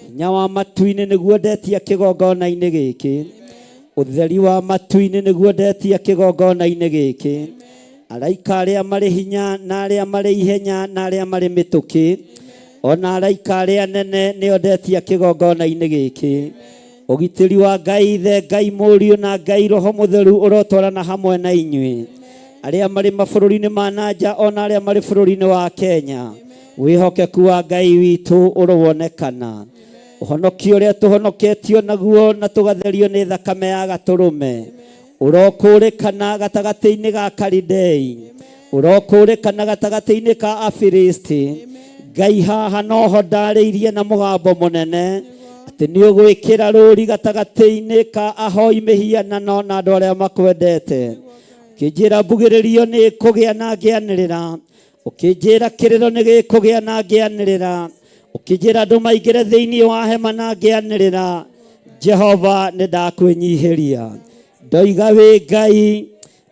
Hinya wa matu-inĩ nĩguo ndetia kĩgongona-inĩ gĩkĩ. Ũtheri wa matu-inĩ nĩguo ndetia kĩgongona-inĩ gĩkĩ. Araika arĩa marĩ hinya na arĩa marĩ ihenya na arĩa marĩ mĩtũkĩ, ona araika arĩa anene nĩo ndetia kĩgongona-inĩ gĩkĩ. Ũgitĩri wa Ngai Ithe, Ngai Mũriũ na Ngai Roho Mũtheru ũrotwarana hamwe na inyuĩ. Arĩa marĩ mabũrũri-inĩ ma na nja ona arĩa marĩ bũrũri-inĩ wa Kenya, wĩhokeku wa Ngai witũ ũrowonekana. Ũhonokio ũrĩa tũhonoketio naguo na tũgatherio nĩ thakame ya Gatũrũme ũrokũũrĩkana gatagatĩ-inĩ ga Kalidei, ũrokũũrĩkana gatagatĩ-inĩ ka Afilisti. Ngai haha noho ndarĩirie na mũgambo mũnene atĩ nĩ ũgwĩkĩra rũũri gatagatĩ-inĩ ka ahoi mĩhianano na andũ arĩa makwendete. Ũkĩnjĩra mbugĩrĩrio nĩ kũgĩa na ngĩanĩrĩra, ũkĩnjĩra kĩrĩro nĩ gĩkũgĩa na ngĩanĩrĩra, ũkĩnjĩra andũ maingĩre thĩinĩ wa hema na ngĩanĩrĩra. Jehova nĩ ndakwĩnyihĩria, ndoiga wĩ Ngai,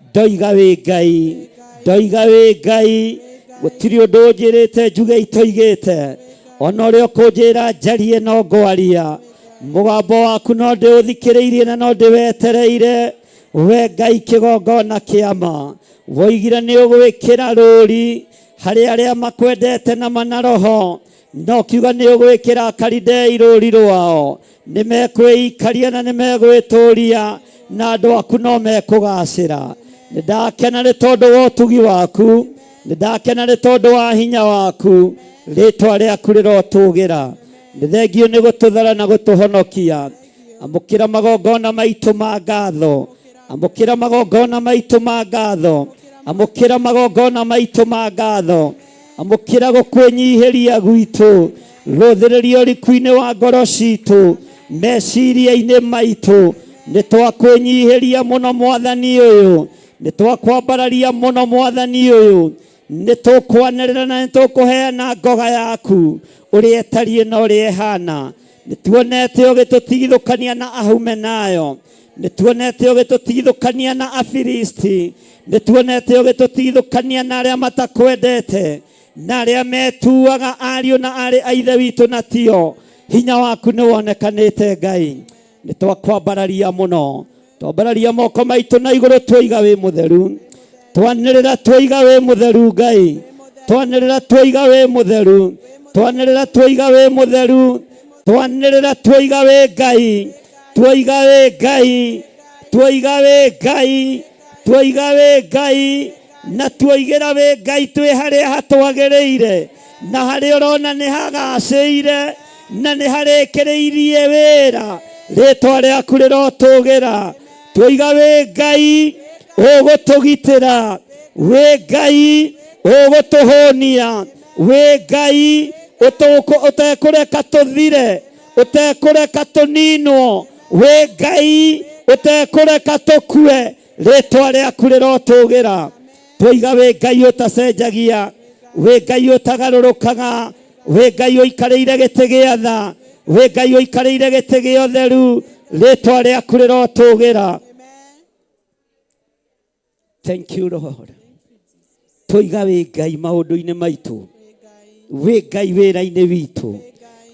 ndoiga wĩ Ngai, ndoiga wĩ Ngai. Gũtirĩ ũndũ ũnjĩrĩte njuge itoigĩte, ona ũrĩa ũkũnjĩra njarie no ngwaria. Mũgambo waku no ndĩũthikĩrĩirie na no ndĩwetereire. We Ngai kĩgongona kĩa ma, woigire nĩ ũgwĩkĩra rũũri harĩ arĩa makwendete na mana roho, na ũkiuga nĩ ũgwĩkĩra Akalidei rũũri rwao. Nĩ mekwĩikaria na nĩ megwĩtũria, na andũ aku no mekũgacĩra. Nĩ ndakena nĩ tondũ wa ũtugi waku, nĩ ndakena nĩ tondũ wa hinya waku, rĩtwa rĩaku rĩrotũgĩra. Nĩ thengiũ nĩ gũtũthara na gũtũhonokia. Amũkĩra magongona maitũ ma ngatho, amũkĩra magongona maitũ ma ngatho, amũkĩra magongona maitũ ma ngatho, amũkĩra gũkwĩnyihĩria gwitũ, rũthĩrĩria ũriku-inĩ wa ngoro citũ, meciria-inĩ maitũ. Nĩ twakwĩnyihĩria mũno Mwathani ũyũ, nĩ twakwambararia mũno Mwathani ũyũ, nĩ tũkwanĩrĩra na nĩ tũkũheana ngoga yaku ũrĩa ĩtariĩ na ũrĩa ĩhana. Nĩ tuonete ũgĩtũtigithũkania na Ahumenayo, nĩ tuonete ũgĩtũtigithũkania na Afilisti, nĩ tuonete ũgĩtũtigithũkania na arĩa matakwendete na arĩa metuaga ariũ na arĩ a ithe witũ na tio. Hinya waku nĩ wonekanĩte Ngai, nĩ twakwambararia mũno, twambararia moko maitũ na igũrũ twoiga wĩ mũtheru, twanĩrĩra twoiga wĩ mũtheru Ngai, twanĩrĩra twoiga wĩ mũtheru, twanĩrĩra twoiga wĩ mũtheru, twanĩrĩra twoiga wĩ Ngai, twoiga wĩ Ngai, twoiga wĩ Ngai, twoiga wĩ Ngai, na tuoigĩra wĩ Ngai twĩ harĩa hatwagĩrĩire na harĩa ũrona nĩ hagacĩire na nĩ harĩkĩrĩirie wĩra, rĩtwa rĩaku rĩrotũgĩra. Twoiga wĩ Ngai ũgũtũgitĩra, wĩ Ngai ũgũtũhũnia, wĩ Ngai ũtekũreka tũthire, ũtekũreka tũninwo, wĩ Ngai ũtekũreka tũkue, rĩtwa rĩaku rĩrotũgĩra. Twoiga wĩ Ngai ũtacenjagia, wĩ Ngai ũtagarũrũkaga, wĩ Ngai ũikarĩire gĩtĩ gĩa tha, wĩ Ngai ũikarĩire gĩtĩ gĩa ũtheru, rĩtwa rĩaku rĩrotũgĩra. Thank you Lord. Twoiga wĩ Ngai maũndũ-inĩ maitũ, wĩ Ngai wĩra-inĩ witũ,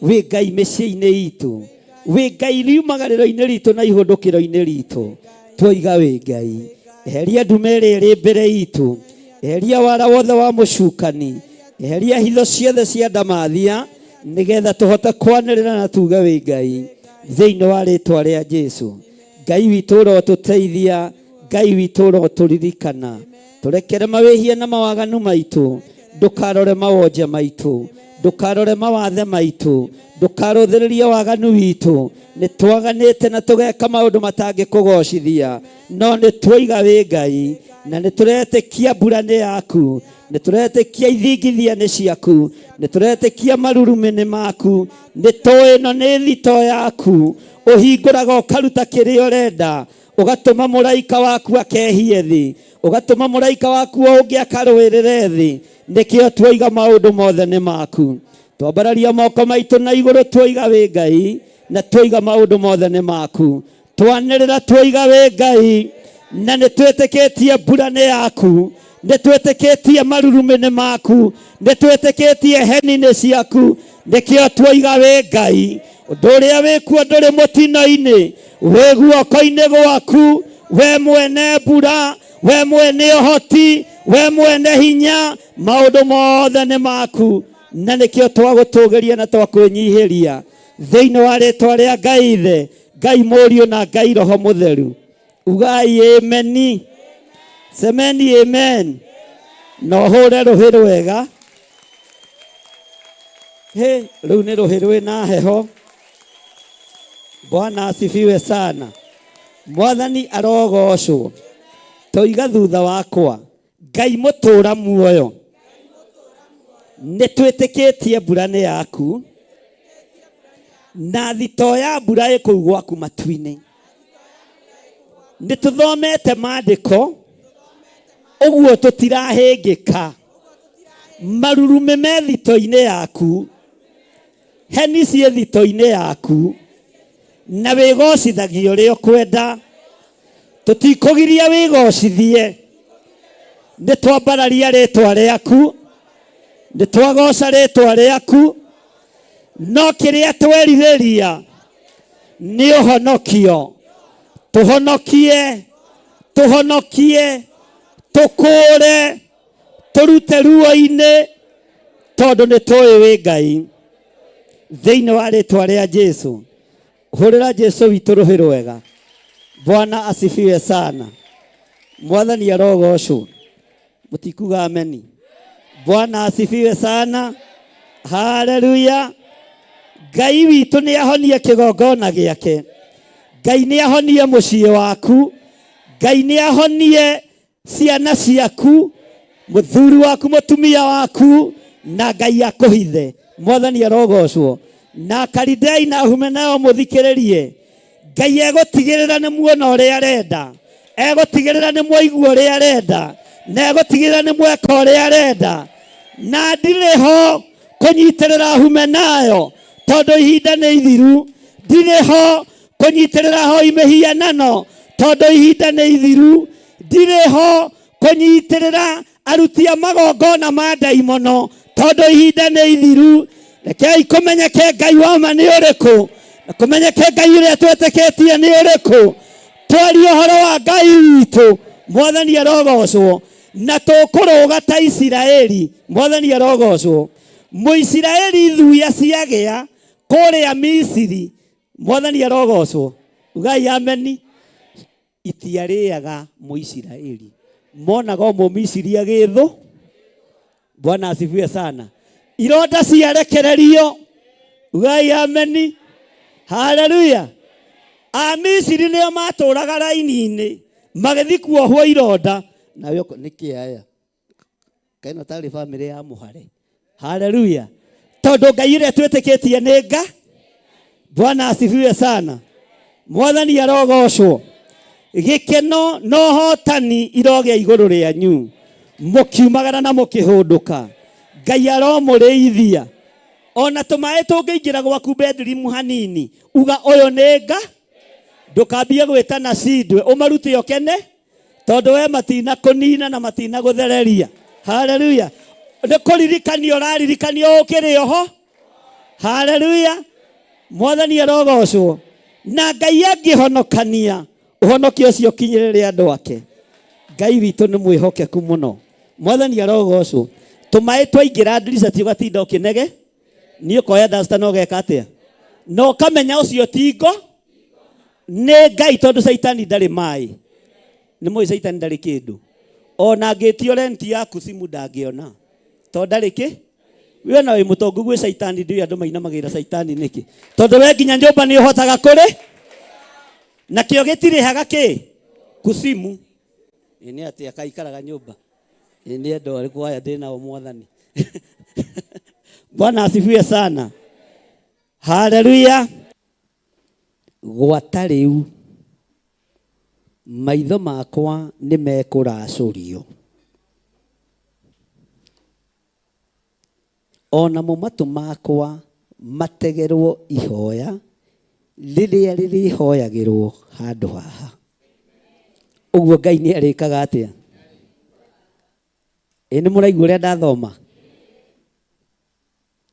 wĩ Ngai mĩciĩ-inĩ itũ, wĩ Ngai riumagarĩro-inĩ ritũ na ihũndũkĩro-inĩ ritũ. Twoiga wĩ Ngai. Eheria nduma ĩrĩa ĩrĩ mbere itũ, eheria wara wothe wa mũcukani, eheria hitho ciothe cia ndamathia, nĩgetha tũhote kwanĩrĩra na tuge wĩ Ngai thĩinĩ wa rĩtwa rĩa Jesu. Ngai witũ ũrotũteithia, Ngai witũ ũrotũririkana, tũrekere mawĩhia na mawaganu maitũ, ndũkarore mawonje maitũ, Ndũkarore mawathe maitũ, ndũkarũthĩrĩrie waganu witũ. Nĩ twaganĩte na tũgeka maũndũ matangĩkũgocithia, no nĩ twoiga wĩ Ngai, na nĩ tũretĩkia mbura nĩ yaku, nĩ tũretĩkia ithingithia nĩ ciaku, nĩ tũretĩkia marurumĩ nĩ maku, nĩ tũĩ ĩno nĩ thito yaku. Ũhingũraga ũkaruta kĩrĩa ũrenda, ũgatũma mũraika waku akehie thĩ, ũgatũma mũraika waku o ũngĩ akarũĩrĩre thĩ. Nĩkĩo twoiga maũndũ mothe nĩ maku. Twambararia moko maitũ na igũrũ, twoiga wĩ Ngai, na twoiga maũndũ mothe nĩ maku. Twanĩrĩra twoiga wĩ Ngai, na nĩ twĩtĩkĩtie mbura nĩ yaku, nĩ twĩtĩkĩtie marurumĩ nĩ maku, nĩ twĩtĩkĩtie heni nĩ ciaku. Nĩkĩo twoiga wĩ Ngai. Ũndũ ũrĩa wĩkuo ndũrĩ mũtino-inĩ, wĩ guoko-inĩ gwaku, we mwene mbura, we mwene ũhoti, we mwene hinya, maũndũ mothe nĩ maku. Na nĩkĩo twagũtũgĩria na twakwĩnyihĩria thĩinĩ wa rĩtwa rĩa Ngai Ithe, Ngai Mũriũ na Ngai Roho Mũtheru. Ugai ameni, semeni amen, na ũhũre rũhĩ rwega. Hĩ, rĩu nĩ rũhĩ rwĩna heho. Bwana asifiwe sana. Mwathani arogocwo. Toiga thutha wakwa, Ngai mũtũra muoyo, nĩ twĩtĩkĩtie mbura nĩ yaku, na thito ya mbura ĩ kũu gwaku matu-inĩ. Nĩ tũthomete maandĩko ũguo tũtirahĩngĩka. Marurumĩ me thito-inĩ yaku, heni ciĩ thito-inĩ yaku, na wĩgocithagia ũrĩa ũkwenda. Tũtikũgiria wĩgocithie, nĩ twambararia rĩtwa rĩaku, nĩ twagoca rĩtwa rĩaku, no kĩrĩa twerirĩria nĩ ũhonokio. Tũhonokie, tũhonokie, tũkũũre, tũrute ruo-inĩ, tondũ nĩ tũĩ wĩ Ngai. Thĩinĩ wa rĩtwa rĩa Jesu. Hũrĩra Jesu witũ rũhĩ rwega. Bwana asifiwe sana. Mwathani arogocwo. Mũtikuga ameni. Bwana asifiwe sana. Haleluya. Ngai witũ nĩ ahonie kĩgongona gĩake. Ngai nĩ ahonie mũciĩ waku. Ngai nĩ ahonie ciana ciaku, mũthuri waku, mũtumia waku, na Ngai akũhithe. Mwathani arogocwo. Na Kalidei na Humenayo mũthikĩrĩrie. Ngai egũtigĩrĩra nĩ muona ũrĩa arenda, egũtigĩrĩra nĩ mwaigua ũrĩa arenda, na egũtigĩrĩra nĩ mweka ũrĩa arenda. Na ndirĩ ho kũnyitĩrĩra Humenayo tondũ ihinda nĩ ithiru. Ndirĩ ho kũnyitĩrĩra hoi mĩhianano tondũ ihinda nĩ ithiru. Ndirĩ ho kũnyitĩrĩra aruti a magongona ma ndaimono tondũ ihinda nĩ ithiru. Rekei kũmenyeke Ngai wa ma nĩ ũrĩkũ, na kũmenyeke Ngai ũrĩa twĩtĩkĩtie nĩ ũrĩkũ. Twarie ũhoro wa Ngai witũ. Mwathani arogocwo. Na tũkũrũga ta Isiraeli. Mwathani arogocwo. Mũisiraeli thuya ciagĩa kũrĩa Misiri. Mwathani arogocwo. Ugai ameni. Itiarĩaga Mũisiraeli, monaga o Mũmisiri agĩthũ. Bwana asifiwe sana. Ironda ciarekererio. Ugai ameni. Haleluya. Amisiri nĩo matũraga raini-inĩ magĩthiĩ kuohwo ironda. Nawe nĩkĩ aya kaino tarĩ bamĩrĩ ya mũhare. Haleluya. Tondũ Ngai ũrĩa twĩtĩkĩtie nĩ nga. Bwana asifiwe sana. Mwathani arogocwo. Gĩkeno na ũhotani irogĩa igũrũ rĩanyu mũkiumagara na mũkĩhũndũka. Ngai aromũrĩithia. Ona tũmaĩ tũngĩingĩra gwaku bedroom hanini, uga ũyũ nĩ nga. Ndũkambie gwĩtana cindwe, ũmarute ũkene, tondũ we matina kũnina na matina gũthereria. Haleluya. Nĩ kũririkanio ũraririkanio ũkĩrĩ oho. Haleluya. Mwathani arogocwo. Na Ngai angĩhonokania, ũhonokio ũcio ũkinyĩrĩre andũ ake. Ngai witũ nĩ mwĩhokeku mũno. Mwathani arogocwo. Tũmaĩ twaingĩra ndirica ti ũgatinda ũkĩnege, niĩ ũkoya duster na ũgeka atĩa? Na ũkamenya ũcio ti ngo, nĩ Ngai, tondũ Caitani ndarĩ maĩ. Nĩ mũĩ Caitani ndarĩ kĩndũ. Ona angĩtio rent yaku simu ndangĩona, tondũ ndarĩ kĩ. We na wĩ mũtongu gwĩ caitani, ndiũĩ andũ mainamagĩrĩra caitani nĩkĩ, tondũ we nginya nyũmba nĩ ũhotaga kũrĩ nakĩo gĩtirĩhaga kĩ kusimu. Ĩ nĩ atĩa kaikaraga nyũmba? Ĩ nĩ andũ arĩkũ aya ndĩ nao mwathani? Bwana asifiwe sana. Haleluya. Gwata rĩu maitho makwa nĩ mekũracũrio, o namo matũ makwa mategerwo ihoya rĩrĩa rĩrĩhoyagĩrwo handũ haha. Ũguo Ngai nĩ arĩkaga atĩa? Ĩ nĩ mũraigua ũrĩa ndathoma?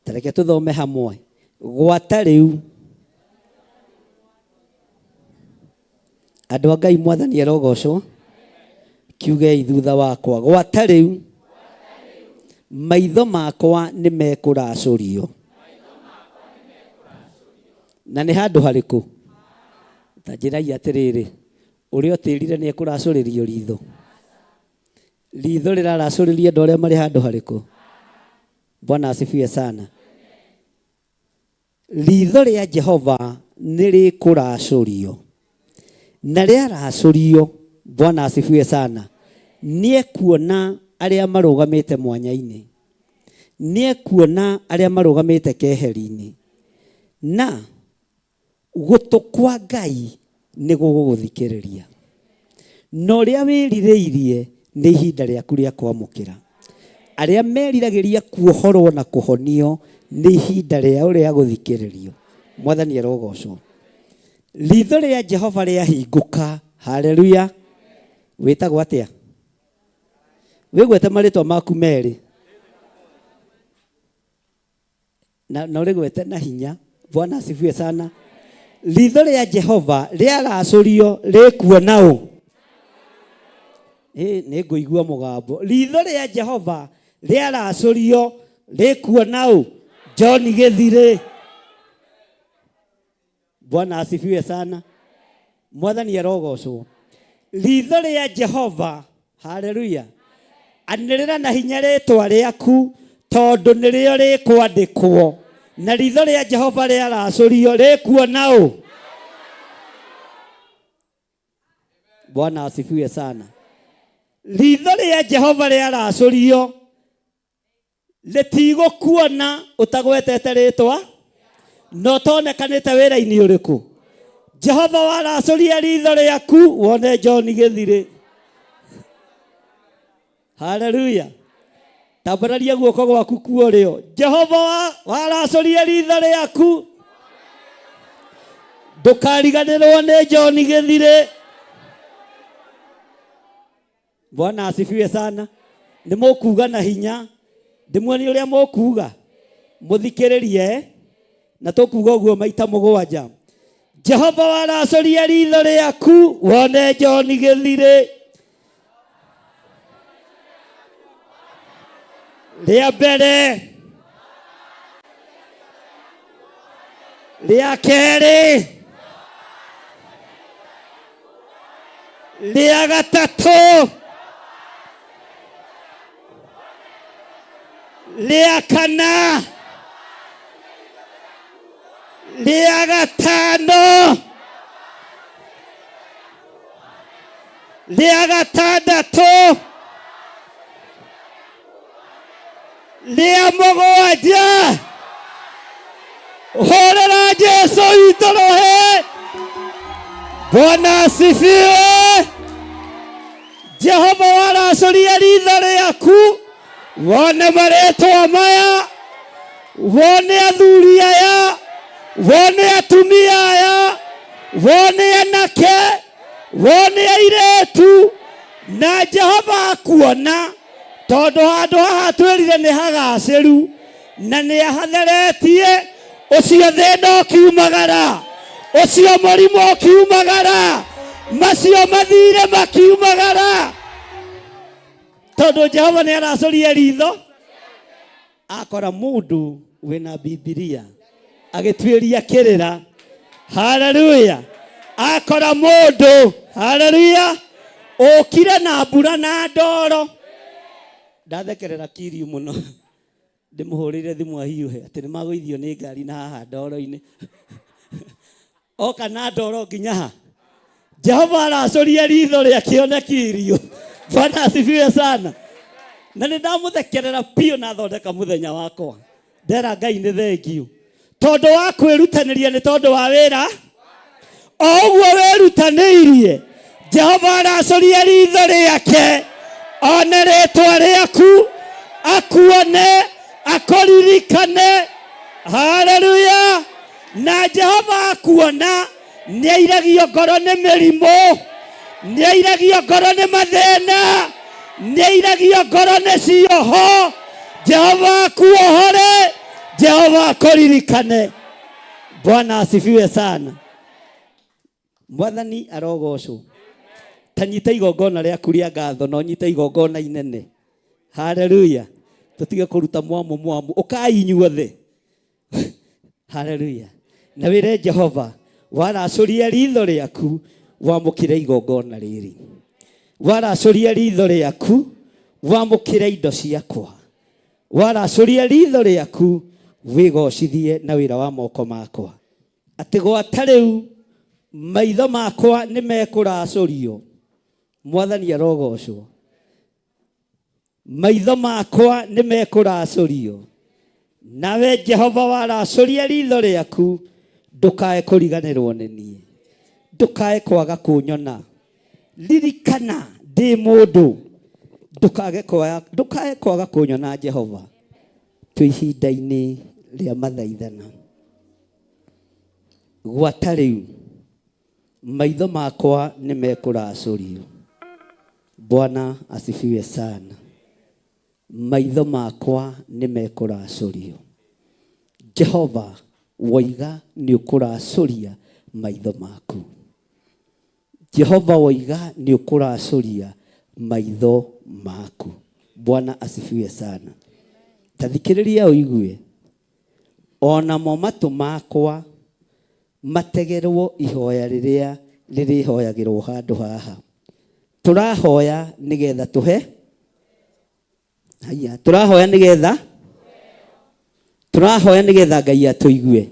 Ta reke tũthome hamwe. Gwata rĩu andũ a Ngai, mwathani arogocwo. Kiugei thutha wakwa, gwata rĩu maitho makwa nĩ mekũracũrio. Na nĩ handũ harĩkũ? Ta njĩrai atĩrĩrĩ, ũrĩa ũtĩrire nĩ ekũracũrĩrio ritho? Ritho rĩraracũrĩrio andũ arĩa marĩ handũ harĩkũ? Bwana asifiwe sana. Ritho rĩa Jehova nĩ rĩkũracũrio, na rĩaracũrio, Bwana asifiwe sana, nĩ ekuona arĩa marũgamĩte mwanya-inĩ, nĩ ekuona arĩa marũgamĩte keheri-inĩ, na gũtũ kwa Ngai nĩ gũgũgũthikĩrĩria. Na ũrĩa wĩrirĩirie nĩ ihinda rĩaku rĩa kwamũkĩra. Arĩa meriragĩria kuohorwo na kũhonio nĩ ihinda rĩao rĩa gũthikĩrĩrio. Mwathani arogocwo. Ritho rĩa Jehova rĩahingũka. Haleluya. Wĩtagwo atĩa? Wĩgwete marĩtwa maku merĩ. Na na ũrĩgwete na hinya. Bwana asifiwe sana. Ritho rĩa Jehova rĩaracũrio rĩkuona ũ? Ĩ nĩ ngũigua mũgambo. Ritho rĩa Jehova rĩaracũrio rĩkuona ũ? John Gĩthirĩ. Bwana asifiwe sana. Mwathani arogocwo. Ritho rĩa Jehova, haleluya, anĩrĩra na hinya rĩtwa rĩaku, tondũ nĩrĩo rĩkwandĩkwo. Na ritho rĩa Jehova rĩaracũrio rĩkuona ũ? Bwana asifiwe sana. Ritho rĩa Jehova rĩaracũrio rĩtigũkuona ũtagwetete rĩtwa na ũtonekanĩte wĩra-inĩ ũrĩkũ. Jehova waracũria ritho rĩaku wone John Gĩthirĩ. Haleluya. Tambararia guoko gwaku kuorĩo. Jehova waracũria ritho rĩaku ndũkariganĩrwo nĩ John Gĩthirĩ. Bwana asifiwe sana. Nĩ mũkuga na hinya, ndĩmuonie ũrĩa mũkuga, mũthikĩrĩrie, na tũkuga ũguo maita mũgwanja. Jehova waracũria ritho rĩaku wone John Gĩthirĩ. Rĩa mbere, rĩa kerĩ, rĩa gatatũ, rĩa kana, rĩa gatano, rĩa gatandatũ, rĩa mũgwanja. Hũrĩra Jesu witũ rũhĩ. Bwana asifiwe. Jehova waracũria ritho rĩaku wone marĩtwa maya, wone athuri aya, wone atumia aya, wone anake, wone airĩtu, na Jehova akuona, tondũ handũ haha twĩrire nĩ hagacĩru na nĩ ahatheretie. Ũcio thĩna ũkiumagara, ũcio mũrimũ ũkiumagara, macio mathire makiumagara, tondũ Jehova nĩ aracũria ritho akora mũndũ wĩna Bibilia agĩtuĩria kĩrĩra. Haleluya. Akora mũndũ, haleluya, ũkire na mbura na ndoro. Ndathekerera kiriu mũno. Ndĩmũhũrĩire thimũ ahiũhe atĩ nĩ magũithio nĩ ngari na haha ndoro-inĩ. Oka na ndoro nginya ha. Jehova aracũria ritho rĩa kĩoneki irio. Bwana asifiwe sana. Na nĩ ndamũthekerera biũ na thondeka mũthenya wakwa. Ndera Ngai nĩ thengiũ. Tondũ wa kwĩrutanĩria nĩ tondũ wa wĩra. O ũguo wĩrutanĩirie, Jehova aracũria ritho rĩake one rĩtwa rĩaku, akuone, akũririkane. Haleluya! Na Jehova akuona nĩ airagio ngoro nĩ mĩrimũ, nĩ airagio ngoro nĩ mathĩna, nĩ airagio ngoro nĩ cioho. Jehova akuohore, Jehova akũririkane. Bwana asifiwe sana. Mwathani arogocwo. Ta nyita igongona rĩaku rĩa ngatho na ũnyite igongona inene. Haleluya. Tũtige kũruta mwamu mwamu. Ũkai inyuothe. Haleluya. Na wĩre Jehova waracũria ritho rĩaku wamũkĩre igongona rĩrĩ. Waracũria ritho rĩaku wamũkĩre indo ciakwa. Waracũria ritho rĩaku wĩgocithie na wĩra wa moko makwa. Atĩ gwata rĩu maitho makwa nĩ mekũracũrio. Mwathani arogocwo. Maitho makwa nĩ mekũracũrio. Nawe Jehova waracũria ritho rĩaku ndũkae kũriganĩrwo nĩ niĩ. Ndũkae kwaga kũnyona. Ririkana ndĩ mũndũ. Ndũkage kwaga, ndũkae kwaga kũnyona Jehova. Twĩ ihinda-inĩ rĩa mathaithana. Gwata rĩu maitho makwa nĩ mekũracũrio. Bwana asifiwe sana. Maitho makwa nĩ mekũracũrio. Jehova woiga nĩ ũkũracũria maitho maku. Jehova woiga nĩ ũkũracũria maitho maku. Bwana asifiwe sana. Ta thikĩrĩria ũigue. Onamo matũ makwa mategerwo ihoya rĩrĩa rĩrĩhoyagĩrwo handũ haha. Tũrahoya nĩgetha tũhe. Haiya, tũrahoya nĩgetha tũrahoya nĩgetha Ngai atũigue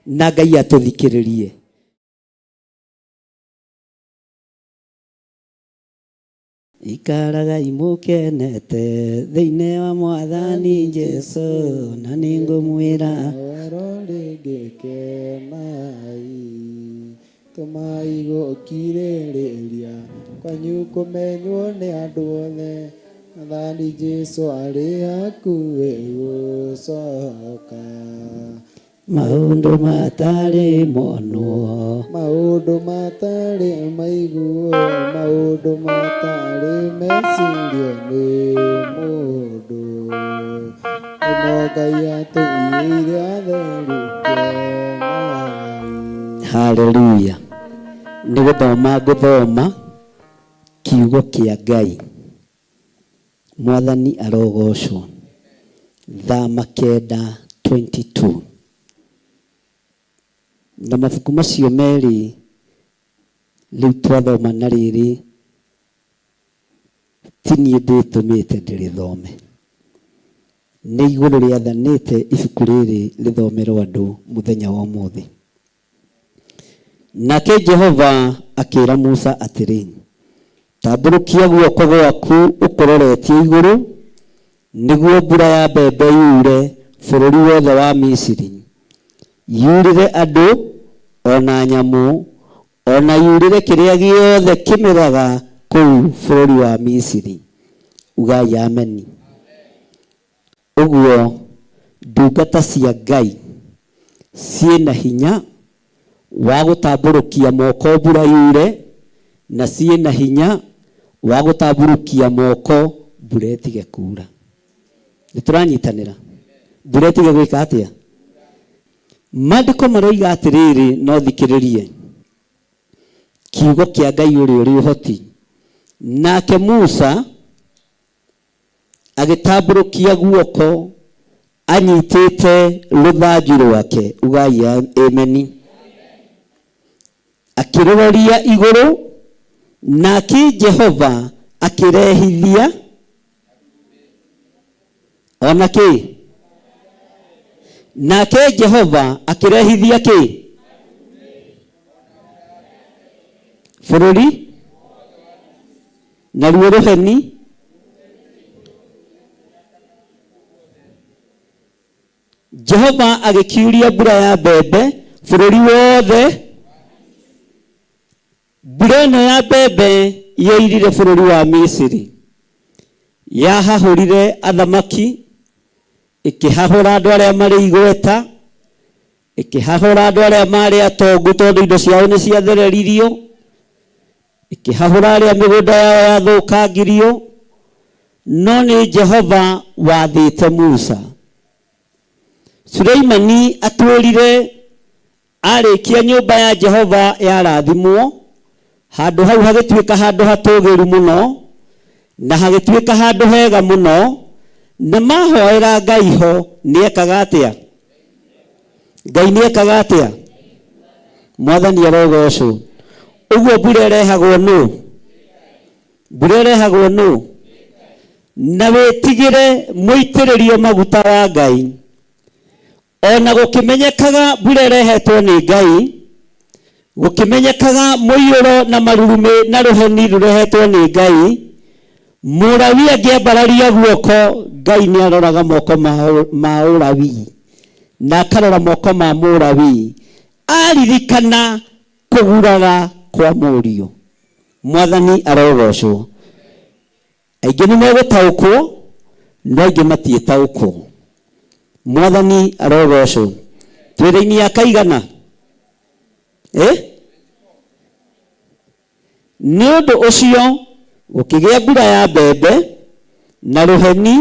na Ngai atũthikĩrĩrie. Ikaragai mũkenete thĩinĩ wa Mwathani Jesu na nĩngũmwĩra Oro rĩngĩ kenai tũmai gũkirĩrĩria kwanyu kũmenywo nĩ andũ othe Mwathani Jesu arĩ hakuhĩ gũcoka. Maũndũ matarĩ monwo, maũndũ matarĩ maiguo, maũndũ matarĩ mecirio nĩ mũndũ, nĩmo Ngai atũigĩire atheru kenai. Haleluya. Nĩ gũthoma ngũthoma kiugo kĩa Ngai. Mwathani arogocwo. Thama kenda 22. Na mabuku macio merĩ rĩu twathoma na rĩrĩ ti niĩ ndĩtũmĩte ndĩrĩthome. Nĩ igũrũ rĩathanĩte ibuku rĩrĩ rĩthomerwo andũ mũthenya wa ũmũthĩ. Nake Jehova akĩra Musa atĩrĩ, Tambũrũkia guoko gwaku ũkũroretie igũrũ, nĩguo mbura ya mbembe yure bũrũri wothe wa Misiri, yurĩre andũ o na nyamũ, o na yurĩre kĩrĩa gĩothe kĩmeraga kũu bũrũri wa Misiri. Ugai ameni. Ũguo ndungata cia Ngai ciĩna hinya wa gũtambũrũkia moko mbura yure, na ciĩna hinya wa gũtambũrũkia moko mbura ĩtige kuura. Nĩ tũranyitanĩra? Mbura ĩtige gwĩka atĩa? Maandĩko maroiga atĩrĩrĩ, no thikĩrĩrie kiugo kĩa Ngai ũrĩa ũrĩ ũhoti. Nake Musa agĩtambũrũkia guoko anyitĩte rũthanju rwake, ugai ameni, akĩrũroria igũrũ, nake Jehova akĩrehithia ona kĩ? Nake Jehova akĩrehithia kĩ bũrũri naruo rũheni Jehova agĩkiuria mbura ya mbembe bũrũri wothe. Mbura ĩno ya mbembe yoirire bũrũri wa Misiri, yahahũrire athamaki, ĩkĩhahũra andũ arĩa marĩ igweta, ĩkĩhahũra andũ arĩa marĩ atongu tondũ indo ciao nĩ ciathereririo, ĩkĩhahũra arĩa mĩgũnda yao yathũkangirio. No nĩ Jehova wathĩte Musa. Suleimani atwĩrire arĩkia nyũmba ya Jehova yarathimwo, handũ hau hagĩtuĩka handũ hatũgĩru mũno na hagĩtuĩka handũ hega mũno, na mahoera Ngai ho nĩekaga atĩa? Ngai nĩekaga atĩa? Mwathani arogocwo. Ũguo mbura ĩrehagwo nũ? Mbura ĩrehagwo nũ? Na wĩtigĩre mũitĩrĩrio maguta wa Ngai. Ona gũkĩmenyekaga mbura ĩrehetwo nĩ Ngai, gũkĩmenyekaga mũiyũro na marurumĩ na rũheni rũrehetwo nĩ Ngai, Mũlawi angĩambararia guoko, Ngai nĩ aroraga moko ma Ũlawi na akarora moko ma Mũlawi, aririkana kũgurara kwa mũriũ. Mwathani arogocwo. Aingĩ nĩ megũtaũkwo, no aingĩ matiĩtaũkwo. Mwathani arogocwo. Twĩra-inĩ ya kaigana? Eh? Nĩ ũndũ ũcio gũkĩgĩa mbura ya mbembe na rũheni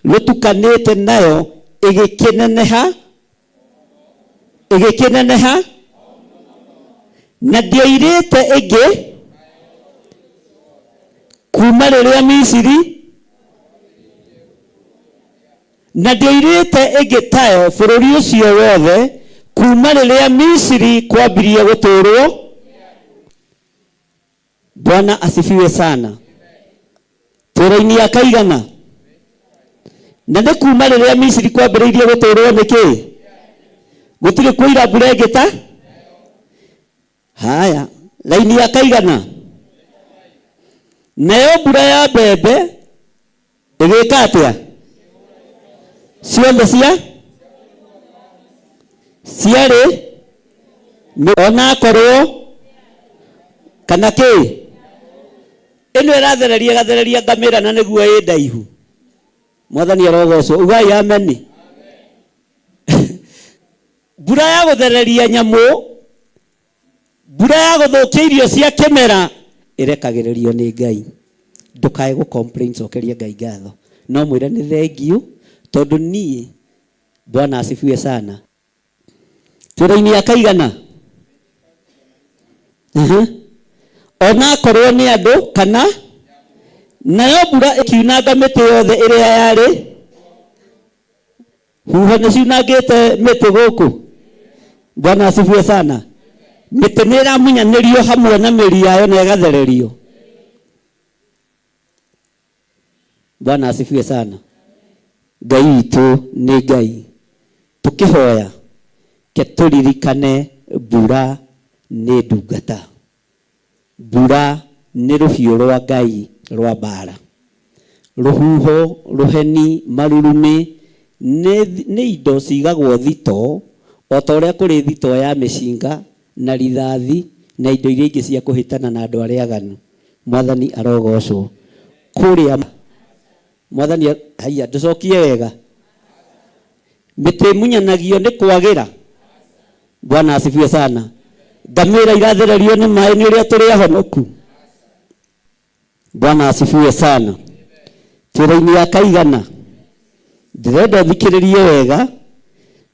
rũtukanĩte nayo ĩgĩkĩneneha, ĩgĩkĩneneha na ndĩoirĩte ĩngĩ kuma rĩrĩa Misiri, na ndĩoirĩte ĩngĩ tayo bũrũri ũcio wothe kuma rĩrĩa Misiri kwambirie gũtũũrwo. Bwana asifiwe sana. Twĩra-inĩ ya kaigana? Na nĩ kuma rĩrĩa Misiri kwambĩrĩirie gũtũũrwo nĩ kĩ? Gũtirĩ kũira mbura ĩngĩ ta haya. Raini ya kaigana? Nayo mbura ya mbembe ĩgĩka atĩa? Ciothe cia ciarĩ onakorwo kana kĩ ĩno ĩrathereria ĩgathereria ngamĩra na nĩguo ĩ ndaihu. Mwathani arogocwo. Ugai ameni. Mbura ya gũthereria nyamũ, mbura ya gũthũkia irio cia kĩmera ĩrekagĩrĩrio nĩ Ngai. Ndũkae gũ complain, cokeria Ngai ngatho. No mwĩre nĩ thengiũ tondũ niĩ, Bwana asifiwe sana. Twĩra-inĩ ya kaigana? Onakorwo nĩ andũ kana nayo mbura ĩkiunanga mĩtĩ yothe ĩrĩa yarĩ huho nĩ ciunangĩte mĩtĩ gũkũ. Bwana asifiwe sana. Mĩtĩ nĩ ĩramunyanĩrio hamwe na mĩri yayo na ĩgathererio. Bwana asifiwe sana. Ngai witũ nĩ Ngai. Tũkĩhoya ke tũririkane mbura nĩ ndungata. Mbura nĩ rũhiũ rwa Ngai rwa mbara. Rũhuho, rũheni, marurumĩ nĩ indo cigagwo thitoo o ta ũrĩa kũrĩ thitoo ya mĩcinga na rithathi na indo iria ingĩ cia kũhĩtana na andũ arĩa aganu. Mwathani arogocwo. Kũrĩa Mwathani haiya ndũcokie wega. Mĩtĩ ĩmunyanagio nĩ kwagĩra. Bwana asifiwe sana. Ngamĩra irathererio nĩ maĩ nĩ ũrĩa tũrĩ ahonoku. Bwana asifiwe sana. Twĩra-inĩ ya kaigana? Ndĩrenda ũthikĩrĩrie wega.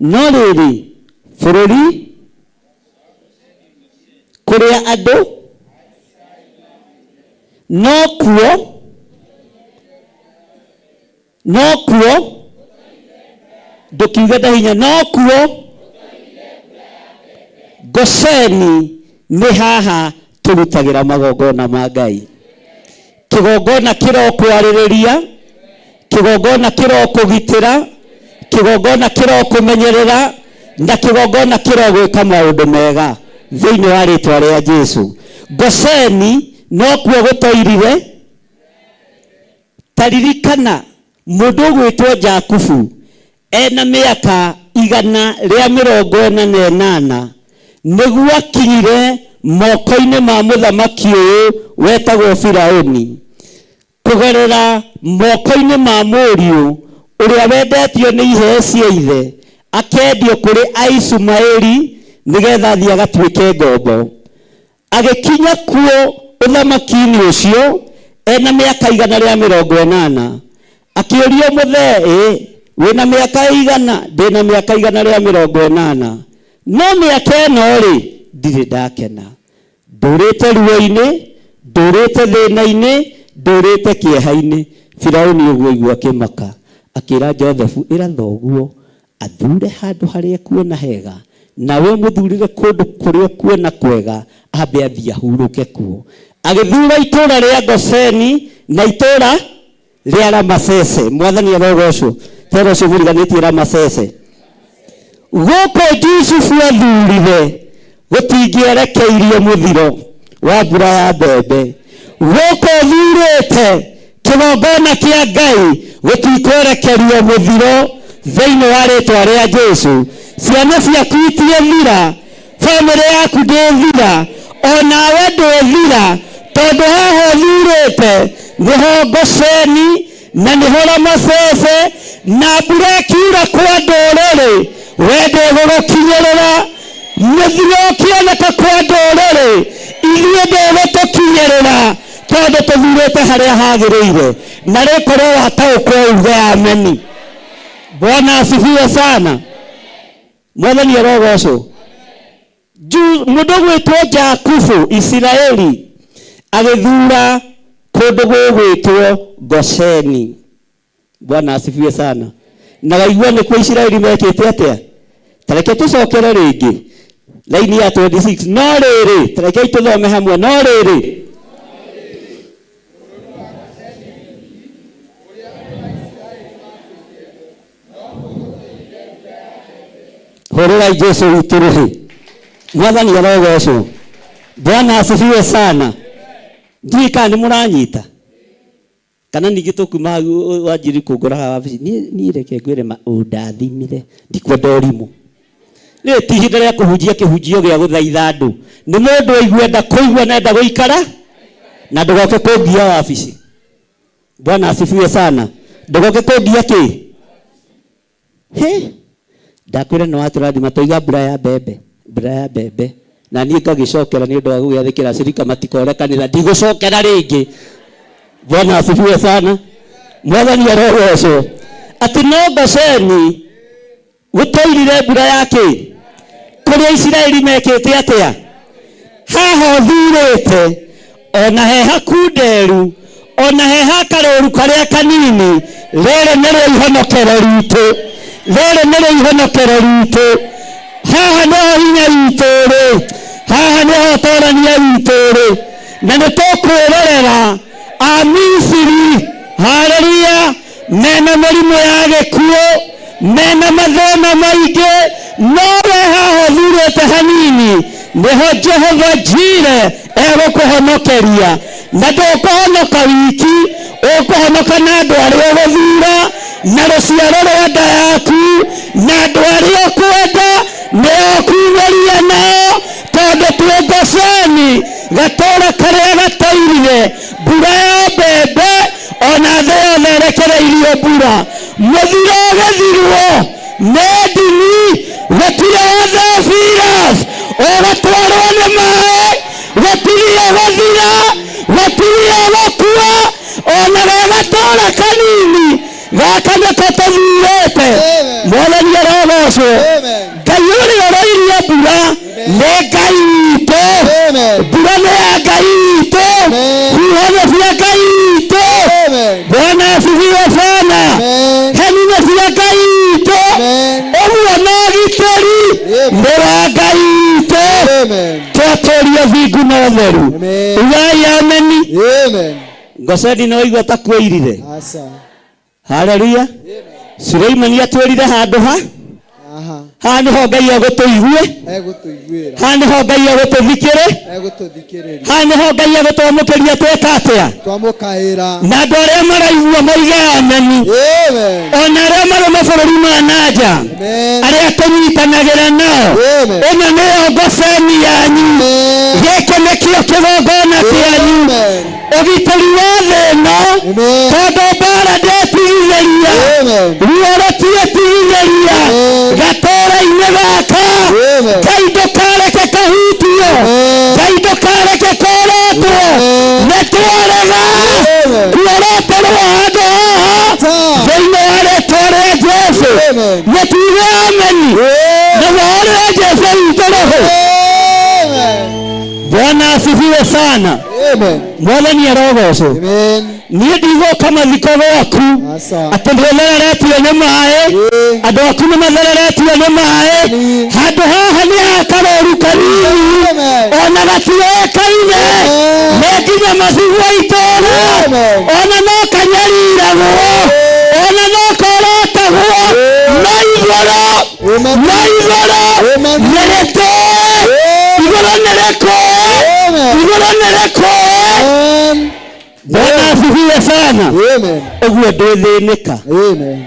No rĩrĩ bũrũri kũrĩa andũ no kuo no kuo ndũkiuge ndahinya no kuo Gosheni nĩ haha tũrutagĩra magongona ma Ngai. Kĩgongona kĩrokwarĩrĩria, kĩgongona kĩrokũgitĩra, Kĩgongona kĩrokũmenyerera na kĩgongona kĩrogwĩka maũndũ mega thĩinĩ wa rĩtwa rĩa Jesu. Gosheni nokuo gũtoirire. Taririkana mũndũ ũgwĩtwo Jakubu ena mĩaka 148 nĩguo akinyire moko-inĩ ma mũthamaki ũyũ wetagwo Firaũni, kũgerera moko-inĩ ma mũriũ ũrĩa wendetio nĩ iheo cia ithe, akendio kũrĩ Aishumaeli nĩgetha athiĩ agatuĩke ngombo. Agĩkinya kuo ũthamaki-inĩ ũcio ena mĩaka 180. Akĩũrio mũthee, ĩ wĩna mĩaka igana? Ndĩna mĩaka 180, no mĩaka ĩno rĩ ndirĩ ndakena, ndũrĩte ruo-inĩ, ndũrĩte thĩna-inĩ, ndũrĩte kĩeha-inĩ. Firaũni ũguo aigua akĩmaka, akĩra Joseph, ĩra thoguo athure handũ harĩa ekuona hega, nawe ũmũthurĩre kũndũ kũrĩa ũkuona kwega, ambe athiĩ ahurũke kuo. Agĩthura itũũra rĩa Gosheni na itũũra rĩa Ramasese. Mwathani arogocwo. Tera ũcio mũriganĩtie Ramasese. Gũkũ Jusufu athurire gũtingĩerekeirio mũthiro wa mbura ya mbembe. Gũkũ thurĩte kĩgongona kĩa Ngai gũtikwerekerio mũthiro thĩinĩ wa rĩtwa rĩa Jesu. Ciana ciaku itiĩthira, bamĩrĩ yaku ndĩthira, onawe ndwĩthira, tondũ haha ũthurĩte nĩho Gosheni na nĩho Ramasese, na mbura ĩkiura kwa ndũrĩrĩ we ndĩgũgũkinyĩrĩra. Mũthiro ũkĩoneka kwa ndũrĩrĩ ithuĩ ndĩgũtũkinyĩrĩra, tondũ tũthurĩte harĩa hagĩrĩire. Na rĩkorwo wataũkwo uge ameni. Bwana asifiwe sana. Mwathani arogocwo. Mũndũ gwĩtwo Jakubu Isiraeli agĩthura kũndũ gũgwĩtwo Gosheni. Bwana asifiwe sana. Na waigua nĩkuo Isiraeli mekĩte atĩa? Ta reke tũcokere rĩngĩ laini ya 26. No rĩrĩ, ta rekei tũthome hamwe. No rĩrĩ, hũrĩrai Jesu witũ rũhĩ. Mwathani arogocwo. Bwana asifiwe sana. Ndiũĩ kana nĩ mũranyita kana ningĩ tũkuma hau wanjiri kũngoraga wabici. Niĩ reke ngwĩre ma ũndathimire, ndikwenda ũrimũ. Rĩrĩ ti ihinda rĩa kũhunjia kĩhunjio gĩa gũthaitha andũ. Nĩ mũndũ aigue enda kũigua na enda gũikara, na ndũgoke kũngia wabici. Bwana asifiwe sana. Ndũgoke kũngia kĩ? He? Ndakwĩra nĩ watũrathima twaiga mbura ya mbembe, mbura ya mbembe. Na niĩ ngagĩcokera nĩ ũndũ wa gũgĩathĩkĩra acirika matikore kanitha, ndigũcokera rĩngĩ. Bwana asifiwe sana. Mwathani arogocwo. Atĩ no Gosheni gũtoirire mbura ya kĩ? Kũrĩa Isiraeli mekĩte atĩa? Haha ũthurĩte ona he hakunderu, ona he hakarũru karĩa kanini, rĩrĩ nĩrĩo ihonokero ritũ, rĩrĩ nĩrĩo ihonokero ritũ. Haha nĩho hinya witũ ũrĩ, haha nĩho ũtorania witũ ũrĩ, na nĩ tũkwĩrorera Amisiri, haleluya, mena mĩrimũ ya gĩkuũ, mena mathĩna maingĩ, no we haha ũthurĩte hanini nĩho Jehova Jire egũkũhonokeria. Na ndũkũhonoka wiki, ũkũhonoka na andũ arĩa ũgũthura, na rũciaro rwa nda yaku, na andũ arĩa ũkwenda nĩo ũkumĩria nao, tondũ twĩ Gosheni, gatũũra karĩa gatairire mbura ya mbembe, ona thĩ yothe ĩrekereirio mbura. Mũthiro ũgĩthirwo nĩ ndini, gũtirĩ wa Theophilus ũgũtwarwo nĩ maĩ, gũtirĩ ũgũthira, gũtirĩ ũgũkua, ona ge gatũũra kanini gaka nĩko tũthurĩte. Mwathani arogocwo. Ngai ũrĩa ũroirie mbura nĩ Ngai witũ. Mbura nĩ ya Ngai witũ. Huho nĩ cia Ngai witũ. Bwana asifiwe sana. Heni nĩ cia Ngai witũ. Ũguo na ũgitĩri nĩ wa Ngai witũ. Twatũria thingu na ũtheru. Ugai ameni. Gosheni no igua ta kuoirire. Haleluya. Suleimani atwĩrire handũ ha Aha. haha nĩho Ngai egũtũigue, Egũtũiguĩra. haha nĩho Ngai egũtũthikĩrĩ, Egũtũthikĩrĩria. haha nĩho Ngai egũtwamũkĩria tweka atĩa. Twamũkaĩra. Na andũ arĩa maraigua moige ameni. Amen. Ona arĩa marĩ mabũrũri ma na nja, Amen. arĩa tũnyitanagĩra nao, Amen. ĩno nĩyo ngoceni yanyu, Amen. gĩkĩ nĩkĩo kĩgongona kĩanyu. Amen. Ũgitĩri wa thĩ ĩno, Amen. tondũ mbara ndĩtigithĩria, Amen. ruo rũtiĩtigithĩria Amen. gatũũra-inĩ gaka. Amen. Ngai ndũkareke kahutio, Amen. Ngai ndũkareke korotwo. Amen. Nĩ twarega Amen. kuoroterwo handũ haha Ta. thĩinĩ wa rĩtwa rĩa Jesũ. Amen. Nĩ tuge ameni na ũhoro wa Jesũ witũ roho. Amen. Bwana asifiwe sana. Amen. Mwathani arogocwo. Amen. Niĩ ndigũka mathiko gwaku Asa. atĩ ndĩthereretio nĩ maĩ, Ĩĩ. andũ aku nĩ mathereretio nĩ maĩ. Ĩĩ. Handũ haha nĩ hakarũru kanini, Amen. ona gatiũĩkaine, Amen. nĩ nginya macigua itũũra, Amen. ona no kanyariragwo, ona no korotagwo, no igũrũ, Amen. no igũrũ Amen. nĩ rĩtũĩ, igũrũ nĩ rĩkũĩ, Amen. igũrũ nĩ rĩkũĩ. Amen. Bwana asifiwe sana. Amen. Ũguo ndwĩthĩnĩka. Amen.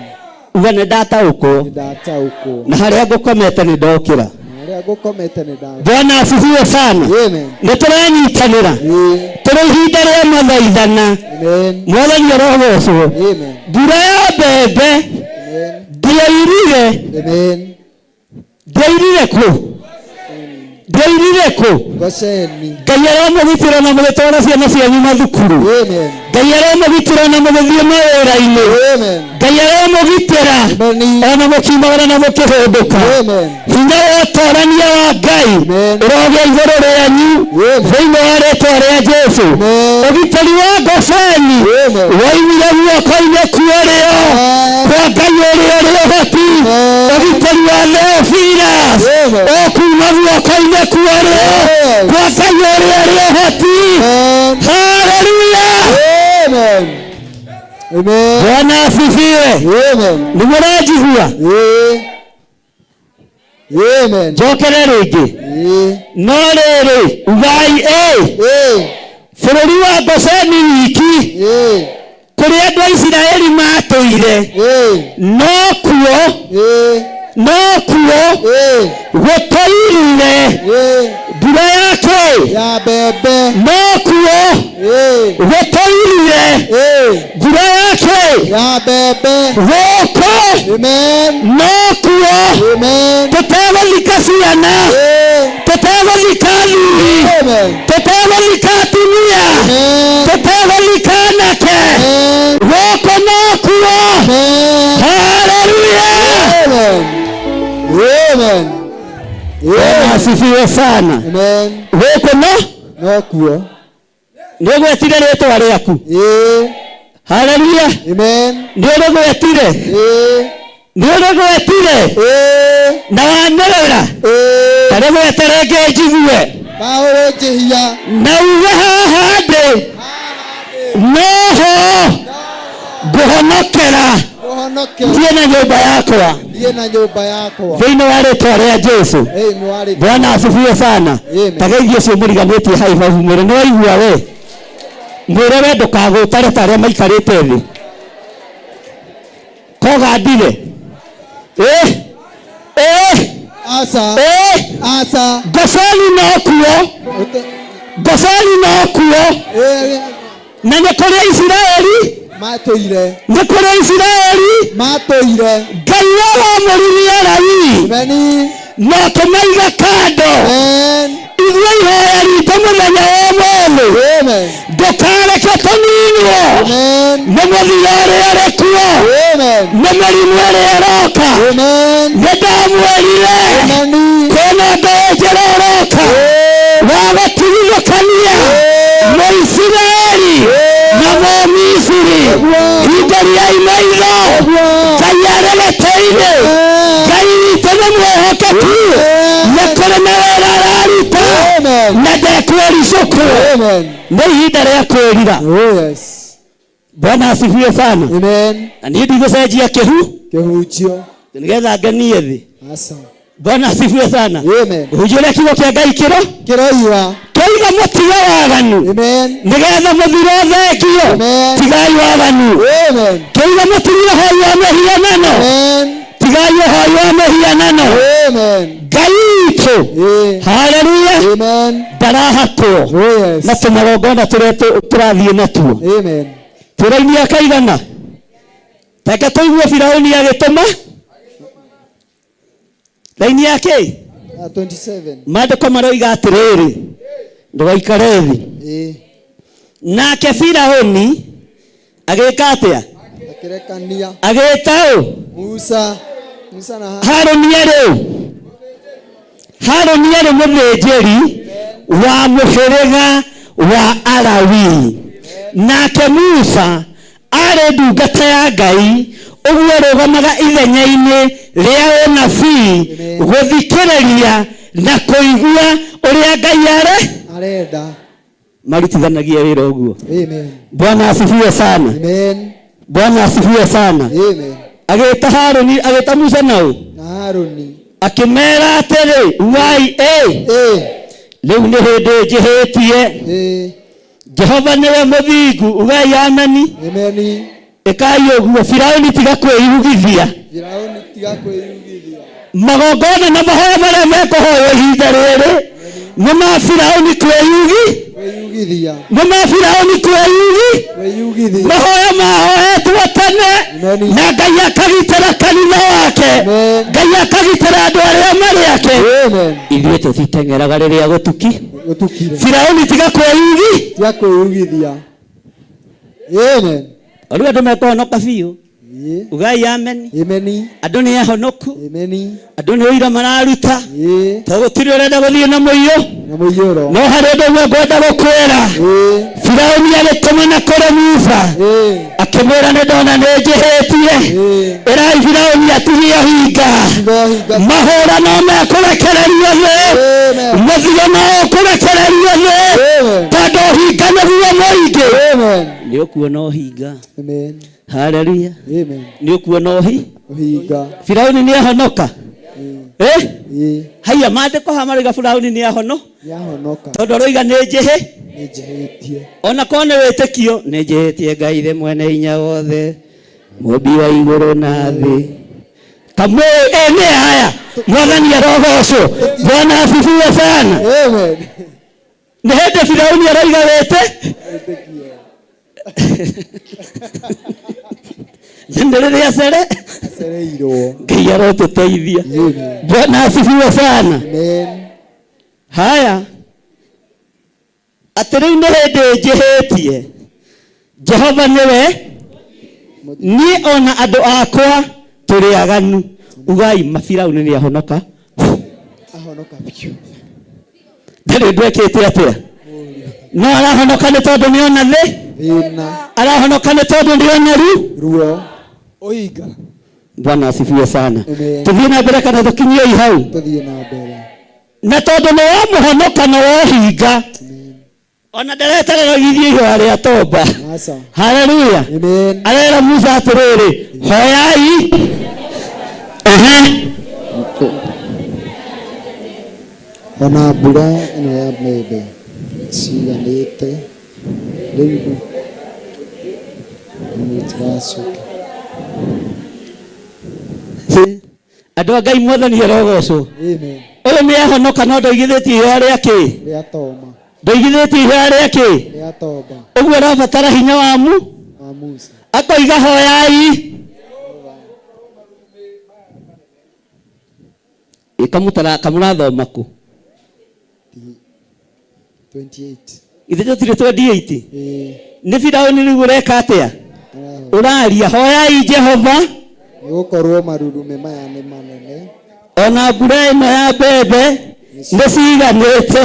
Uga nĩ ndataũkwo, Nĩndataũkwo. na harĩa ngũkomete nĩ ndokĩra. Harĩa ngũkomete nĩ nda. Bwana asifiwe sana. Amen. Nĩ tũranyitanĩra, Ĩĩ. tũrĩ ihinda rĩa mathaithana. Amen. Mwathani arogocwo. Amen. Mbura ya mbembe Amen. ndĩoirire, Amen. ndĩoirire kũ? Ndĩoirire kũ? Gosheni. Ngai aromũgitĩra na mũgĩtwara ciana cianyu mathukuru. Amen. Ngai aromũgitĩra na mũgĩthiĩ mawĩra-inĩ. Amen. Ngai aromũgitĩra Amen. ona mũkiumagara na mũkĩhũndũka. Amen. Hinya wa ũtorania wa Ngai Amen. ũrogĩa igũrũ rĩanyu Amen. thĩinĩ wa rĩtwa rĩa Jesũ. Amen. Ũgitĩri wa Gosheni Amen. woimire guoko-inĩ kwa ũrĩo Amen. kwa Ngai ũrĩa ũrĩ ũhoti. Amen. Ũgitĩri wa Theophilus Amen. ũkuma guoko-inĩ kwa ũrĩo Amen. kwa Ngai ũrĩa ũrĩ ũhoti. Amen. Haleluya! Amen. Amen. Bwana asifiwe. Amen. Nĩ mũranjigua? Ĩĩ. Amen. Njokere rĩngĩ. Ĩĩ. No rĩrĩ, ugai ĩ Ĩĩ. bũrũri wa Gosheni wiki Ĩĩ. kũrĩa andũ a Isiraeli matũire, Ĩĩ. no kuo, Ĩĩ. no kuo Ĩĩ. gũtoirire Ĩĩ. mbura ya kĩ? Ya mbembe. No kuo Ĩĩ. gũtoirire Ĩĩ. mbura ya kĩ? Ya mbembe. Gũkũ Amen. no kuo Amen. tũtegũthika ciana, Ĩĩ. tũtegũthika athuri, Amen. tũtegũthika atumia, Amen. tũtegũthika anake. Amen. Gũkũ no kuo. Amen. Haleluya! Amen. Amen. Bwana Amen. asifiwe sana. Amen. Gũkũ no No kuo. nĩ ũgwetire rĩtwa rĩaku. Ĩĩ. Haleluya! Amen. Nĩ ũrĩgwetire, Ĩĩ. nĩ ũrĩgwetire Ĩĩ. na wanĩrĩra. Ĩĩ. Ta rĩgwete rĩngĩ njigue Paũlũ njĩhia. na uge haha ndĩ noho ngũhonokera Ũhonokera thiĩ na nyũmba yakwa thiĩ na nyũmba yakwa. thĩinĩ wa rĩtwa rĩa Jesũ. Thĩinĩ wa rĩtwa. Bwana asifiwe sana. Amen. Ta geithie ũcio mũriganĩtie hau hau mwĩre nĩ waigua we, mwĩre we ndũkagũtare ta arĩa maikarĩte thĩ. Kogandire ĩ ĩ Asa. ĩ Asa. Gosheni no kuo, Gosheni no kuo, Ĩĩ. na nĩ kũrĩ Isiraeli, Matũire. nĩ kũrĩ Isiraeli. Matũire. Ngai wawamũririe Alawii Amen. na ũkĩmaiga kando. Amen. Ithuĩ ihoya ritũ mũthenya wa ũmũthĩ, Amen. ndũkareke tũninwo Amen. nĩ mũthiro ũrĩa ũrĩ kuo, Amen. nĩ mĩrimũ ĩrĩa ĩroka. Amen. Nĩ ndamwĩrire Amen. kwĩna ũndũ njĩra ũroka wa gũtigithũkania Mũisiraeli na Mũmisiri. Hingũriai maitho, Ngai arĩ gĩtĩ-inĩ, Ngai witũ nĩ mwĩhokeku, nĩ kũrĩ na wĩra araruta Amen. na ndekwĩricũkwo. Amen. Nĩ ihinda rĩa kwĩrira. Oh yes. Bwana asifiwe sana. Amen. Na niĩ ndigũcenjia kĩhu Kĩhunjio. nĩgetha ngenie thĩ. Aca. Bwana asifiwe sana. Amen. Ũhunjia ũrĩa kiugo kĩa Ngai kĩro Kĩroiga. kĩoiga mũtige waganu Amen. nĩgetha mũthire thengio. Amen. Tigai waganu. Amen. Kĩoiga mũtige ũhoi wa mĩhianano. Amen. Tigai ũhoi wa mĩhianano. Amen. Ngai witũ. Ĩĩ. Haleluya. Amen. Ndarahatwo Oh yes. na tũmagongona tũrĩa tũrathiĩ natuo. Amen. Tũrainia kaigana. Reke tũigue Firaũni agĩtũma raini ya kĩ? 27. Maandĩko maroiga atĩrĩrĩ, ndũgaikare thĩ. Ĩĩ. Nake Firaũni agĩka atĩa? Akĩrekania Agĩta ũ? Musa. Musa na Harũni arĩ ũ? Harũni arĩ mũthĩnjĩri wa mũhĩrĩga wa Alawii. Nake Musa arĩ ndungata ya Ngai, ũguo arũgamaga ithenya-inĩ rĩa ũnabii gũthikĩrĩria na kũigua ũrĩa Ngai arĩ arenda. marutithanagia wĩra ũguo. Amen. Bwana asifiwe sana. Amen. Bwana asifiwe sana. Amen. Agĩta Harũni, agĩta Musa na ũ? Na Harũni. Akĩmera atĩrĩ, ugai ĩ, Ĩĩ. rĩu nĩ hĩndĩ njĩhĩtie. Ĩĩ. Jehova nĩwe mũthingu, ugai ameni. Amen. Ĩkai ũguo, Firaũni tiga kwĩyugithia. Firaũni tiga kwĩyugithia. Magongona na mahoya marĩa mekũhoywo ihinda rĩrĩ nĩ ma Firaũni kwĩyugi, Kwĩyugithia. nĩ ma Firaũni kwĩyugi. Kwĩyugithia. Mahoya mahoetwo tene Amen. na Ngai akagitĩra kanitha wake. Amen. Ngai akagitĩra andũ arĩa marĩ ake. Amen. Ithuĩ tũtiteng'eraga rĩrĩa gũtuki. Gũtukire. Firaũni tiga kwĩyugi. Tiga kwĩyugithia. Amen. Rĩu andũ mekũhonoka biũ. Ĩĩ. Ugai amen. Amen. Andũ nĩ ahonoku. Amen. Andũ nĩ ũira mararuta. Ĩĩ. To gũtirĩ ũrenda gũthiĩ na mũiyũ. Na mũiyũro. No harĩ ũndũ ũmwe ngwenda gũkwĩra. Ĩĩ. Firaũni agĩtũmana kũrĩ Musa. Ĩĩ. Akĩmwĩra nĩ ndona nĩ njĩhĩtie. Ĩĩ. Ĩrai Firaũni atigie ũhinga. Tiga ũhinga. Mahũra no mekũrekererio thĩ. Amen. Mũthiro no ũkũrekererio thĩ. Amen. Tondũ ũhinga nĩguo mũingĩ. Amen. Nĩ ũkuona ũhinga. Amen. Haleluya. Amen. Nĩ ũkuona ũhi. Ũhinga. Firaũni nĩ ahonoka. Eh? Ĩĩ. Haiya maandĩko haha maroiga Firaũni nĩ ahono. Nĩahonoka. Tondũ aroiga nĩ njĩhĩ. Nĩ njĩhĩtie. Ona korwo nĩ wĩtĩkio nĩ njĩhĩtie Ngai ithe mwene hinya wothe mũmbi wa igũrũ na thĩ. Kamwe nĩ haya Mwathani arogocwo. Bwana asifiwe sana. Amen. Nĩ hĩndĩ Firaũni aroiga wĩte. Wĩtĩkio. Nĩ rĩrĩa cere Acereirwo. Ngai arotũteithia. Amen. Bwana asifiwe sana. Amen. Haya atĩ rĩu nĩ hĩndĩ njĩhĩtie. Jehova nĩwe niĩ ona andũ akwa tũrĩ aganu. Ugai mabiraũni nĩ ahonoka. Ahonoka biũ. Ndarĩ ũndũ ekĩte atĩa. No arahonoka nĩ tondũ nĩ ona thĩ. Thĩna. Arahonoka nĩ tondũ nĩ ona ru. Ruo. Ũhinga. Bwana asifiwe sana. Amen. Tũthiĩ na mbere kana tũkinyie hau? Tũthiĩ na mbere. Na tondũ nĩ wamũhonoka na wohinga. Ona ndareterera gĩthiĩ ihoya rĩa tomba. Aca. Haleluya. Amen. Arera Musa atĩrĩrĩ, hoyai. Ehe. Ona mbura ĩno ya mbembe ciganĩte rĩu mũtiracoka. Andũ a Ngai Mwathani arogocwo. Amen. Ũyũ nĩ ahonoka no ndoigithĩtie ihoya rĩa kĩ? Rĩa toma. Ndoigithĩtie ihoya rĩa kĩ? Rĩa tomba. Ũguo arabatara hinya wa mu? Wa Musa. Akoiga hoyai. Ĩkamũtara kamũrathoma kũ? 28. Ithe tũtirĩ 28. Ĩĩ. Nĩ Firaũni rĩu ũreka atĩa? Ũraria hoyai Jehova. Nĩgũkorwo marurumĩ maya nĩ manene. Ona mbura ĩno ya mbembe nĩ ciganĩte.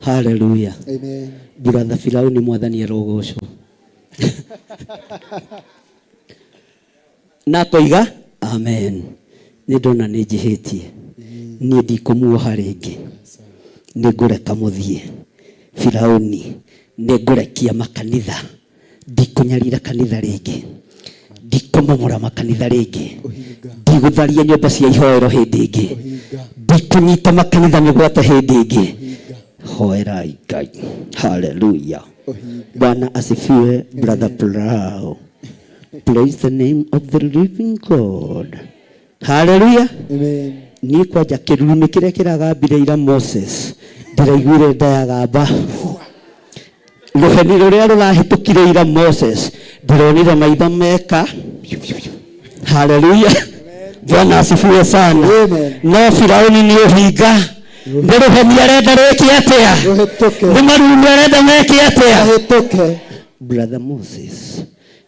Haleluya. Amen. Brother Firaũni Mwathani arogocwo. Na akoiga amen. Nĩ ndona nĩ njĩhĩtie. Niĩ ndikũmuoha rĩngĩ. Nĩ ngũreka mũthiĩ. Firaũni, nĩ ngũrekia makanitha. Ndikũnyarira kanitha rĩngĩ. Ndikũmomora makanitha rĩngĩ. Ndigũtharia nyũmba cia ihoero hĩndĩ ĩngĩ. Ndikũnyita makanitha mĩgwate hĩndĩ ĩngĩ. Hoerai Ngai. Haleluya. Bwana asifiwe, brother Plow. Praise the name of the living God. Haleluya. Amen. Niĩ kwanja kĩrurumĩ kĩrĩa kĩragambire ira Moses ndĩraiguire nda yagamba. Rũheni rũrĩa rũrahĩtũkire ira Moses ndĩronire maitho meka. Haleluya. Bwana asifiwe sana. Amen. No Firauni nĩ ũhinga. Nĩ rũheni arenda rwĩke atĩa? Rũhĩtũke. Nĩ marurumĩ arenda meke atĩa? Ahĩtũke. Brother Moses,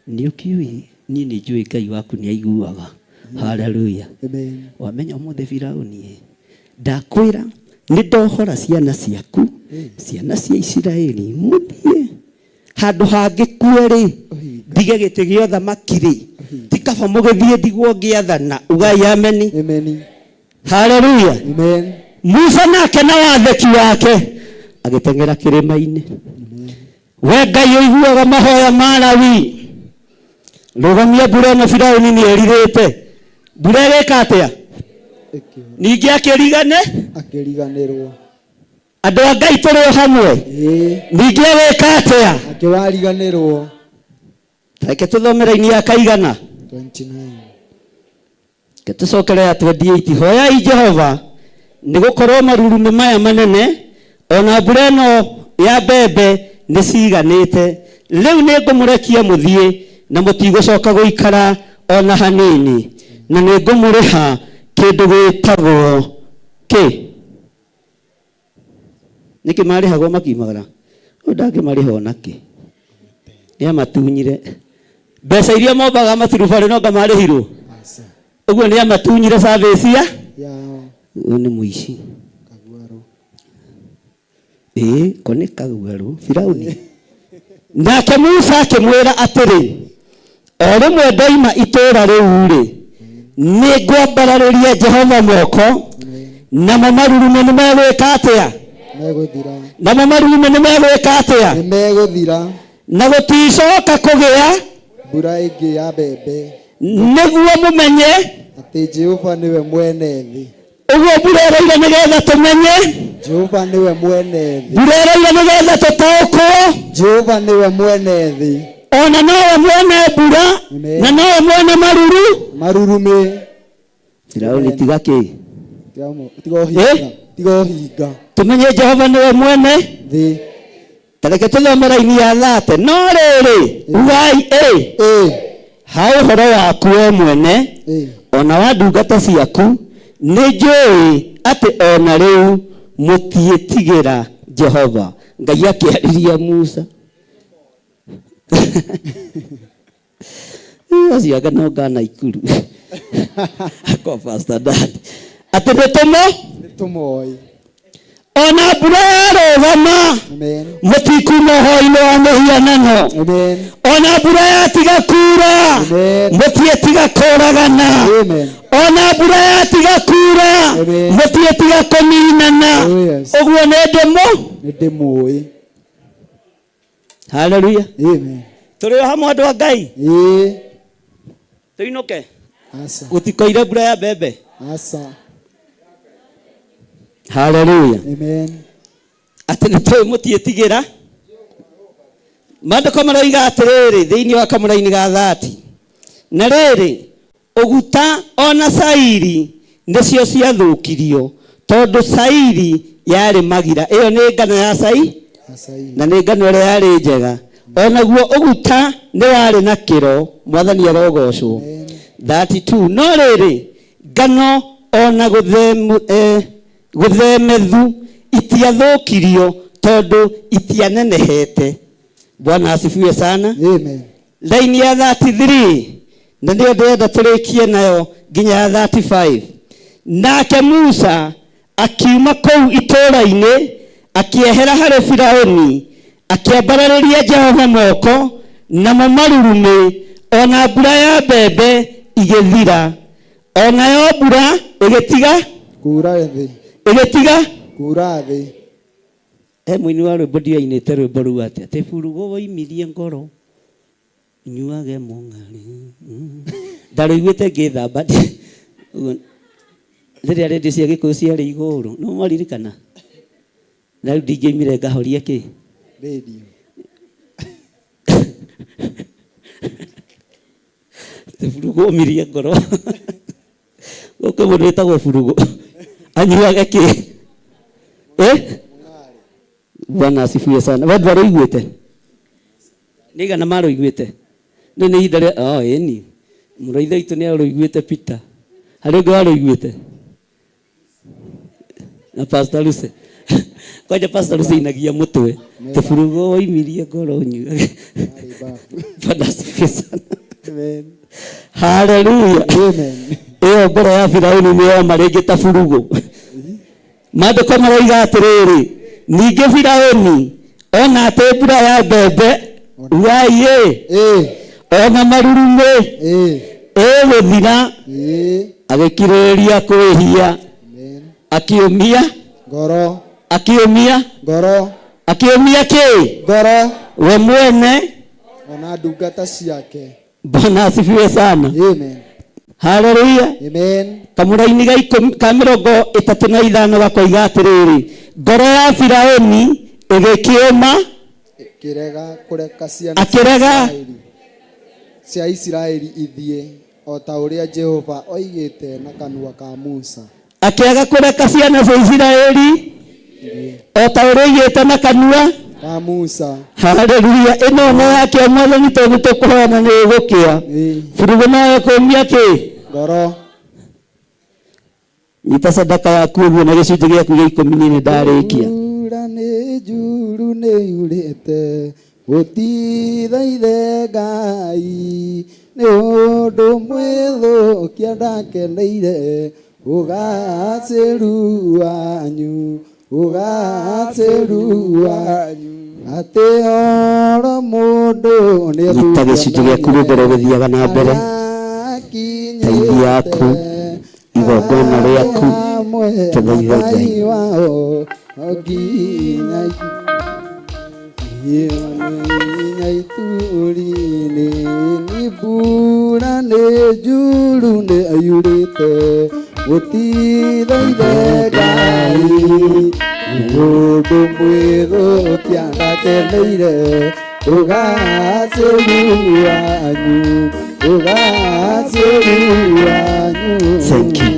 nĩ ũkĩũĩ niĩ nĩ njũĩ Ngai waku nĩ aiguaga. Haleluya. Amen. Wamenya ũmũthĩ Firauni ĩ, ndakwĩra nĩ ndohora ciana ciaku, ciana cia Isiraeli, mũthiĩ handũ hangĩkue rĩ, ndige gĩtĩ gĩa ũthamaki rĩ, ti kaba mũgĩthiĩ ndigwo ngĩathana. Ugai ameni. Amen. Haleluya. Amen. Musa nake na wathĩki wake agĩteng'era kĩrĩma-inĩ. We Ngai ũiguaga mahoya ma Lawi, rũgamia mbura ĩno Firauni nĩ erirĩte. Mbura ĩgĩka atĩa? Ĩkĩura. Ningĩ akĩrigane Akĩriganĩrwo. andũ a Ngai tũrĩ o hamwe. Ĩĩ. Ningĩ agĩka atĩa? Akĩwariganĩrwo. Reke tũthome raini ya kaigana. 29. Reke tũcokere ya 28. Hoyai Jehova nĩ gũkorwo marurumĩ maya manene ona mbura ĩno ya mbembe nĩ ciganĩte. Rĩu nĩ ngũmũrekia mũthiĩ na mũtigũcoka gũikara ona hanini, na nĩ ngũmũrĩha kĩndũ gĩtagwo kĩ? Nĩkĩ marĩhagwo makiumagara? Ũyũ ndangĩmarĩha ona kĩ. Nĩ amatunyire mbeca iria mombaga maturubarĩ no nga marĩhirwo. Aca. Ũguo nĩ amatunyire service ya Yao. Ũyũ nĩ mũici. Kaguarũ. Ĩĩ, ko nĩ kaguarũ Firauni. Nake Musa akĩmwĩra atĩrĩ, o rĩmwe ndoima itũũra rĩu rĩ, nĩ ngwambararĩria Jehova moko, namo marurumĩ nĩ megwĩka atĩa? Megũthira. Namo marurumĩ nĩ megwĩka atĩa? Nĩ megũthira. Na gũticoka kũgĩa Mbura ĩngĩ ya mbembe. nĩguo mũmenye Atĩ Jehova nĩwe mwene thĩ. Ũguo mbura ĩroira nĩgetha tũmenye. Jehova nĩwe mwene thĩ. Mbura ĩroira nĩgetha tũtaũkwo. Jehova nĩwe mwene thĩ. Ona nowe mwene mbura. Amen. Na nowe mwene maruru. Marurumĩ. Firauni tiga kĩ? Tiga ũhinga. Tiga ũhinga. Tũmenye Jehova nĩwe mwene thĩ. Tareke tũthome raini ya 30. No rĩrĩ, ugai ĩ. Ha ũhoro waku we mwene, ona wa ndungata ciaku, nĩ njũĩ atĩ ona rĩu mũtiĩtigĩra Jehova. Ngai akĩarĩria Musa. Acio anga no ngana ikuru. Kwa Pastor Dan. Atĩ nĩ tũmo? Nĩ tũmoĩ. Ona mbura yarũgama, Amen. mũtikuma ũhoro-inĩ wa mĩhianano. Amen. Ona mbura yatiga kura, Amen. mũtiĩtiga kũragana. Amen. Ona mbura yatiga kura, Amen. mũtiĩtiga kũninana. Oh, yes. Ũguo nĩ ndĩmũ? Nĩ ndĩmũĩ. Haleluya. Amen. Tũrĩ o hamwe andũ a Ngai. Ĩĩ. Tũinũke. Aca. Gũtikoire mbura ya mbembe. Aca. Haleluya. Amen. Atĩ nĩ tũĩ mũtiĩtigĩra. Maandĩko maroiga atĩrĩrĩ thĩinĩ wa kamũraini ga 30. Na rĩrĩ, ũguta ona cairi nĩcio ciathũkirio, tondũ cairi yarĩ magira. Ĩyo nĩ ngano ya cai? Na nĩ ngano ĩrĩa yarĩ njega. Onaguo ũguta nĩ warĩ na kĩro, Mwathani arogocwo. 32. No rĩrĩ, ngano ona gũthemethu itiathũkirio tondũ itianenehete. Bwana asifiwe sana. Amen. Laini ya 33 na nĩyo ndĩrenda tũrĩkie nayo nginya ya 35. Nake Musa akiuma kũu itũũra-inĩ akĩehera harĩ Firaũni, akĩambararĩria Jehova moko, namo marurumĩ ona mbura ya mbembe igĩthira. Onayo mbura ĩgĩtiga Kuura thĩ. Ĩgĩtiga Kuura thĩ. He mũini wa rwĩmbo ndiainĩte rwĩmbo rũu atĩa atĩ burugũ woimirie ngoro nyuage mũng'arĩ. Ndarũiguĩte ngĩthamba ũguo rĩrĩa rĩndiũ cia gĩkũyũ ciarĩ igũrũ no mwaririkana na rĩu ndingĩoimire ngahoria kĩ Radio. Atĩ burugũ womirie ngoro gũkũ mũndũ wĩtagwo burugũ anyuage kĩ eh? Bwana asifiwe sana. We ndwarũiguĩte? Nĩ igana marũiguĩte? Rĩu nĩ ihinda rĩa oh, ĩni mũrũ wa ithe witũ nĩ arũiguĩte Peter. Harĩ ũngĩ warũiguĩte? Na Pastor Lucy. Kwanja Pastor Lucy ainagia mũtwe. Tũburugũ woimirie ngoro nyuage. Marĩ babu. Bwana asifiwe sana. Amen. Haleluya. Amen. Ĩyo ngoro ya Firauni nĩ yoma rĩngĩ ta burugũ. Maandĩko maroiga atĩrĩrĩ, ningĩ Firauni ona atĩ mbura ya mbembe ugai ĩ Ĩ. ona marurumĩ Ĩ. ĩgũthira Ĩ. agĩkirĩrĩria kwĩhia Amen. akĩũmia Ngoro. akĩũmia Ngoro. akĩũmia kĩ Ngoro. we mwene. Ona ndungata ciake. Bwana asifiwe sana. Amen. Haleluya. Amen. Kamũraini ga ikũmi ka mĩrongo ĩtatũ na ithano gakoiga atĩrĩrĩ, ngoro ya Firauni ĩgĩkĩũma Kĩrega kũreka ciana cia akĩrega Isiraeli cia Isiraeli ithiĩ o ta ũrĩa Jehova oigĩte na kanua ka Musa. Akĩaga kũreka ciana cia Isiraeli o ta ũrĩa oigĩte na kanua Ka Musa. Haleluya. Ĩno nĩ yake mwathani tondũ tũkũhoya na nĩ ĩgũkĩa. Ĩ. Burugũ nayo kũmia kĩ? Ngoro. Nyita sadaka yaku ũguo na gĩcunjĩ gĩaku gĩa ikũmi niĩ nĩ ndarĩkia. Mbura nĩ njuru nĩ yurĩte gũtithaithe Ngai nĩ ũndũ mwĩthũkia ndakeneire ũgacĩru wanyu ũgacĩru wanyu atĩ oro mũndũ nĩ Nyita gĩcunjĩ gĩaku rwĩmbo rũgĩthiaga na mbere. Taithi yaku, igongona rĩaku, tũthaithe Ngai. Wao nginya nginya ituri-inĩ nĩ mbura nĩ njuru nĩ yurĩte gũtithaithe Ngai mũndũ mwĩthũkia ndakeneire ũgacĩru wanyu ũgacĩru wanyu. Thank you.